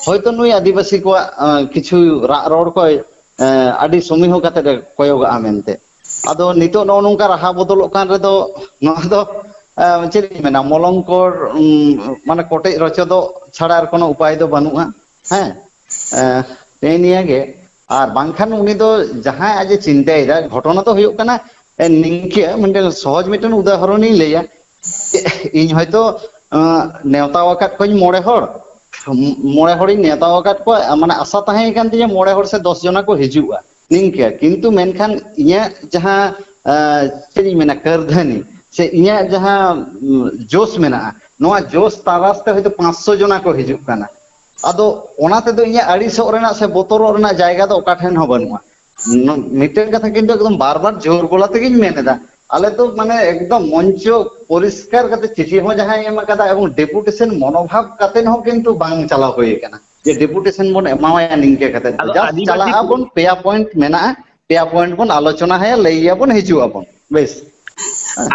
ᱦᱚᱭᱛᱚ ᱱᱩᱭ ᱟᱹᱫᱤᱵᱟᱹᱥᱤ ᱠᱚᱣᱟᱜ, ᱟᱸ, ᱠᱤᱪᱷᱩ ᱨᱟᱜ ᱨᱚᱲ ᱠᱚᱭ, ᱟᱸ, ᱟᱹᱰᱤ ᱥᱚᱢᱤᱦᱚ ᱠᱟᱛᱮ ᱮ ᱠᱚᱭᱚᱜᱟᱜᱼᱟ ᱢᱮᱱᱛᱮ᱾ ᱟᱫᱚ ᱱᱤᱛᱚᱜ ᱱᱚᱜᱼᱚ ᱱᱚᱝᱠᱟ ᱨᱟᱦᱟ ᱵᱚᱫᱚᱞᱚᱜ ᱠᱟᱱ ᱨᱮᱫᱚ, ᱱᱚᱣᱟ ᱫᱚ, ᱟᱸ, ᱪᱮᱫ ᱤᱧ ᱢᱮᱱᱟ, ᱢᱚᱞᱚᱝᱠᱚᱨ, ᱩᱸ, ᱢᱟᱱᱮ, ᱠᱚᱴᱮᱡ ᱨᱚᱪᱚᱫᱚᱜ ᱪᱷᱟᱲᱟ ᱟᱨ ᱠᱳᱱᱳ ᱩᱯᱟᱭ ᱫᱚ ᱵᱟᱹᱱᱩᱜᱼᱟ᱾ ᱦᱮᱸ, ᱟᱸ, ᱱᱮᱜᱼᱮ ᱱᱤᱭᱟᱹ ᱜᱮ᱾ ᱟᱨ ᱵᱟᱝᱠᱷᱟᱱ ᱩᱱᱤ ᱫᱚ ᱡᱟᱦᱟᱸᱭ ᱟᱡ ᱮ ᱪᱤᱱᱛᱟᱹᱭᱮᱫᱟ, ᱜᱷᱚᱴᱚᱱᱟ ᱫᱚ ᱦᱩᱭᱩᱜ ᱠᱟᱱᱟ, ᱮ, ᱱᱤᱝᱠᱟᱹ ᱢᱤᱫᱴᱮᱱ ᱥᱚᱦᱚᱡ ᱢᱤᱫᱴᱮᱱ ᱩᱫᱟᱦᱚᱨᱚᱱᱤᱧ ᱞᱟᱹᱭᱟ᱾ ᱤᱧ ᱦᱚᱭᱛᱚ, ᱟᱸ, ᱱᱮᱣᱛᱟ ᱟᱠᱟᱫ ᱠᱚᱣᱟᱧ ᱢᱚᱬᱮ ᱦᱚᱲ, ᱢᱚᱬᱮ ᱦᱚᱲᱤᱧ ᱱᱮᱣᱛᱟ ᱟᱠᱟᱫ ᱠᱚᱣᱟ, ᱢᱟᱱᱮ, ᱟᱥᱟ ᱛᱟᱦᱮᱸ ᱠᱟᱱ ᱛᱤᱧᱟᱹ ᱢᱚᱬᱮ ᱦᱚᱲ ᱥᱮ ᱫᱚᱥ ᱡᱚᱱᱟ ᱠᱚ ᱦᱤᱡᱩᱜᱼᱟ ᱱᱤᱝᱠᱟᱹ, ᱠᱤᱱᱛᱩ ᱢᱮᱱᱠᱷᱟᱱ ᱤᱧᱟᱹᱜ ᱡᱟᱦᱟᱸ, ᱟᱸ, ᱪᱮᱫ ᱤᱧ ᱢᱮᱱᱟ, ᱠᱟᱹᱨᱫᱷᱟᱹᱱᱤ ᱥᱮ ᱤᱧᱟᱹᱜ ᱡᱟᱦᱟᱸ, ᱩᱸ, ᱡᱳᱥ ᱢᱮᱱᱟᱜᱼᱟ, ᱱᱚᱣᱟ ᱡᱳᱥ ᱛᱟᱨᱟᱥ ᱛᱮ ᱦᱚᱭᱛᱚ ᱯᱟᱸᱪᱥᱚ ᱡᱚᱱᱟ ᱠᱚ ᱦᱤᱡᱩᱜ ᱠᱟᱱᱟ᱾ ᱟᱫᱚ ᱚᱱᱟ ᱛᱮᱫᱚ ᱤᱧᱟᱹᱜ ᱟᱹᱲᱤᱥᱚᱜ ᱨᱮᱱᱟᱜ ᱥᱮ ᱵᱚᱛᱚᱨᱚᱜ ᱨᱮᱱᱟᱜ ᱡᱟᱭᱜᱟ ᱫᱚ ᱚᱠᱟ ᱴᱷᱮᱱ ᱦᱚᱸ ᱵᱟᱹᱱᱩᱜᱼᱟ᱾ ᱱᱚ-, ᱢᱤᱫᱴᱮᱱ ᱠᱟᱛᱷᱟ ᱠᱤᱱᱛᱩ ᱮᱠᱫᱚᱢ ᱵᱟᱨ ᱵᱟᱨ ᱡᱳᱨ ᱜᱚᱞᱟ ᱛᱮᱜᱮᱧ ᱢᱮᱱ ᱮᱫᱟ, ᱟᱞᱮ ᱫᱚ, ᱢᱟᱱᱮ, ᱮᱠᱫᱚᱢ ᱢᱚᱧᱪᱚ ᱯᱚᱨᱤᱥᱠᱟᱨ ᱠᱟᱛᱮ ᱪᱤᱴᱷᱤ ᱦᱚᱸ ᱡᱟᱦᱟᱸᱭ ᱮᱢ ᱟᱠᱟᱫᱟ ᱮᱵᱚᱝ ᱰᱮᱯᱩᱴᱮᱥᱚᱱ ᱢᱚᱱᱳᱵᱷᱟᱵ ᱠᱟᱛᱮ ᱦᱚᱸ ᱠᱤᱱᱛᱩ ᱵᱟᱝ ᱪᱟᱞᱟᱣ ᱦᱩᱭ ᱟᱠᱟᱱᱟ ᱡᱮ ᱰᱮᱯᱩᱴᱮᱥᱚᱱ ᱵᱚᱱ ᱮᱢᱟᱣᱟᱭᱟ ᱱᱤᱝᱠᱟᱹ ᱠᱟᱛᱮ᱾ ᱟᱫᱚ ᱡᱟᱥᱴ ᱟᱹᱫᱤᱵᱟᱹᱥᱤ ᱪᱟᱞᱟᱜ ᱟᱵᱚᱱ, ᱯᱮᱭᱟ ᱯᱚᱭᱮᱱᱴ ᱢᱮᱱᱟᱜᱼᱟ, ᱯᱮᱭᱟ ᱯᱚᱭᱮᱱᱴ ᱵᱚᱱ ᱟᱞᱳᱪᱚᱱᱟ ᱦᱮᱭᱟ, ᱞᱟᱹᱭ ᱟᱵᱚᱱ, ᱦᱤᱡᱩᱜ ᱟᱵᱚᱱ, ᱵᱮᱥ᱾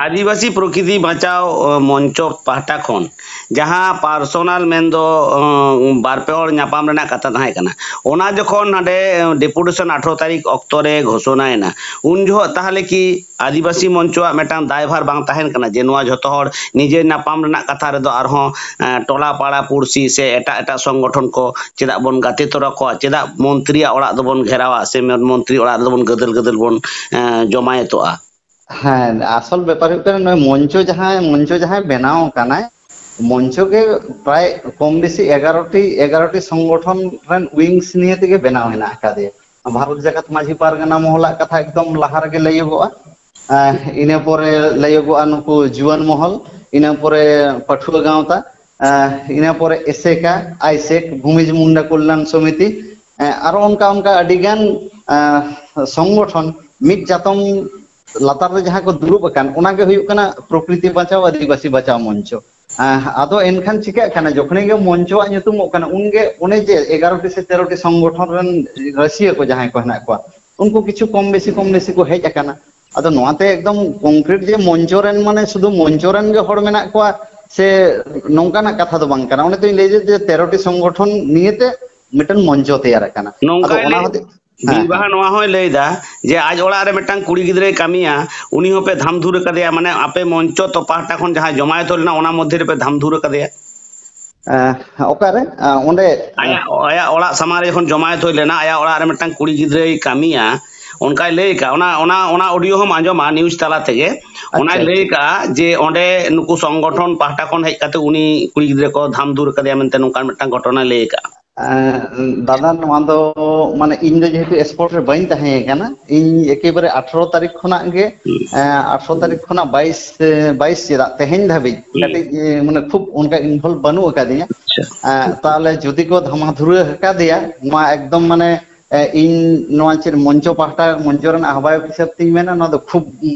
ᱟᱹᱫᱤᱵᱟᱹᱥᱤ ᱯᱨᱚᱠᱨᱤᱛᱤ ᱵᱟᱧᱪᱟᱣ, ᱚ, ᱢᱚᱧᱪᱚ ᱯᱟᱦᱴᱟ ᱠᱷᱚᱱ ᱡᱟᱦᱟᱸ ᱯᱟᱨᱥᱚᱱᱟᱞ ᱢᱮᱱᱫᱚ, ᱚ, ᱵᱟᱨ ᱯᱮ ᱦᱚᱲ ᱧᱟᱯᱟᱢ ᱨᱮᱱᱟᱜ ᱠᱟᱛᱷᱟ ᱛᱟᱦᱮᱸ ᱠᱟᱱᱟ, ᱚᱱᱟ ᱡᱚᱠᱷᱚᱱ ᱱᱟᱰᱮ, ᱚ, ᱰᱮᱯᱩᱴᱮᱥᱚᱱ ᱟᱴᱷᱨᱚ ᱛᱟᱹᱨᱤᱠᱷ ᱚᱠᱛᱚ ᱨᱮ ᱜᱷᱳᱥᱚᱱᱟᱭᱮᱱᱟ, ᱩᱱ ᱡᱚᱦᱚᱜ ᱛᱟᱦᱚᱞᱮ ᱠᱤ ᱟᱹᱫᱤᱵᱟᱹᱥᱤ ᱢᱚᱧᱪᱚᱣᱟᱜ ᱢᱤᱫᱴᱟᱝ ᱫᱟᱭᱵᱷᱟᱨ ᱵᱟᱝ ᱛᱟᱦᱮᱱ ᱠᱟᱱᱟ ᱡᱮ ᱱᱚᱣᱟ ᱡᱷᱚᱛᱚ ᱦᱚᱲ ᱱᱤᱡᱮ ᱧᱟᱯᱟᱢ ᱨᱮᱱᱟᱜ ᱠᱟᱛᱷᱟ ᱨᱮᱫᱚ ᱟᱨᱦᱚᱸ, ᱮ, ᱴᱚᱞᱟ ᱯᱟᱲᱟ ᱯᱩᱲᱥᱤ ᱥᱮ ᱮᱴᱟᱜ ᱮᱴᱟᱜ ᱥᱚᱝᱜᱚᱴᱷᱚᱱ ᱠᱚ ᱪᱮᱫᱟᱜ ᱵᱚᱱ ᱜᱟᱛᱮ ᱛᱚᱨᱟ ᱠᱚᱣᱟ, ᱪᱮᱫᱟᱜ ᱢᱚᱱᱛᱨᱤᱭᱟᱜ ᱚᱲᱟᱜ ᱫᱚᱵᱚᱱ ᱜᱷᱮᱨᱟᱣᱟ ᱥᱮ ᱢᱚᱱᱛᱨᱤ ᱚᱲᱟᱜ ᱨᱮᱫᱚ ᱵᱚᱱ ᱜᱟᱹᱫᱟᱹᱞ ᱜᱟᱹᱫᱟᱹᱞ ᱵᱚᱱ, ᱮ, ᱡᱚᱢᱟᱭᱮᱛᱚᱜᱼᱟ? ᱦᱮᱸ, ᱟᱥᱚᱞ ᱵᱮᱯᱟᱨ ᱦᱩᱭᱩᱜ ᱠᱟᱱᱟ, ᱱᱚᱜᱼᱚᱭ ᱢᱚᱧᱪᱚ ᱡᱟᱦᱟᱸᱭ, ᱢᱚᱧᱪᱚ ᱡᱟᱦᱟᱸᱭ ᱵᱮᱱᱟᱣ ᱟᱠᱟᱱᱟᱭ, ᱢᱚᱧᱪᱚ ᱜᱮ ᱯᱨᱟᱭ ᱠᱚᱢ ᱵᱮᱥᱤ ᱮᱜᱟᱨᱚ ᱴᱤ, ᱮᱜᱟᱨᱚ ᱴᱤ ᱥᱚᱝᱜᱚᱴᱷᱚᱱ ᱨᱮᱱ ᱣᱤᱝᱥ ᱱᱤᱭᱮ ᱛᱮᱜᱮ ᱵᱮᱱᱟᱣ ᱦᱮᱱᱟᱜ ᱟᱠᱟᱫᱮᱭᱟ᱾ ᱵᱷᱟᱨᱚᱛ ᱡᱟᱠᱟᱛ ᱢᱟᱹᱡᱷᱤ ᱯᱟᱨᱜᱟᱱᱟ ᱢᱚᱦᱚᱞᱟᱜ ᱠᱟᱛᱷᱟ ᱮᱠᱫᱚᱢ ᱞᱟᱦᱟ ᱨᱮᱜᱮ ᱞᱟᱹᱭᱚᱜᱚᱜᱼᱟ᱾ ᱟᱸ, ᱤᱱᱟᱹ ᱯᱚᱨᱮ ᱞᱟᱹᱭᱚᱜᱚᱜᱼᱟ ᱱᱩᱠᱩ ᱡᱩᱣᱟᱹᱱ ᱢᱚᱦᱚᱞ, ᱤᱱᱟᱹ ᱯᱚᱨᱮ ᱯᱟᱹᱴᱷᱩᱣᱟᱹ ᱜᱟᱶᱛᱟ, ᱟᱸ, ᱤᱱᱟᱹ ᱯᱚᱨᱮ ᱮᱥᱮᱠᱟ, ᱟᱭᱥᱮᱠ, ᱵᱷᱩᱢᱤᱡᱽ ᱢᱩᱱᱰᱟ ᱠᱚᱞᱭᱟᱱ ᱥᱚᱢᱤᱛᱤ, ᱟᱸ, ᱟᱨᱚ ᱚᱱᱠᱟ ᱚᱱᱠᱟ ᱟᱹᱰᱤᱜᱟᱱ, ᱟᱸ, ᱥᱚᱝᱜᱚᱴᱷᱚᱱ ᱢᱤᱫ ᱪᱟᱛᱚᱢ ᱞᱟᱛᱟᱨ ᱨᱮ ᱡᱟᱦᱟᱸ ᱠᱚ ᱫᱩᱲᱩᱵ ᱟᱠᱟᱱ, ᱚᱱᱟ ᱜᱮ ᱦᱩᱭᱩᱜ ᱠᱟᱱᱟ ᱯᱨᱚᱠᱨᱤᱛᱤ ᱵᱟᱧᱪᱟᱣ ᱟᱹᱫᱤᱵᱟᱹᱥᱤ ᱵᱟᱧᱪᱟᱣ ᱢᱚᱧᱪᱚ᱾ ᱟᱸ, ᱟᱫᱚ ᱮᱱᱠᱷᱟᱱ ᱪᱤᱠᱟᱹᱜ ᱠᱟᱱᱟ, ᱡᱚᱠᱷᱚᱱ ᱜᱮ ᱢᱚᱧᱪᱚᱣᱟᱜ ᱧᱩᱛᱩᱢᱚᱜ ᱠᱟᱱᱟ, ᱩᱱᱜᱮ ᱚᱱᱮ ᱡᱮ ᱮᱜᱟᱨᱚ ᱴᱤ ᱥᱮ ᱛᱮᱨᱚ ᱴᱤ ᱥᱚᱝᱜᱚᱴᱷᱚᱱ ᱨᱮᱱ ᱨᱟᱹᱥᱤᱭᱟᱹ ᱠᱚ ᱡᱟᱦᱟᱸᱭ ᱠᱚ ᱦᱮᱱᱟᱜ ᱠᱚᱣᱟ, ᱩᱱᱠᱩ ᱠᱤᱪᱷᱩ ᱠᱚᱢ ᱵᱮᱥᱤ, ᱠᱚᱢ ᱵᱮᱥᱤ ᱠᱚ ᱦᱮᱡ ᱟᱠᱟᱱᱟ᱾ ᱟᱫᱚ ᱱᱚᱣᱟᱛᱮ ᱮᱠᱫᱚᱢ ᱠᱚᱝᱠᱨᱤᱴ ᱡᱮ ᱢᱚᱧᱪᱚ ᱨᱮᱱ, ᱢᱟᱱᱮ ᱥᱩᱫᱷᱩ ᱢᱚᱧᱪᱚ ᱨᱮᱱ ᱜᱮ ᱦᱚᱲ ᱢᱮᱱᱟᱜ ᱠᱚᱣᱟ ᱥᱮ ᱱᱚᱝᱠᱟᱱᱟᱜ ᱠᱟᱛᱷᱟ ᱫᱚ ᱵᱟᱝ ᱠᱟᱱᱟ᱾ ᱚᱱᱮ ᱛᱚᱧ ᱞᱟᱹᱭ ᱡᱮ ᱛᱮᱨᱚ ᱴᱤ ᱥᱚᱝᱜᱚᱴᱷᱚᱱ ᱱᱤᱭᱮᱛᱮ ᱢᱤᱫᱴᱮᱱ ᱢᱚᱧᱪᱚ ᱛᱮᱭᱟᱨ ᱟᱠᱟᱱᱟ᱾ ᱱᱚᱝᱠᱟ ᱟᱫᱚ ᱚᱱᱟ ᱞᱟᱹᱭ, ᱦᱚᱛᱮ-, ᱦᱮᱸ, ᱵᱤᱨ ᱵᱟᱦᱟ ᱦᱮᱸ᱾ ᱱᱚᱣᱟ ᱦᱚᱸᱭ ᱞᱟᱹᱭᱫᱟ ᱡᱮ ᱟᱡ ᱚᱲᱟᱜ ᱨᱮ ᱢᱤᱫᱴᱟᱝ ᱠᱩᱲᱤ ᱜᱤᱫᱽᱨᱟᱹᱭ ᱠᱟᱹᱢᱤᱭᱟ, ᱩᱱᱤ ᱦᱚᱸᱯᱮ ᱫᱷᱟᱢ ᱫᱷᱩᱨ ᱟᱠᱟᱫᱮᱭᱟ, ᱢᱟᱱᱮ ᱟᱯᱮ ᱢᱚᱧᱪᱚ ᱛᱚ ᱯᱟᱦᱴᱟ ᱠᱷᱚᱱ ᱡᱟᱦᱟᱸ ᱡᱚᱢᱟᱭᱮᱛ ᱦᱩᱭ ᱞᱮᱱᱟ, ᱚᱱᱟ ᱢᱚᱫᱽᱫᱷᱮ ᱨᱮᱯᱮ ᱫᱷᱟᱢ ᱫᱷᱩᱨ ᱟᱠᱟᱫᱮᱭᱟ᱾ ᱮᱸ, ᱚᱠᱟᱨᱮ? ᱮᱸ, ᱚᱸᱰᱮ, ᱮᱸ, ᱟᱭᱟᱜ, ᱟᱭᱟᱜ ᱚᱲᱟᱜ ᱥᱟᱢᱟᱝ ᱨᱮ ᱡᱚᱠᱷᱚᱱ ᱡᱚᱢᱟᱭᱮᱛ ᱦᱩᱭ ᱞᱮᱱᱟ, ᱟᱭᱟᱜ ᱚᱲᱟᱜ ᱨᱮ ᱢᱤᱫᱴᱟᱝ ᱠᱩᱲᱤ ᱜᱤᱫᱽᱨᱟᱹᱭ ᱠᱟᱹᱢᱤᱭᱟ, ᱚᱱᱠᱟᱭ ᱞᱟᱹᱭ ᱟᱠᱟᱫ, ᱚᱱᱟ, ᱚᱱᱟ, ᱚᱱᱟ ᱚᱰᱤᱭᱳ ᱦᱚᱸᱢ ᱟᱸᱡᱚᱢᱟ ᱱᱤᱭᱩᱡᱽ ᱛᱟᱞᱟ ᱛᱮᱜᱮ᱾ ᱚᱱᱟᱭ ᱟᱪᱪᱷᱟ, ᱞᱟᱹᱭ ᱟᱪᱪᱷᱟ᱾ ᱟᱠᱟᱫᱼᱟ ᱡᱮ ᱚᱸᱰᱮ ᱱᱩᱠᱩ ᱥᱚᱝᱜᱚᱴᱷᱚᱱ ᱯᱟᱦᱴᱟ ᱠᱷᱚᱱ ᱦᱮᱡ ᱠᱟᱛᱮ ᱩᱱᱤ ᱠᱩᱲᱤ ᱜᱤᱫᱽᱨᱟᱹ ᱠᱚ ᱫᱷᱟᱢ ᱫᱷᱩᱨ ᱟᱠᱟᱫᱮᱭᱟ ᱢᱮᱱᱛᱮ ᱱᱚᱝᱠᱟᱱ ᱢᱤᱫᱴᱟᱝ ᱜᱷᱚᱴᱚᱱᱟᱭ ᱞᱟᱹᱭ ᱟᱠᱟᱫᱼᱟ᱾ ᱮᱸ, ᱫᱟᱫᱟ, ᱱᱚᱣᱟ ᱫᱚ, ᱢᱟᱱᱮ, ᱤᱧ ᱫᱚ ᱡᱮᱦᱮᱛᱩ ᱥᱯᱳᱨᱴ ᱨᱮ ᱵᱟᱹᱧ ᱛᱟᱦᱮᱸ ᱠᱟᱱᱟ, ᱤᱧ ᱮᱠᱮᱵᱟᱨᱮ ᱟᱴᱷᱨᱚ ᱛᱟᱹᱨᱤᱠᱷ ᱠᱷᱚᱱᱟᱜ ᱜᱮ, ᱦᱩᱸ᱾ ᱮᱸ, ᱟᱴᱷᱨᱚ ᱛᱟᱹᱨᱤᱠᱷ ᱠᱷᱚᱱᱟᱜ ᱵᱟᱭᱤᱥ, ᱮᱸ, ᱵᱟᱭᱤᱥ ᱪᱮᱫᱟᱜ, ᱛᱮᱦᱮᱧ ᱫᱷᱟᱹᱵᱤᱡ ᱦᱩᱸ᱾ ᱠᱟᱹᱴᱤᱡ, ᱮᱸ, ᱢᱟᱱᱮ, ᱠᱷᱩᱵ ᱚᱱᱠᱟ ᱤᱱᱵᱷᱚᱞᱵᱷ ᱵᱟᱹᱱᱩᱜ ᱟᱠᱟᱫᱤᱧᱟ᱾ ᱟᱪᱪᱷᱟ᱾ ᱮᱸ, ᱛᱟᱦᱚᱞᱮ ᱡᱩᱫᱤ ᱠᱚ ᱫᱷᱟᱢᱟ ᱫᱷᱩᱨᱟᱹ ᱟᱠᱟᱫᱮᱭᱟ, ᱱᱚᱣᱟ ᱮᱠᱫᱚᱢ, ᱢᱟᱱᱮ, ᱮᱸ, ᱤᱧ ᱱᱚᱣᱟ ᱪᱮᱫ ᱢᱚᱧᱪᱚ ᱯᱟᱦᱴᱟ, ᱢᱚᱧᱪᱚ ᱨᱮᱱ ᱟᱦᱵᱟᱭᱚᱠ ᱦᱤᱥᱟᱹᱵ ᱛᱤᱧ ᱢᱮᱱᱟ, ᱱᱚᱣᱟ ᱫᱚ ᱠᱷᱩᱵ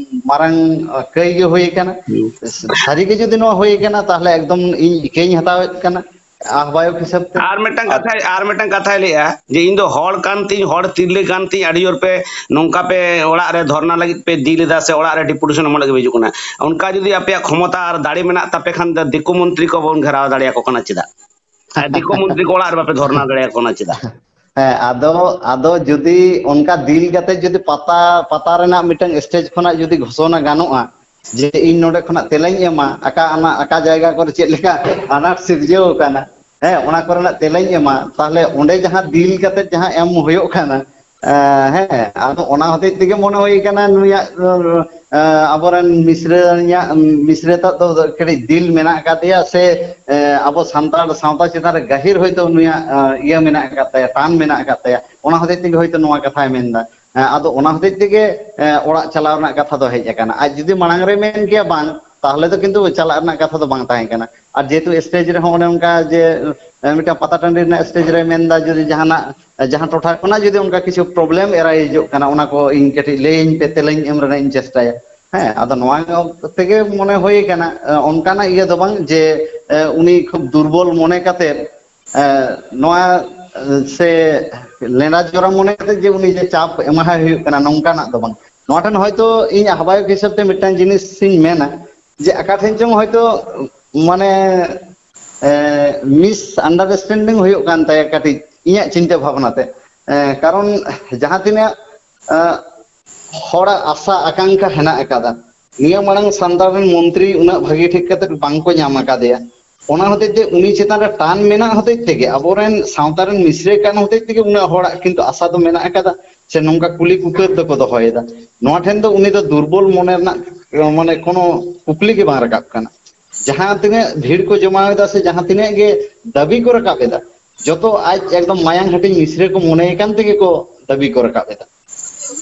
ᱢᱟᱨᱟᱝ, ᱮᱸ, ᱠᱟᱹᱭ ᱜᱮ ᱦᱩᱭ ᱟᱠᱟᱱᱟ᱾ ᱦᱩᱸ᱾ ᱥᱟᱹᱨᱤ ᱜᱮ ᱡᱩᱫᱤ ᱱᱚᱣᱟ ᱦᱩᱭ ᱟᱠᱟᱱᱟ, ᱛᱟᱦᱚᱞᱮ ᱮᱠᱫᱚᱢ ᱤᱧ ᱤᱠᱟᱹᱧ ᱦᱟᱛᱟᱣᱮᱫ ᱠᱟᱱᱟ᱾ ᱟᱦᱵᱟᱭᱚᱠ ᱦᱤᱥᱟᱹᱵ ᱛᱮ᱾ ᱟᱨ ᱢᱤᱫᱴᱟᱝ ᱟᱨ ᱠᱟᱛᱷᱟᱭ, ᱟᱨ ᱢᱤᱫᱴᱟᱝ ᱠᱟᱛᱷᱟᱭ ᱞᱟᱹᱭᱮᱜᱼᱟ ᱡᱮ, "ᱤᱧ ᱫᱚ ᱦᱚᱲ ᱠᱟᱱ ᱛᱤᱧ, ᱦᱚᱲ ᱛᱤᱨᱞᱟᱹ ᱠᱟᱱ ᱛᱤᱧ, ᱟᱹᱰᱤ ᱡᱳᱨ ᱯᱮ ᱱᱚᱝᱠᱟ ᱯᱮ ᱚᱲᱟᱜ ᱨᱮ ᱫᱷᱚᱨᱱᱟ ᱞᱟᱹᱜᱤᱫ ᱯᱮ ᱤᱫᱤ ᱞᱮᱫᱟ ᱥᱮ ᱚᱲᱟᱜ ᱨᱮ ᱰᱮᱯᱩᱴᱮᱥᱚᱱ ᱮᱢᱚᱜ ᱞᱟᱹᱜᱤᱫ ᱯᱮ ᱦᱤᱡᱩᱜ ᱠᱟᱱᱟ, ᱚᱱᱠᱟ ᱡᱩᱫᱤ ᱟᱯᱮᱭᱟᱜ ᱠᱷᱚᱢᱚᱛᱟ ᱟᱨ ᱫᱟᱲᱮ ᱢᱮᱱᱟᱜ ᱛᱟᱯᱮ ᱠᱷᱟᱱ ᱫᱚ ᱫᱤᱠᱩ ᱢᱚᱱᱛᱨᱤ ᱠᱚ ᱵᱚᱱ ᱜᱷᱮᱨᱟᱣ ᱫᱟᱲᱮᱭᱟᱠᱚ ᱠᱟᱱᱟ ᱪᱮᱫᱟᱜ? ᱟᱨ ᱫᱤᱠᱩ ᱢᱚᱱᱛᱨᱤ ᱠᱚ ᱚᱲᱟᱜ ᱨᱮ ᱵᱟᱯᱮ ᱫᱷᱚᱨᱱᱟ ᱫᱟᱲᱮᱭᱟᱠᱚ ᱠᱟᱱᱟ ᱪᱮᱫᱟᱜ?" ᱦᱮᱸ, ᱟᱫᱚ, ᱟᱫᱚ ᱡᱩᱫᱤ ᱚᱱᱠᱟ ᱫᱤᱞ ᱠᱟᱛᱮ ᱡᱩᱫᱤ ᱯᱟᱛᱟ, ᱯᱟᱛᱟ ᱨᱮᱱᱟᱜ ᱢᱤᱫᱴᱟᱝ ᱥᱴᱮᱡᱽ ᱠᱷᱚᱱᱟᱜ ᱡᱩᱫᱤ ᱜᱷᱳᱥᱚᱱᱟ ᱜᱟᱱᱚᱜᱼᱟ ᱡᱮ ᱤᱧ ᱱᱚᱰᱮ ᱠᱷᱚᱱᱟᱜ ᱛᱮᱞᱟᱧ ᱮᱢᱟ, ᱟᱠᱟ ᱟᱱᱟ, ᱟᱠᱟ ᱡᱟᱭᱜᱟ ᱠᱚᱨᱮ ᱪᱮᱫ ᱞᱮᱠᱟ ᱟᱱᱟᱴ ᱥᱤᱨᱡᱟᱹᱣ ᱟᱠᱟᱱᱟ, ᱦᱮᱸ, ᱚᱱᱟ ᱠᱚᱨᱮᱱᱟᱜ ᱛᱮᱞᱟᱧ ᱮᱢᱟ, ᱛᱟᱦᱞᱮ ᱚᱸᱰᱮ ᱡᱟᱦᱟᱸ ᱫᱤᱞ ᱠᱟᱛᱮ ᱡᱟᱦᱟᱸ ᱮᱢ ᱦᱩᱭᱩᱜ ᱠᱟᱱᱟ, ᱦᱮᱸ, ᱟᱫᱚ ᱚᱱᱟ ᱦᱚᱛᱮᱡ ᱛᱮᱜᱮ ᱢᱚᱱᱮ ᱦᱩᱭ ᱠᱟᱱᱟ ᱱᱩᱭᱟᱜ, ᱟᱵᱚᱨᱮᱱ ᱢᱤᱥᱨᱟᱹ ᱨᱮᱱᱟᱜ, ᱢᱤᱥᱨᱟᱹ ᱛᱟᱜ ᱫᱚ ᱠᱟᱹᱴᱤᱡ ᱫᱤᱞ ᱢᱮᱱᱟᱜ ᱟᱠᱟᱫᱮᱭᱟ, ᱥᱮ ᱟᱵᱚ ᱥᱟᱱᱛᱟᱲ ᱥᱟᱶᱛᱟ ᱪᱮᱛᱟᱱ ᱨᱮ ᱜᱟᱹᱦᱤᱨ ᱦᱚᱭᱛᱳ ᱱᱩᱭᱟᱜ ᱤᱭᱟᱹ ᱢᱮᱱᱟᱜ ᱟᱠᱟᱫ ᱛᱟᱭᱟ, ᱴᱟᱱ ᱢᱮᱱᱟᱜ ᱟᱠᱟᱫ ᱛᱟᱭᱟ, ᱚᱱᱟ ᱦᱚᱛᱮᱡ ᱛᱮᱜᱮ ᱦᱚᱭᱛᱳ ᱱᱚᱣᱟ ᱠᱟᱛᱷᱟᱭ ᱢᱮᱱᱫᱟ᱾ ᱟᱫᱚ ᱚᱱᱟ ᱦᱚᱛᱮᱡ ᱛᱮᱜᱮ ᱚᱲᱟᱜ ᱪᱟᱞᱟᱣ ᱨᱮᱱᱟᱜ ᱠᱟᱛᱷᱟ ᱫᱚ ᱦᱮᱡ ᱟᱠᱟᱱᱟ᱾ ᱟᱡ ᱡᱩᱫᱤ ᱢᱟᱲᱟᱝ ᱨᱮ ᱢᱮᱱ ᱠᱮᱭᱟ ᱵᱟᱝ, ᱛᱟᱦᱚᱞᱮ ᱫᱚ ᱠᱤᱱᱛᱩ ᱪᱟᱞᱟᱜ ᱨᱮᱱᱟᱜ ᱠᱟᱛᱷᱟ ᱫᱚ ᱵᱟᱝ ᱛᱟᱦᱮᱸ ᱠᱟᱱᱟ᱾ ᱟᱨ ᱡᱮᱦᱮᱛᱩ ᱥᱴᱮᱡ ᱨᱮᱦᱚᱸ ᱚᱱᱮ ᱚᱱᱠᱟ ᱡᱮ ᱢᱤᱫᱴᱟᱝ ᱯᱟᱛᱟ ᱴᱟᱺᱰᱤ ᱨᱮᱱᱟᱜ ᱥᱴᱮᱡ ᱨᱮ ᱢᱮᱱᱫᱟ, ᱡᱩᱫᱤ ᱡᱟᱦᱟᱱᱟᱜ, ᱡᱟᱦᱟᱸ ᱴᱚᱴᱷᱟ ᱠᱷᱚᱱᱟᱜ ᱡᱩᱫᱤ ᱚᱱᱠᱟ ᱠᱤᱪᱷᱩ ᱯᱨᱚᱵᱞᱮᱢ ᱮᱨᱟᱭᱤᱡᱚᱜ ᱠᱟᱱᱟ, ᱚᱱᱟ ᱠᱚ ᱤᱧ ᱠᱟᱹᱴᱤᱡ ᱞᱟᱹᱭᱟᱹᱧ ᱯᱮ, ᱛᱮᱞᱟᱧ ᱮᱢ ᱨᱮᱱᱟᱜ ᱤᱧ ᱪᱮᱥᱴᱟᱭᱟ᱾ ᱦᱮᱸ, ᱟᱫᱚ ᱱᱚᱣᱟ ᱛᱮᱜᱮ ᱢᱚᱱᱮ ᱦᱩᱭ ᱠᱟᱱᱟ, ᱚᱱᱠᱟᱱᱟᱜ ᱤᱭᱟᱹ ᱫᱚ ᱵᱟᱝ ᱡᱮ ᱩᱱᱤ ᱠᱷᱩᱵ ᱫᱩᱨᱵᱚᱞ ᱢᱚᱱᱮ ᱠᱟᱛᱮ ᱱᱚᱣᱟ ᱥᱮ ᱞᱮᱸᱰᱟ ᱡᱚᱨᱟ ᱢᱚᱱᱮ ᱠᱟᱛᱮ ᱡᱮ ᱩᱱᱤ ᱡᱮ ᱪᱟᱯ ᱮᱢᱟᱦᱟᱭ ᱦᱩᱭᱩᱜ ᱠᱟᱱᱟ, ᱱᱚᱝᱠᱟᱱᱟᱜ ᱫᱚ ᱵᱟᱝ᱾ ᱱᱚᱣᱟ ᱴᱷᱮᱱ ᱦᱚᱭᱛᱳ ᱤᱧ ᱟᱦᱵᱟᱭᱚᱠ ᱦᱤᱥᱟᱹᱵ ᱛᱮ ᱢᱤᱫᱴᱟᱝ ᱡᱤᱱᱤᱥ ᱤᱧ ᱢᱮᱱᱟ, ᱡᱮ ᱚᱠᱟ ᱴᱷᱮᱱ ᱪᱚᱝ ᱦᱚᱭᱛᱳ ᱢᱟᱱᱮ ᱢᱤᱥ ᱟᱱᱰᱟᱨᱥᱴᱮᱱᱰᱤᱝ ᱦᱩᱭᱩᱜ ᱠᱟᱱ ᱛᱟᱭᱟ ᱠᱟᱹᱴᱤᱡ, ᱤᱧᱟᱹᱜ ᱪᱤᱱᱛᱟᱹ ᱵᱷᱟᱵᱽᱱᱟ ᱛᱮ᱾ ᱠᱟᱨᱚᱱ ᱡᱟᱦᱟᱸ ᱛᱤᱱᱟᱹᱜ ᱦᱚᱲᱟᱜ ᱟᱥᱟ ᱟᱠᱟᱝᱠᱷᱟ ᱦᱮᱱᱟᱜ ᱟᱠᱟᱫᱟ, ᱱᱤᱭᱟᱹ ᱢᱟᱲᱟᱝ ᱥᱟᱱᱛᱟᱲ ᱨᱮᱱ ᱢᱚᱱᱛᱨᱤ ᱩᱱᱟᱹᱜ ᱵᱷᱟᱹᱜᱤ ᱴᱷᱤᱠ ᱠᱟᱛᱮ ᱵᱟᱝᱠᱚ ᱧᱟᱢ ᱟᱠᱟᱫᱮᱭᱟ᱾ ᱚᱱᱟ ᱦᱚᱛᱮᱡ ᱛᱮ ᱩᱱᱤ ᱪᱮᱛᱟᱱ ᱨᱮ ᱴᱟᱱ ᱢᱮᱱᱟᱜ ᱦᱚᱛᱮᱡ ᱛᱮᱜᱮ, ᱟᱵᱚᱨᱮᱱ ᱥᱟᱶᱛᱟ ᱨᱮᱱ ᱢᱤᱥᱨᱟᱹ ᱠᱟᱱ ᱦᱚᱛᱮᱡ ᱛᱮᱜᱮ ᱩᱱᱟᱹᱜ ᱦᱚᱲᱟᱜ ᱠᱤᱱᱛᱩ ᱟᱥᱟ ᱫᱚ ᱢᱮᱱᱟᱜ ᱟᱠᱟᱫᱟ, ᱥᱮ ᱱᱚᱝᱠᱟ ᱠᱩᱞᱤ ᱠᱩᱠᱟᱹᱨ ᱫᱚᱠᱚ ᱫᱚᱦᱚᱭᱮᱫᱟ᱾ ᱱᱚᱣᱟ ᱴᱷᱮᱱ ᱫᱚ ᱩᱱᱤ ᱫᱚ ᱫᱩᱨᱵᱚᱞ ᱢᱚᱱᱮ ᱨᱮᱱᱟᱜ ᱢᱟᱱᱮ ᱠᱳᱱᱳ ᱠᱩᱠᱞᱤ ᱜᱮ ᱵᱟᱝ ᱨᱟᱠᱟᱵ ᱠᱟᱱᱟ᱾ ᱡᱟᱦᱟᱸ ᱛᱤᱱᱟᱹᱜ ᱵᱷᱤᱲ ᱠᱚ ᱡᱚᱢᱟᱣ ᱮᱫᱟ ᱥᱮ ᱡᱟᱦᱟᱸ ᱛᱤᱱᱟᱹᱜ ᱜᱮ ᱫᱟᱹᱵᱤ ᱠᱚ ᱨᱟᱠᱟᱵ ᱮᱫᱟ, ᱡᱚᱛᱚ ᱟᱡ ᱮᱠᱫᱚᱢ ᱢᱟᱭᱟᱝ ᱦᱟᱹᱴᱤᱧ ᱢᱤᱥᱨᱟᱹ ᱠᱚ ᱢᱚᱱᱮᱭᱮ ᱠᱟᱱ ᱛᱮᱜᱮ ᱠᱚ ᱫᱟᱹᱵᱤ ᱠᱚ ᱨᱟᱠᱟᱵ ᱮᱫᱟ᱾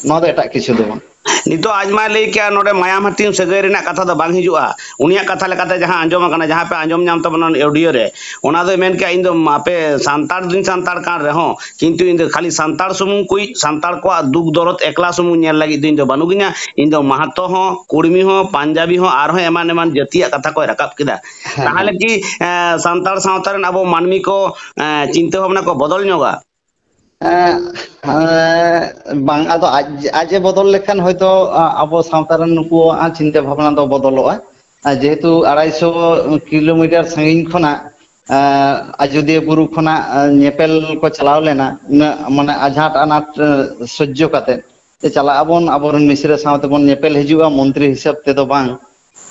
ᱱᱚᱣᱟ ᱫᱚ ᱮᱴᱟᱜ ᱠᱤᱪᱷᱩ ᱫᱚ ᱵᱟᱝ᱾ ᱱᱤᱛᱚᱜ ᱟᱡ ᱢᱟᱭ ᱞᱟᱹᱭ ᱠᱮᱜᱼᱟ, ᱱᱚᱰᱮ ᱢᱟᱭᱟᱢ ᱦᱟᱹᱴᱤᱧ ᱥᱟᱹᱜᱟᱹᱭ ᱨᱮᱱᱟᱜ ᱠᱟᱛᱷᱟ ᱫᱚ ᱵᱟᱝ ᱦᱤᱡᱩᱜᱼᱟ᱾ ᱩᱱᱤᱭᱟᱜ ᱠᱟᱛᱷᱟ ᱞᱮᱠᱟᱛᱮ ᱡᱟᱦᱟᱸ ᱟᱸᱡᱚᱢ ᱟᱠᱟᱱᱟ, ᱡᱟᱦᱟᱸ ᱯᱮ ᱟᱸᱡᱚᱢ ᱧᱟᱢ ᱛᱟᱵᱚᱱᱟ ᱚᱰᱤᱭᱳ ᱨᱮ, ᱚᱱᱟ ᱫᱚᱭ ᱢᱮᱱ ᱠᱮᱜᱼᱟ, ᱤᱧ ᱫᱚ ᱟᱯᱮ ᱥᱟᱱᱛᱟᱲ ᱫᱩᱧ ᱥᱟᱱᱛᱟᱲ ᱠᱟᱱ ᱨᱮᱦᱚᱸ, ᱠᱤᱱᱛᱩ ᱤᱧ ᱫᱚ ᱠᱷᱟᱹᱞᱤ ᱥᱟᱱᱛᱟᱲ ᱥᱩᱢᱩᱝ ᱠᱚ, ᱥᱟᱱᱛᱟᱲ ᱠᱚᱣᱟᱜ ᱫᱩᱠ ᱫᱚᱨᱚᱫ ᱮᱠᱞᱟ ᱥᱩᱢᱩᱝ ᱧᱮᱞ ᱞᱟᱹᱜᱤᱫ ᱫᱚ ᱤᱧ ᱫᱚ ᱵᱟᱹᱱᱩᱜᱤᱧᱟ᱾ ᱤᱧ ᱫᱚ ᱢᱟᱦᱟᱛᱚ ᱦᱚᱸ, ᱠᱩᱲᱢᱤ ᱦᱚᱸ, ᱯᱟᱧᱡᱟᱵᱤ ᱦᱚᱸ, ᱟᱨᱦᱚᱸ ᱮᱢᱟᱱ ᱮᱢᱟᱱ ᱡᱟᱹᱛᱤᱭᱟᱜ ᱠᱟᱛᱷᱟ ᱠᱚᱭ ᱨᱟᱠᱟᱵ ᱠᱮᱫᱟ᱾ ᱦᱮᱸ, ᱛᱟᱦᱚᱞᱮ ᱦᱮᱸ᱾ ᱠᱤ, ᱮᱸ, ᱥᱟᱱᱛᱟᱲ ᱥᱟᱶᱛᱟ ᱨᱮᱱ ᱟᱵᱚ ᱢᱟᱹᱱᱢᱤ ᱠᱚ, ᱮᱸ, ᱪᱤᱱᱛᱟᱹ ᱵᱷᱟᱵᱽᱱᱟ ᱠᱚ ᱵᱚᱫᱚᱞ ᱧᱚᱜᱟ? ᱮᱸ, ᱮᱸ, ᱵᱟᱝ, ᱟᱫᱚ ᱟᱡ, ᱟᱡ ᱮ ᱵᱚᱫᱚᱞ ᱞᱮᱠᱷᱟᱱ ᱦᱚᱭᱛᱚ, ᱟ-, ᱟᱵᱚ ᱥᱟᱶᱛᱟ ᱨᱮᱱ ᱱᱩᱠᱩᱣᱟᱜ ᱪᱤᱱᱛᱟᱹ ᱵᱷᱟᱵᱽᱱᱟ ᱫᱚ ᱵᱚᱫᱚᱞᱚᱜᱼᱟ᱾ ᱟᱨ ᱡᱮᱦᱮᱛᱩ ᱟᱲᱟᱭᱥᱚ ᱠᱤᱞᱳᱢᱤᱴᱟᱨ ᱥᱟᱺᱜᱤᱧ ᱠᱷᱚᱱᱟᱜ, ᱮᱸ, ᱟᱡᱚᱫᱤᱭᱟᱹ ᱵᱩᱨᱩ ᱠᱷᱚᱱᱟᱜ, ᱮᱸ, ᱧᱮᱯᱮᱞ ᱠᱚ ᱪᱟᱞᱟᱣ ᱞᱮᱱᱟ, ᱩᱱᱟᱹᱜ ᱢᱟᱱᱮ ᱟᱡᱷᱟᱴ ᱟᱱᱟᱴ, ᱮᱸ, ᱥᱚᱡᱽᱡᱚ ᱠᱟᱛᱮ᱾ ᱪᱟᱞᱟᱜ ᱟᱵᱚᱱ, ᱟᱵᱚᱨᱮᱱ ᱢᱤᱥᱨᱟ ᱥᱟᱶ ᱛᱮᱵᱚᱱ ᱧᱮᱯᱮᱞ ᱦᱤᱡᱩᱜᱼᱟ, ᱢᱚᱱᱛᱨᱤ ᱦᱤᱥᱟᱹᱵ ᱛᱮᱫᱚ ᱵᱟᱝ᱾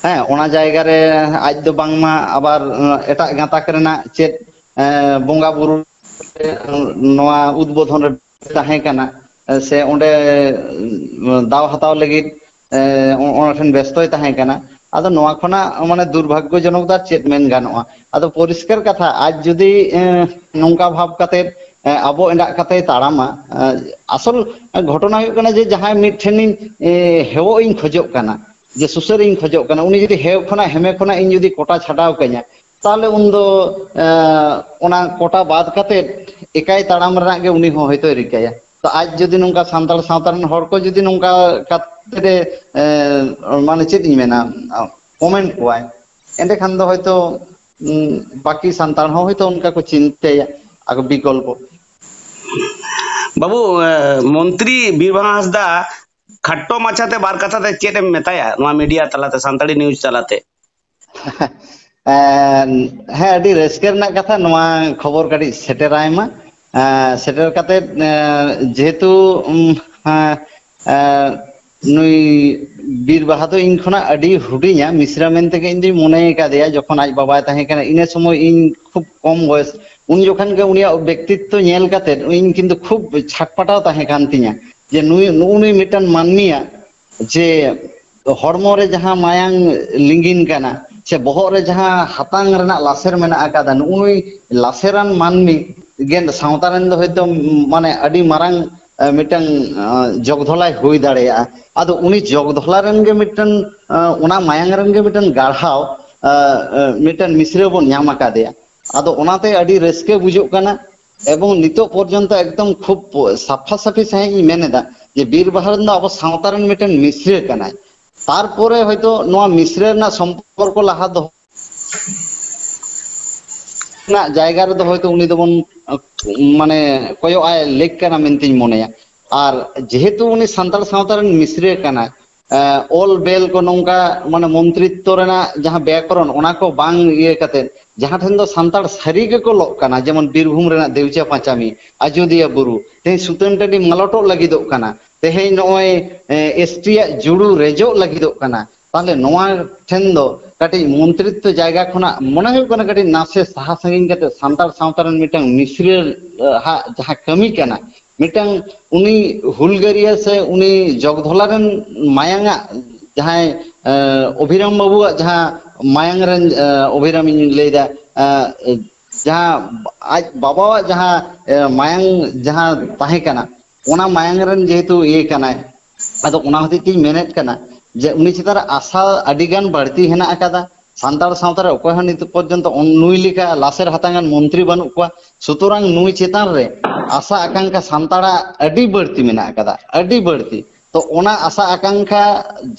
ᱦᱮᱸ, ᱚᱱᱟ ᱡᱟᱭᱜᱟ ᱨᱮ ᱟᱡ ᱫᱚ ᱵᱟᱝᱢᱟ ᱟᱵᱟᱨ, ᱮᱸ, ᱮᱴᱟᱜ ᱜᱟᱛᱟᱠ ᱨᱮᱱᱟᱜ ᱪᱮᱫ, ᱮᱸ, ᱵᱚᱸᱜᱟ ᱵᱩᱨᱩ, ᱮᱸ, ᱱᱚᱣᱟ ᱩᱫᱵᱳᱫᱷᱚᱱ ᱨᱮ ᱛᱟᱦᱮᱸ ᱠᱟᱱᱟ᱾ ᱥᱮ ᱚᱸᱰᱮ ᱫᱟᱣ ᱦᱟᱛᱟᱣ ᱞᱟᱹᱜᱤᱫ ᱚᱱᱟ ᱴᱷᱮᱱ ᱵᱮᱥᱛᱚᱭ ᱛᱟᱦᱮᱸ ᱠᱟᱱᱟ᱾ ᱟᱫᱚ ᱱᱚᱣᱟ ᱠᱷᱚᱱᱟᱜ ᱢᱟᱱᱮ ᱫᱩᱨᱵᱷᱟᱜᱽᱜᱚᱡᱚᱱᱚᱠ ᱫᱚ ᱟᱨ ᱪᱮᱫ ᱢᱮᱱ ᱜᱟᱱᱚᱜᱼᱟ? ᱟᱫᱚ ᱯᱚᱨᱤᱥᱠᱟᱨ ᱠᱟᱛᱷᱟ, ᱟᱡ ᱡᱩᱫᱤ ᱱᱚᱝᱠᱟ ᱵᱷᱟᱵᱽ ᱠᱟᱛᱮ ᱟᱵᱚ ᱮᱸᱰᱟᱜ ᱠᱟᱛᱮᱭ ᱛᱟᱲᱟᱢᱟ, ᱟᱥᱚᱞ ᱜᱷᱚᱴᱚᱱᱟ ᱦᱩᱭᱩᱜ ᱠᱟᱱᱟ ᱡᱮ ᱡᱟᱦᱟᱸᱭ ᱢᱤᱫ ᱴᱷᱮᱱᱤᱧ ᱦᱮᱣᱚᱜ ᱤᱧ ᱠᱷᱚᱡᱚᱜ ᱠᱟᱱᱟ, ᱡᱮ ᱥᱩᱥᱟᱹᱨ ᱤᱧ ᱠᱷᱚᱡᱚᱜ ᱠᱟᱱᱟ, ᱩᱱᱤ ᱡᱩᱫᱤ ᱦᱮᱣ ᱠᱷᱚᱱᱟᱜ ᱦᱮᱢᱮ ᱠᱷᱚᱱᱟᱜ ᱤᱧ ᱡᱩᱫᱤ ᱠᱚᱴᱟ ᱪᱷᱟᱰᱟᱣ ᱠᱟᱹᱧᱟ, ᱛᱟᱦᱚᱞᱮ ᱩᱱᱫᱚ ᱚᱱᱟ ᱠᱚᱴᱟ ᱵᱟᱫ ᱠᱟᱛᱮ ᱮᱠᱟᱭ ᱛᱟᱲᱟᱢ ᱨᱮᱱᱟᱜ ᱜᱮ ᱩᱱᱤ ᱦᱚᱸ ᱦᱚᱭᱛᱳᱭ ᱨᱤᱠᱟᱹᱭᱟ᱾ ᱛᱚ ᱟᱡ ᱡᱩᱫᱤ ᱱᱚᱝᱠᱟ ᱥᱟᱱᱛᱟᱲ ᱥᱟᱶᱛᱟ ᱨᱮᱱ ᱦᱚᱲ ᱠᱚ ᱡᱩᱫᱤ ᱱᱚᱝᱠᱟ ᱠᱟᱛᱮ ᱢᱟᱱᱮ ᱪᱮᱫ ᱤᱧ ᱢᱮᱱᱟ, ᱠᱚᱢᱮᱱᱴ ᱠᱚᱣᱟᱭ, ᱮᱸᱰᱮᱠᱷᱟᱱ ᱫᱚ ᱦᱚᱭᱛᱳ ᱵᱟᱹᱠᱤ ᱥᱟᱱᱛᱟᱲ ᱦᱚᱸ ᱦᱚᱭᱛᱳ ᱚᱱᱠᱟ ᱠᱚ ᱪᱤᱱᱛᱟᱹᱭᱟ ᱟᱠᱚ ᱵᱤᱠᱚᱞᱯᱚ᱾ ᱵᱟᱹᱵᱩ, ᱢᱚᱱᱛᱨᱤ ᱵᱤᱨᱵᱟᱦᱟ ᱦᱟᱸᱥᱫᱟ ᱠᱷᱟᱴᱚ ᱢᱟᱪᱷᱟᱛᱮ ᱵᱟᱨ ᱠᱟᱛᱷᱟ ᱛᱮ ᱪᱮᱫ ᱮᱢ ᱢᱮᱛᱟᱭᱟ ᱱᱚᱣᱟ ᱢᱤᱰᱤᱭᱟ ᱛᱟᱞᱟᱛᱮ, ᱥᱟᱱᱛᱟᱲᱤ ᱱᱤᱭᱩᱡᱽ ᱛᱟᱞᱟᱛᱮ? ᱦᱮᱸ, ᱟᱹᱰᱤ ᱨᱟᱹᱥᱠᱟᱹ ᱨᱮᱱᱟᱜ ᱠᱟᱛᱷᱟ, ᱱᱚᱣᱟ ᱠᱷᱚᱵᱚᱨ ᱠᱟᱹᱴᱤᱡ ᱥᱮᱴᱮᱨᱟᱭ ᱢᱟ᱾ ᱥᱮᱴᱮᱨ ᱠᱟᱛᱮ ᱡᱮᱦᱮᱛᱩ ᱱᱩᱭ ᱵᱤᱨ ᱵᱟᱦᱟ ᱫᱚ ᱤᱧ ᱠᱷᱚᱱᱟᱜ ᱟᱹᱰᱤ ᱦᱩᱰᱤᱧᱟ, ᱢᱤᱥᱨᱟ ᱢᱮᱱᱛᱮᱜᱮ ᱤᱧ ᱫᱩᱧ ᱢᱚᱱᱮ ᱟᱠᱟᱫᱮᱭᱟ᱾ ᱡᱚᱠᱷᱚᱱ ᱟᱡ ᱵᱟᱵᱟᱭ ᱛᱟᱦᱮᱸ ᱠᱟᱱᱟ, ᱤᱱᱟᱹ ᱥᱚᱢᱚᱭ ᱤᱧ ᱠᱷᱩᱵ ᱠᱚᱢ ᱵᱚᱭᱮᱥ, ᱩᱱ ᱡᱚᱠᱷᱚᱱ ᱜᱮ ᱩᱱᱤᱭᱟᱜ ᱵᱮᱠᱛᱤᱛᱛᱚ ᱧᱮᱞ ᱠᱟᱛᱮ ᱤᱧ ᱠᱤᱱᱛᱩ ᱠᱷᱩᱵ ᱪᱷᱟᱴᱯᱟᱴᱟᱣ ᱛᱟᱦᱮᱸ ᱠᱟᱱ ᱛᱤᱧᱟ ᱡᱮ ᱱᱩᱭ, ᱱᱩᱜᱼᱩ ᱱᱩᱭ ᱢᱤᱫᱴᱟᱝ ᱢᱟᱹᱱᱢᱤᱭᱟᱜ ᱡᱮ ᱦᱚᱲᱢᱚ ᱨᱮ ᱡᱟᱦᱟᱸ ᱢᱟᱭᱟᱝ ᱞᱤᱸᱜᱤᱱ ᱠᱟᱱᱟ ᱥᱮ ᱵᱚᱦᱚᱜ ᱨᱮ ᱡᱟᱦᱟᱸ ᱦᱟᱛᱟᱝ ᱨᱮᱱᱟᱜ ᱞᱟᱥᱮᱨ ᱢᱮᱱᱟᱜ ᱟᱠᱟᱫᱟ, ᱱᱩᱜᱼᱩ ᱱᱩᱭ ᱞᱟᱥᱮᱨᱟᱱ ᱢᱟᱹᱱᱢᱤ ᱜᱮ ᱥᱟᱶᱛᱟ ᱨᱮᱱ ᱫᱚ ᱦᱚᱭᱛᱳ ᱢᱟᱱᱮ ᱟᱹᱰᱤ ᱢᱟᱨᱟᱝ ᱢᱤᱫᱴᱟᱝ ᱡᱚᱜᱽᱫᱷᱚᱞᱟᱭ ᱦᱩᱭ ᱫᱟᱲᱮᱭᱟᱜᱼᱟ᱾ ᱟᱫᱚ ᱩᱱᱤ ᱡᱚᱜᱽᱫᱷᱚᱞᱟ ᱨᱮᱱ ᱜᱮ ᱢᱤᱫᱴᱟᱝ, ᱚᱱᱟ ᱢᱟᱭᱟᱝ ᱨᱮᱱ ᱜᱮ ᱢᱤᱫᱴᱟᱝ ᱜᱟᱲᱦᱟᱣ ᱢᱤᱫᱴᱟᱝ ᱢᱤᱥᱨᱟᱹ ᱵᱚᱱ ᱧᱟᱢ ᱟᱠᱟᱫᱮᱭᱟ᱾ ᱟᱫᱚ ᱚᱱᱟᱛᱮ ᱟᱹᱰᱤ ᱨᱟᱹᱥᱠᱟᱹ ᱵᱩᱡᱷᱟᱹᱜ ᱠᱟᱱᱟ᱾ ᱮᱵᱚᱝ ᱱᱤᱛᱚᱜ ᱯᱚᱨᱡᱚᱱᱛᱚ ᱮᱠᱫᱚᱢ ᱠᱷᱩᱵ ᱥᱟᱯᱷᱟ ᱥᱟᱯᱷᱤ ᱥᱟᱺᱦᱤᱡ ᱤᱧ ᱢᱮᱱ ᱮᱫᱟ ᱡᱮ ᱵᱤᱨ ᱵᱟᱦᱟ ᱨᱮᱱ ᱫᱚ ᱟᱵᱚ ᱥᱟᱶᱛᱟ ᱨᱮᱱ ᱢᱤᱫᱴᱮᱱ ᱢᱤᱥᱨᱟᱹ ᱠᱟᱱᱟᱭ᱾ ᱛᱟᱨᱯᱚᱨᱮ ᱦᱚᱭᱛᱳ ᱱᱚᱣᱟ ᱢᱤᱥᱨᱟᱹ ᱨᱮᱱᱟᱜ ᱥᱚᱢᱯᱚᱨᱠᱚ ᱞᱟᱦᱟ ᱫᱚᱦᱚ ᱨᱮᱱᱟᱜ ᱡᱟᱭᱜᱟ ᱨᱮᱫᱚ ᱦᱚᱭᱛᱳ ᱩᱱᱤ ᱫᱚᱵᱚᱱ ᱢᱟᱱᱮ ᱠᱚᱭᱚᱜ ᱟᱭ ᱞᱮᱠ ᱠᱟᱱᱟ ᱢᱮᱱᱛᱮᱧ ᱢᱚᱱᱮᱭᱟ᱾ ᱟᱨ ᱡᱮᱦᱮᱛᱩ ᱩᱱᱤ ᱥᱟᱱᱛᱟᱲ ᱥᱟᱶᱛᱟ ᱨᱮᱱ ᱢᱤᱥᱨᱟᱹ ᱠᱟᱱᱟᱭ, ᱚᱞ ᱵᱮᱞ ᱠᱚ ᱱᱚᱝᱠᱟ ᱢᱟᱱᱮ ᱢᱚᱱᱛᱨᱤᱛᱛᱚ ᱨᱮᱱᱟᱜ ᱡᱟᱦᱟᱸ ᱵᱮᱠᱚᱨᱚᱱ, ᱚᱱᱟ ᱠᱚ ᱵᱟᱝ ᱤᱭᱟᱹ ᱠᱟᱛᱮ ᱡᱟᱦᱟᱸ ᱴᱷᱮᱱ ᱫᱚ ᱥᱟᱱᱛᱟᱲ ᱥᱟᱹᱨᱤ ᱜᱮᱠᱚ ᱞᱚᱜ ᱠᱟᱱᱟ, ᱡᱮᱢᱚᱱ ᱵᱤᱨᱵᱷᱩᱢ ᱨᱮᱱᱟᱜ ᱫᱮᱣᱪᱟ ᱯᱟᱸᱪᱟᱢᱤ, ᱟᱡᱚᱫᱤᱭᱟᱹ ᱵᱩᱨᱩ, ᱛᱮᱦᱮᱧ ᱥᱩᱛᱟᱹᱱ ᱴᱟᱺᱰᱤ ᱢᱟᱞᱚᱴᱚᱜ ᱞᱟᱹᱜᱤᱫᱚᱜ ᱠᱟᱱᱟ, ᱛᱮᱦᱮᱧ ᱱᱚᱜᱼᱚᱭ ᱮᱥᱴᱤᱭᱟᱜ ᱡᱩᱲᱩ ᱨᱮᱡᱚᱜ ᱞᱟᱹᱜᱤᱫᱚᱜ ᱠᱟᱱᱟ᱾ ᱛᱟᱦᱞᱮ ᱱᱚᱣᱟ ᱴᱷᱮᱱ ᱫᱚ ᱠᱟᱹᱴᱤᱡ ᱢᱚᱱᱛᱨᱤᱛᱛᱚ ᱡᱟᱭᱜᱟ ᱠᱷᱚᱱᱟᱜ ᱢᱚᱱᱮ ᱦᱩᱭᱩᱜ ᱠᱟᱱᱟ ᱠᱟᱹᱴᱤᱡ ᱱᱟᱥᱮ ᱥᱟᱦᱟ ᱥᱟᱺᱜᱤᱧ ᱠᱟᱛᱮ ᱥᱟᱱᱛᱟᱲ ᱥᱟᱶᱛᱟ ᱨᱮᱱ ᱢᱤᱫᱴᱟᱝ ᱢᱤᱥᱨᱟᱹ ᱦᱟᱜ ᱡᱟᱦᱟᱸ ᱠᱟᱹᱢᱤ ᱠᱟᱱᱟ, ᱢᱤᱫᱴᱟᱝ ᱩᱱᱤ ᱦᱩᱞᱜᱟᱹᱨᱤᱭᱟᱹ ᱥᱮ ᱩᱱᱤ ᱡᱚᱜᱽᱫᱷᱚᱞᱟ ᱨᱮᱱ ᱢᱟᱭᱟᱝ ᱟᱜ ᱡᱟᱦᱟᱸᱭ, ᱮ, ᱚᱵᱷᱤᱨᱟᱢ ᱵᱟᱵᱩᱣᱟᱜ ᱡᱟᱦᱟᱸ ᱢᱟᱭᱟᱝ ᱨᱮᱱ, ᱮ, ᱚᱵᱷᱤᱨᱟᱢ ᱤᱧ ᱞᱟᱹᱭᱫᱟ, ᱮ, ᱡᱟᱦᱟᱸ ᱟᱡ ᱵᱟᱵᱟᱣᱟᱜ ᱡᱟᱦᱟᱸ, ᱮ, ᱢᱟᱭᱟᱝ ᱡᱟᱦᱟᱸ ᱛᱟᱦᱮᱸ ᱠᱟᱱᱟ, ᱚᱱᱟ ᱢᱟᱭᱟᱝ ᱨᱮᱱ ᱡᱮᱦᱮᱛᱩ ᱤᱭᱟᱹ ᱠᱟᱱᱟᱭ, ᱟᱫᱚ ᱚᱱᱟ ᱦᱚᱛᱮᱡ ᱛᱤᱧ ᱢᱮᱱᱮᱫ ᱠᱟᱱᱟ ᱡᱮ ᱩᱱᱤ ᱪᱮᱛᱟᱱ ᱨᱮ ᱟᱥᱟ ᱟᱹᱰᱤ ᱜᱟᱱ ᱵᱟᱹᱲᱛᱤ ᱦᱮᱱᱟᱜ ᱟᱠᱟᱫᱟ᱾ ᱥᱟᱱᱛᱟᱲ ᱥᱟᱶᱛᱟ ᱨᱮ ᱚᱠᱚᱭ ᱦᱚᱸ ᱱᱤᱛᱚᱜ ᱯᱚᱨᱡᱚᱱᱛᱚ ᱩᱱ-, ᱱᱩᱭ ᱞᱮᱠᱟ ᱞᱟᱥᱮᱨ ᱦᱟᱛᱟᱝ ᱟᱱ ᱢᱚᱱᱛᱨᱤ ᱵᱟᱹᱱᱩᱜ ᱠᱚᱣᱟ, ᱥᱩᱛᱚᱨᱟᱝ ᱱᱩᱭ ᱪᱮᱛᱟᱱ ᱨᱮ ᱟᱥᱟ ᱟᱠᱟᱝᱠᱷᱟ ᱥᱟᱱᱛᱟᱲᱟᱜ ᱟᱹᱰᱤ ᱵᱟᱹᱲᱛᱤ ᱢᱮᱱᱟᱜ ᱟᱠᱟᱫᱟ, ᱟᱹᱰᱤ ᱵᱟᱹᱲᱛᱤ᱾ ᱛᱚ ᱚᱱᱟ ᱟᱥᱟ ᱟᱠᱟᱝᱠᱷᱟ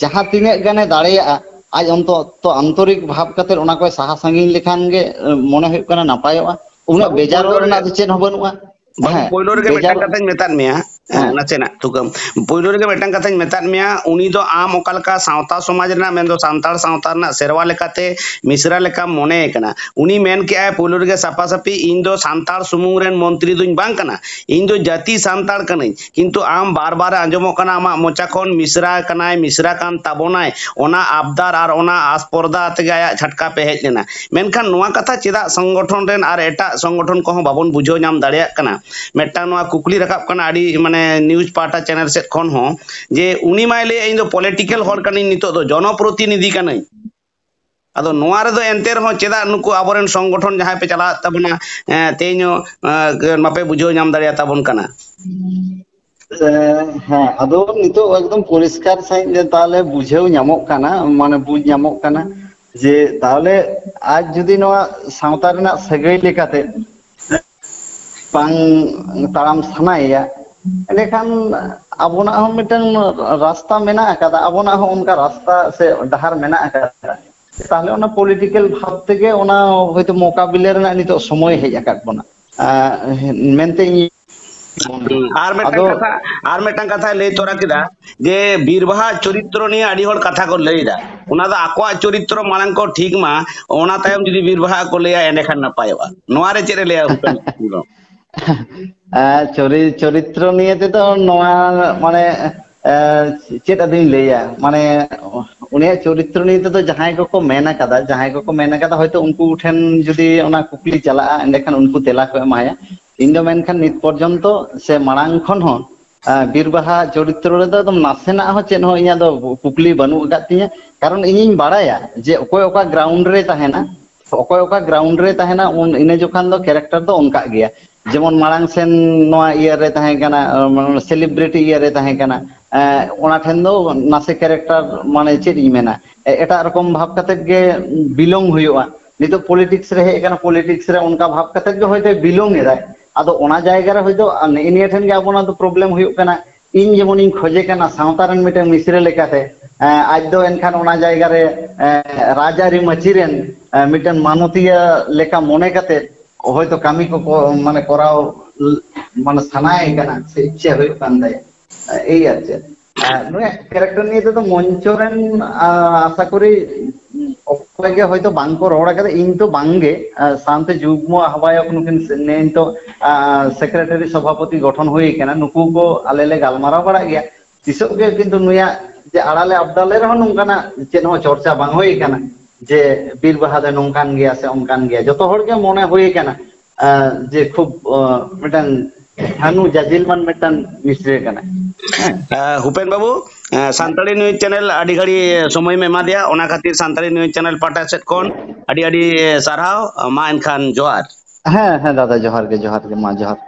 ᱡᱟᱦᱟᱸ ᱛᱤᱱᱟᱹᱜ ᱜᱟᱱᱮ ᱫᱟᱲᱮᱭᱟᱜᱼᱟ, ᱟᱡ ᱚᱱᱛᱚ ᱛᱚ ᱟᱱᱛᱚᱨᱤᱠ ᱵᱷᱟᱵᱽ ᱠᱟᱛᱮ ᱚᱱᱟ ᱠᱚᱭ ᱥᱟᱦᱟ ᱥᱟᱺᱜᱤᱧ ᱞᱮᱠᱷᱟᱱ ᱜᱮ, ᱮ, ᱢᱚᱱᱮ ᱦᱩᱭᱩᱜ ᱠᱟᱱᱟ ᱱᱟᱯᱟᱭᱚᱜᱼᱟ᱾ ᱩᱱᱟᱹᱜ ᱵᱟᱹᱵᱩ, ᱵᱮᱡᱟᱨᱚᱜ ᱯᱳᱭᱞᱳ ᱨᱮ, ᱨᱮᱱᱟᱜ ᱫᱚ ᱪᱮᱫ ᱦᱚᱸ ᱵᱟᱹᱱᱩᱜᱼᱟ᱾ ᱵᱟᱹᱵᱩ, ᱦᱮᱸ, ᱯᱳᱭᱞᱳ ᱨᱮᱜᱮ ᱵᱮᱡᱟᱨ᱾ ᱢᱤᱫᱴᱟᱝ ᱠᱟᱛᱷᱟᱧ ᱢᱮᱛᱟᱫ ᱢᱮᱭᱟ, ᱦᱮᱸ᱾ ᱱᱟᱥᱮᱱᱟᱜ ᱛᱷᱩᱠᱟᱹᱢ᱾ ᱯᱳᱭᱞᱳ ᱨᱮᱜᱮ ᱢᱤᱫᱴᱟᱝ ᱠᱟᱛᱷᱟᱧ ᱢᱮᱛᱟᱫ ᱢᱮᱭᱟ, ᱩᱱᱤ ᱫᱚ ᱟᱢ ᱚᱠᱟ ᱞᱮᱠᱟ ᱥᱟᱶᱛᱟ ᱥᱚᱢᱟᱡᱽ ᱨᱮᱱᱟᱜ, ᱢᱮᱱᱫᱚ ᱥᱟᱱᱛᱟᱲ ᱥᱟᱶᱛᱟ ᱨᱮᱱᱟᱜ ᱥᱮᱨᱣᱟ ᱞᱮᱠᱟᱛᱮ ᱢᱤᱥᱨᱟ ᱞᱮᱠᱟᱢ ᱢᱚᱱᱮᱭᱮ ᱠᱟᱱᱟ᱾ ᱩᱱᱤ ᱢᱮᱱ ᱠᱮᱜᱼᱟᱭ ᱯᱳᱭᱞᱳ ᱨᱮᱜᱮ ᱥᱟᱯᱷᱟ ᱥᱟᱹᱯᱷᱤ, "ᱤᱧ ᱫᱚ ᱥᱟᱱᱛᱟᱲ ᱥᱩᱢᱩᱝ ᱨᱮᱱ ᱢᱚᱱᱛᱨᱤ ᱫᱩᱧ ᱵᱟᱝ ᱠᱟᱱᱟ, ᱤᱧ ᱫᱚ ᱡᱟᱹᱛᱤ ᱥᱟᱱᱛᱟᱲ ᱠᱟᱹᱱᱟᱹᱧ᱾" ᱠᱤᱱᱛᱩ ᱟᱢ ᱵᱟᱨ ᱵᱟᱨ ᱟᱸᱡᱚᱢᱚᱜ ᱠᱟᱱᱟ ᱟᱢᱟᱜ ᱢᱚᱪᱟ ᱠᱷᱚᱱ, "ᱢᱤᱥᱨᱟ ᱠᱟᱱᱟᱭ, ᱢᱤᱥᱨᱟ ᱠᱟᱱ ᱛᱟᱵᱚᱱᱟᱭ", ᱚᱱᱟ ᱟᱵᱫᱟᱨ ᱟᱨ ᱚᱱᱟ ᱟᱥᱯᱚᱨᱫᱟ ᱛᱮᱜᱮ ᱟᱭᱟᱜ ᱡᱷᱟᱴᱠᱟ ᱯᱮ ᱦᱮᱡ ᱞᱮᱱᱟ᱾ ᱢᱮᱱᱠᱷᱟᱱ ᱱᱚᱣᱟ ᱠᱟᱛᱷᱟ ᱪᱮᱫᱟᱜ ᱥᱚᱝᱜᱚᱴᱷᱚᱱ ᱨᱮᱱ ᱟᱨ ᱮᱴᱟᱜ ᱥᱚᱝᱜᱚᱴᱷᱚᱱ ᱠᱚᱦᱚᱸ ᱵᱟᱵᱚᱱ ᱵᱩᱡᱷᱟᱹᱣ ᱧᱟᱢ ᱫᱟᱲᱮᱭᱟᱜ ᱠᱟᱱᱟ? ᱢᱤᱫᱴᱟᱝ ᱱᱚᱣᱟ ᱠᱩᱠᱞᱤ ᱨᱟᱠᱟᱵ ᱠᱟᱱᱟ ᱟᱹᱰᱤ, ᱢᱟᱱᱮ, news ᱯᱟᱦᱴᱟ channel ᱥᱮᱫ ᱠᱷᱚᱱ ᱦᱚᱸ, ᱡᱮ ᱩᱱᱤ ᱢᱟᱭ ᱞᱟᱹᱭᱮᱫ, "ᱤᱧ ᱫᱚ political ᱦᱚᱲ ᱠᱟᱹᱱᱟᱹᱧ, ᱱᱤᱛᱚᱜ ᱫᱚ ᱡᱚᱱᱚᱯᱨᱚᱛᱤᱱᱤᱫᱷᱤ ᱠᱟᱹᱱᱟᱹᱧ᱾" ᱟᱫᱚ ᱱᱚᱣᱟ ᱨᱮᱫᱚ ᱮᱱᱛᱮ ᱨᱮᱦᱚᱸ ᱪᱮᱫᱟᱜ ᱱᱩᱠᱩ ᱟᱵᱚᱨᱮᱱ ᱥᱚᱝᱜᱚᱴᱷᱚᱱ ᱡᱟᱦᱟᱸᱭ ᱯᱮ ᱪᱟᱞᱟᱣᱮᱫ ᱛᱟᱵᱚᱱᱟ, ᱮᱸ, ᱛᱮᱦᱮᱧ ᱦᱚᱸ, ᱮᱸ, ᱵᱟᱯᱮ ᱵᱩᱡᱷᱟᱹᱣ ᱧᱟᱢ ᱫᱟᱲᱮᱭᱟᱛᱟᱵᱚᱱ ᱠᱟᱱᱟ? ᱮᱸ, ᱦᱮᱸ, ᱟᱫᱚ ᱱᱤᱛᱚᱜ ᱮᱠᱫᱚᱢ ᱯᱚᱨᱤᱥᱠᱟᱨ ᱥᱟᱺᱦᱤᱡ ᱡᱮ ᱛᱟᱦᱚᱞᱮ ᱵᱩᱡᱷᱟᱹᱣ ᱧᱟᱢᱚᱜ ᱠᱟᱱᱟ, ᱢᱟᱱᱮ ᱵᱩᱡᱽ ᱧᱟᱢᱚᱜ ᱠᱟᱱᱟ ᱡᱮ ᱛᱟᱦᱚᱞᱮ ᱟᱡ ᱡᱩᱫᱤ ᱱᱚᱣᱟ ᱥᱟᱶᱛᱟ ᱨᱮᱱᱟᱜ ᱥᱟᱹᱜᱟᱹᱭ ᱞᱮᱠᱟᱛᱮ ᱵᱟᱝ ᱛᱟᱲᱟᱢ ᱥᱟᱱᱟᱭᱮᱭᱟ, ᱮᱸᱰᱮᱠᱷᱟᱱ ᱟᱵᱚᱱᱟᱜ ᱦᱚᱸ ᱢᱤᱫᱴᱟᱝ ᱨᱟᱥᱛᱟ ᱢᱮᱱᱟᱜ ᱟᱠᱟᱫᱟ, ᱟᱵᱚᱱᱟᱜ ᱦᱚᱸ ᱚᱱᱠᱟ ᱨᱟᱥᱛᱟ ᱥᱮ ᱰᱟᱦᱟᱨ ᱢᱮᱱᱟᱜ ᱟᱠᱟᱫᱟ᱾ ᱛᱟᱦᱚᱞᱮ ᱚᱱᱟ political ᱵᱷᱟᱵᱽ ᱛᱮᱜᱮ ᱚᱱᱟ ᱦᱚᱭᱛᱳ ᱢᱳᱠᱟᱵᱤᱞᱟ ᱨᱮᱱᱟᱜ ᱱᱤᱛᱚᱜ ᱥᱚᱢᱚᱭ ᱦᱮᱡ ᱟᱠᱟᱫ ᱵᱚᱱᱟ, ᱟᱸ, ᱢᱮᱱᱛᱮ ᱤᱧ ᱢᱚᱱᱮᱭᱟ᱾ ᱟᱨ ᱢᱤᱫᱴᱟᱝ ᱟᱫᱚ ᱠᱟᱛᱷᱟ, ᱟᱨ ᱢᱤᱫᱴᱟᱝ ᱠᱟᱛᱷᱟᱭ ᱞᱟᱹᱭ ᱛᱚᱨᱟ ᱠᱮᱫᱟ ᱡᱮ ᱵᱤᱨ ᱵᱟᱦᱟ ᱪᱚᱨᱤᱛᱨᱚ ᱱᱤᱭᱮ ᱟᱹᱰᱤ ᱦᱚᱲ ᱠᱟᱛᱷᱟ ᱠᱚ ᱞᱟᱹᱭ ᱮᱫᱟ᱾ ᱚᱱᱟ ᱫᱚ ᱟᱠᱚᱣᱟᱜ ᱪᱚᱨᱤᱛᱨᱚ ᱢᱟᱲᱟᱝ ᱠᱚ ᱴᱷᱤᱠ ᱢᱟ, ᱚᱱᱟ ᱛᱟᱭᱚᱢ ᱡᱩᱫᱤ ᱵᱤᱨ ᱵᱟᱦᱟ ᱠᱚ ᱞᱟᱹᱭᱟ, ᱮᱸᱰᱮᱠᱷᱟᱱ ᱱᱟᱯᱟᱭᱚᱜᱼᱟ᱾ ᱱᱚᱣᱟ ᱨᱮ ᱪᱮᱫ ᱮ ᱞᱟᱹᱭᱟ ᱩᱯᱮᱱ ᱦᱮᱢᱵᱨᱚᱢ? ᱟᱨ ᱪᱚᱨᱤ-, ᱪᱚᱨᱤᱛᱨᱚ ᱱᱤᱭᱮ ᱛᱮᱫᱚ ᱱᱚᱣᱟ, ᱢᱟᱱᱮ, ᱮ, ᱪᱮᱫ ᱟᱫᱚᱧ ᱞᱟᱹᱭᱟ? ᱢᱟᱱᱮ, ᱩᱱᱤᱭᱟᱜ ᱪᱚᱨᱤᱛᱨᱚ ᱱᱤᱭᱮ ᱛᱮᱫᱚ ᱡᱟᱦᱟᱸᱭ ᱠᱚᱠᱚ ᱢᱮᱱ ᱟᱠᱟᱫᱟ, ᱡᱟᱦᱟᱸᱭ ᱠᱚᱠᱚ ᱢᱮᱱ ᱟᱠᱟᱫᱟ, ᱦᱚᱭᱛᱳ ᱩᱱᱠᱩ ᱴᱷᱮᱱ ᱡᱩᱫᱤ ᱚᱱᱟ ᱠᱩᱠᱞᱤ ᱪᱟᱞᱟᱜᱼᱟ, ᱮᱸᱰᱮᱠᱷᱟᱱ ᱩᱱᱠᱩ ᱛᱮᱞᱟ ᱠᱚ ᱮᱢᱟᱭᱟ᱾ ᱤᱧ ᱫᱚ ᱢᱮᱱᱠᱷᱟᱱ ᱱᱤᱛ ᱯᱚᱨᱡᱚᱱᱛᱚ ᱥᱮ ᱢᱟᱲᱟᱝ ᱠᱷᱚᱱ ᱦᱚᱸ, ᱟᱸ, ᱵᱤᱨ ᱵᱟᱦᱟ ᱪᱚᱨᱤᱛᱨᱚ ᱨᱮᱫᱚ ᱮᱠᱫᱚᱢ ᱱᱟᱥᱮᱱᱟᱜ ᱦᱚᱸ ᱪᱮᱫ ᱦᱚᱸ ᱤᱧᱟᱹᱜ ᱫᱚ ᱠᱩᱠᱞᱤ ᱵᱟᱹᱱᱩᱜ ᱟᱠᱟᱫ ᱛᱤᱧᱟᱹ᱾ ᱠᱟᱨᱚᱱ ᱤᱧᱤᱧ ᱵᱟᱲᱟᱭᱟ ᱡᱮ ᱚᱠᱚᱭ ᱚᱠᱟ ground ᱨᱮ ᱛᱟᱦᱮᱱᱟ, ᱚᱠᱚᱭ ᱚᱠᱟ ground ᱨᱮ ᱛᱟᱦᱮᱱᱟ, ᱩᱱ, ᱤᱱᱟᱹ ᱡᱚᱠᱷᱟᱱ ᱫᱚ character ᱫᱚ ᱚᱱᱠᱟᱜ ᱜᱮᱭᱟ᱾ ᱡᱮᱢᱚᱱ ᱢᱟᱲᱟᱝ ᱥᱮᱱ ᱱᱚᱣᱟ ᱤᱭᱟᱹ ᱨᱮ ᱛᱟᱦᱮᱸ ᱠᱟᱱᱟ, ᱟᱸ, celebrity ᱤᱭᱟᱹ ᱨᱮ ᱛᱟᱦᱮᱸ ᱠᱟᱱᱟ, ᱟᱸ, ᱚᱱᱟ ᱴᱷᱮᱱ ᱫᱚ ᱱᱟᱥᱮ character, ᱢᱟᱱᱮ ᱪᱮᱫ ᱤᱧ ᱢᱮᱱᱟ, ᱮ-, ᱮᱴᱟᱜ ᱨᱚᱠᱚᱢ ᱵᱷᱟᱵᱽ ᱠᱟᱛᱮᱫ ᱜᱮ belong ᱦᱩᱭᱩᱜᱼᱟ᱾ ᱱᱤᱛᱚᱜ politics ᱨᱮ ᱦᱮᱡ ᱟᱠᱟᱱᱟ, politics ᱨᱮ ᱚᱱᱠᱟ ᱵᱷᱟᱵᱽ ᱠᱟᱛᱮᱫ ᱜᱮ ᱦᱚᱭᱛᱳ belong ᱮᱫᱟᱭ᱾ ᱟᱫᱚ ᱚᱱᱟ ᱡᱟᱭᱜᱟ ᱨᱮ ᱦᱚᱭᱛᱳ ᱱᱮᱜᱼᱮ ᱱᱤᱭᱟᱹ ᱴᱷᱮᱱ ᱜᱮ ᱟᱵᱚᱱᱟᱜ ᱫᱚ problem ᱦᱩᱭᱩᱜ ᱠᱟᱱᱟ᱾ ᱤᱧ ᱡᱮᱢᱚᱱᱤᱧ ᱠᱷᱚᱡᱮ ᱠᱟᱱᱟ ᱥᱟᱶᱛᱟ ᱨᱮᱱ ᱢᱤᱫᱴᱮᱱ ᱢᱤᱥᱨᱟ ᱞᱮᱠᱟᱛᱮ, ᱮᱸ, ᱟᱡ ᱫᱚ ᱮᱱᱠᱷᱟᱱ ᱚᱱᱟ ᱡᱟᱭᱜᱟ ᱨᱮ, ᱮᱸ, ᱨᱟᱡᱽᱟᱹᱨᱤ ᱢᱟᱹᱪᱤ ᱨᱮᱱ, ᱮᱸ, ᱢᱤᱫᱴᱮᱱ ᱢᱟᱱᱚᱛᱤᱭᱟᱹ ᱞᱮᱠᱟ ᱢᱚᱱᱮ ᱠᱟᱛᱮ ᱦᱚᱭᱛᱳ ᱠᱟᱹᱢᱤ ᱠᱚ, ᱠᱚ, ᱢᱟᱱᱮ ᱠᱚᱨᱟᱣ, ᱢᱟᱱᱮ ᱥᱟᱱᱟᱭᱮ ᱠᱟᱱᱟ ᱥᱮ ᱤᱪᱪᱷᱟᱹ ᱦᱩᱭᱩᱜ ᱠᱟᱱ ᱛᱟᱭᱟ, ᱮᱭ ᱟᱨ ᱪᱮᱫ᱾ ᱟᱨ ᱱᱩᱭᱟᱜ character ᱱᱤᱭᱮ ᱛᱮᱫᱚ ᱢᱚᱧᱪᱚ ᱨᱮᱱ, ᱟ, ᱟᱥᱟ ᱠᱚᱨᱤ ᱚᱠᱚᱭ ᱜᱮ ᱦᱚᱭᱛᱳ ᱵᱟᱝ ᱠᱚ ᱨᱚᱲ ᱟᱠᱟᱫᱟ, ᱤᱧ ᱛᱚ ᱵᱟᱝ ᱜᱮ, ᱟ, ᱥᱟᱶᱛᱮ ᱡᱩᱜᱽᱢᱚ ᱟᱦᱵᱟᱭᱚᱠ ᱱᱩᱠᱤᱱ ᱥᱮ-, ᱱᱤᱛ ᱫᱚ, ᱟ, secretary ᱥᱚᱵᱷᱟᱯᱚᱛᱤ ᱜᱚᱴᱷᱚᱱ ᱦᱩᱭ ᱟᱠᱟᱱᱟ, ᱱᱩᱠᱩ ᱠᱚ ᱟᱞᱮ ᱞᱮ ᱜᱟᱞᱢᱟᱨᱟᱣ ᱵᱟᱲᱟᱜ ᱜᱮᱭᱟ ᱛᱤᱥᱚᱜ ᱜᱮ, ᱠᱤᱱᱛᱩ ᱱᱩᱭᱟᱜ ᱡᱮ ᱟᱲᱟ ᱞᱮ ᱟᱵᱫᱟ ᱞᱮ ᱨᱮᱦᱚᱸ ᱱᱚᱝᱠᱟᱱᱟᱜ ᱪᱮᱫ ᱦᱚᱸ ᱪᱚᱨᱪᱟ ᱵᱟᱝ ᱦᱩᱭ ᱟᱠᱟᱱᱟ ᱡᱮ ᱵᱤᱨ ᱵᱟᱦᱟ ᱫᱚ ᱱᱚᱝᱠᱟᱱ ᱜᱮᱭᱟ ᱥᱮ ᱚᱱᱠᱟᱱ ᱜᱮᱭᱟ᱾ ᱡᱚᱛᱚ ᱦᱚᱲ ᱜᱮ ᱢᱚᱱᱮ ᱦᱩᱭ ᱟᱠᱟᱱᱟ, ᱟ, ᱡᱮ ᱠᱷᱩᱵ, ᱟ, ᱢᱤᱫᱴᱟᱝ ᱦᱟᱹᱱᱩ ᱡᱟᱡᱤᱞᱢᱟᱱ ᱢᱤᱫᱴᱟᱝ ᱢᱤᱥᱨᱟ ᱠᱟᱱᱟᱭ᱾ ᱦᱮᱸ᱾ ᱟ, ᱦᱩᱯᱮᱱ ᱵᱟᱹᱵᱩ, ᱟ, ᱥᱟᱱᱛᱟᱲᱤ news channel ᱟᱹᱰᱤ ᱜᱷᱟᱹᱲᱤ ᱥᱚᱢᱚᱭᱮᱢ ᱮᱢᱟ ᱫᱮᱭᱟ, ᱚᱱᱟ ᱠᱷᱟᱹᱛᱤᱨ ᱥᱟᱱᱛᱟᱲᱤ news channel ᱯᱟᱦᱴᱟ ᱥᱮᱫ ᱠᱷᱚᱱ ᱟᱹᱰᱤ ᱟᱹᱰᱤ ᱥᱟᱨᱦᱟᱣ᱾ ᱢᱟ ᱮᱱᱠᱷᱟᱱ ᱡᱚᱦᱟᱨ᱾ ᱦᱮᱸ, ᱦᱮᱸ ᱫᱟᱫᱟ, ᱡᱚᱦᱟᱨ ᱜᱮ, ᱡᱚᱦᱟᱨ ᱜᱮ, ᱢᱟ ᱡᱚᱦᱟᱨ᱾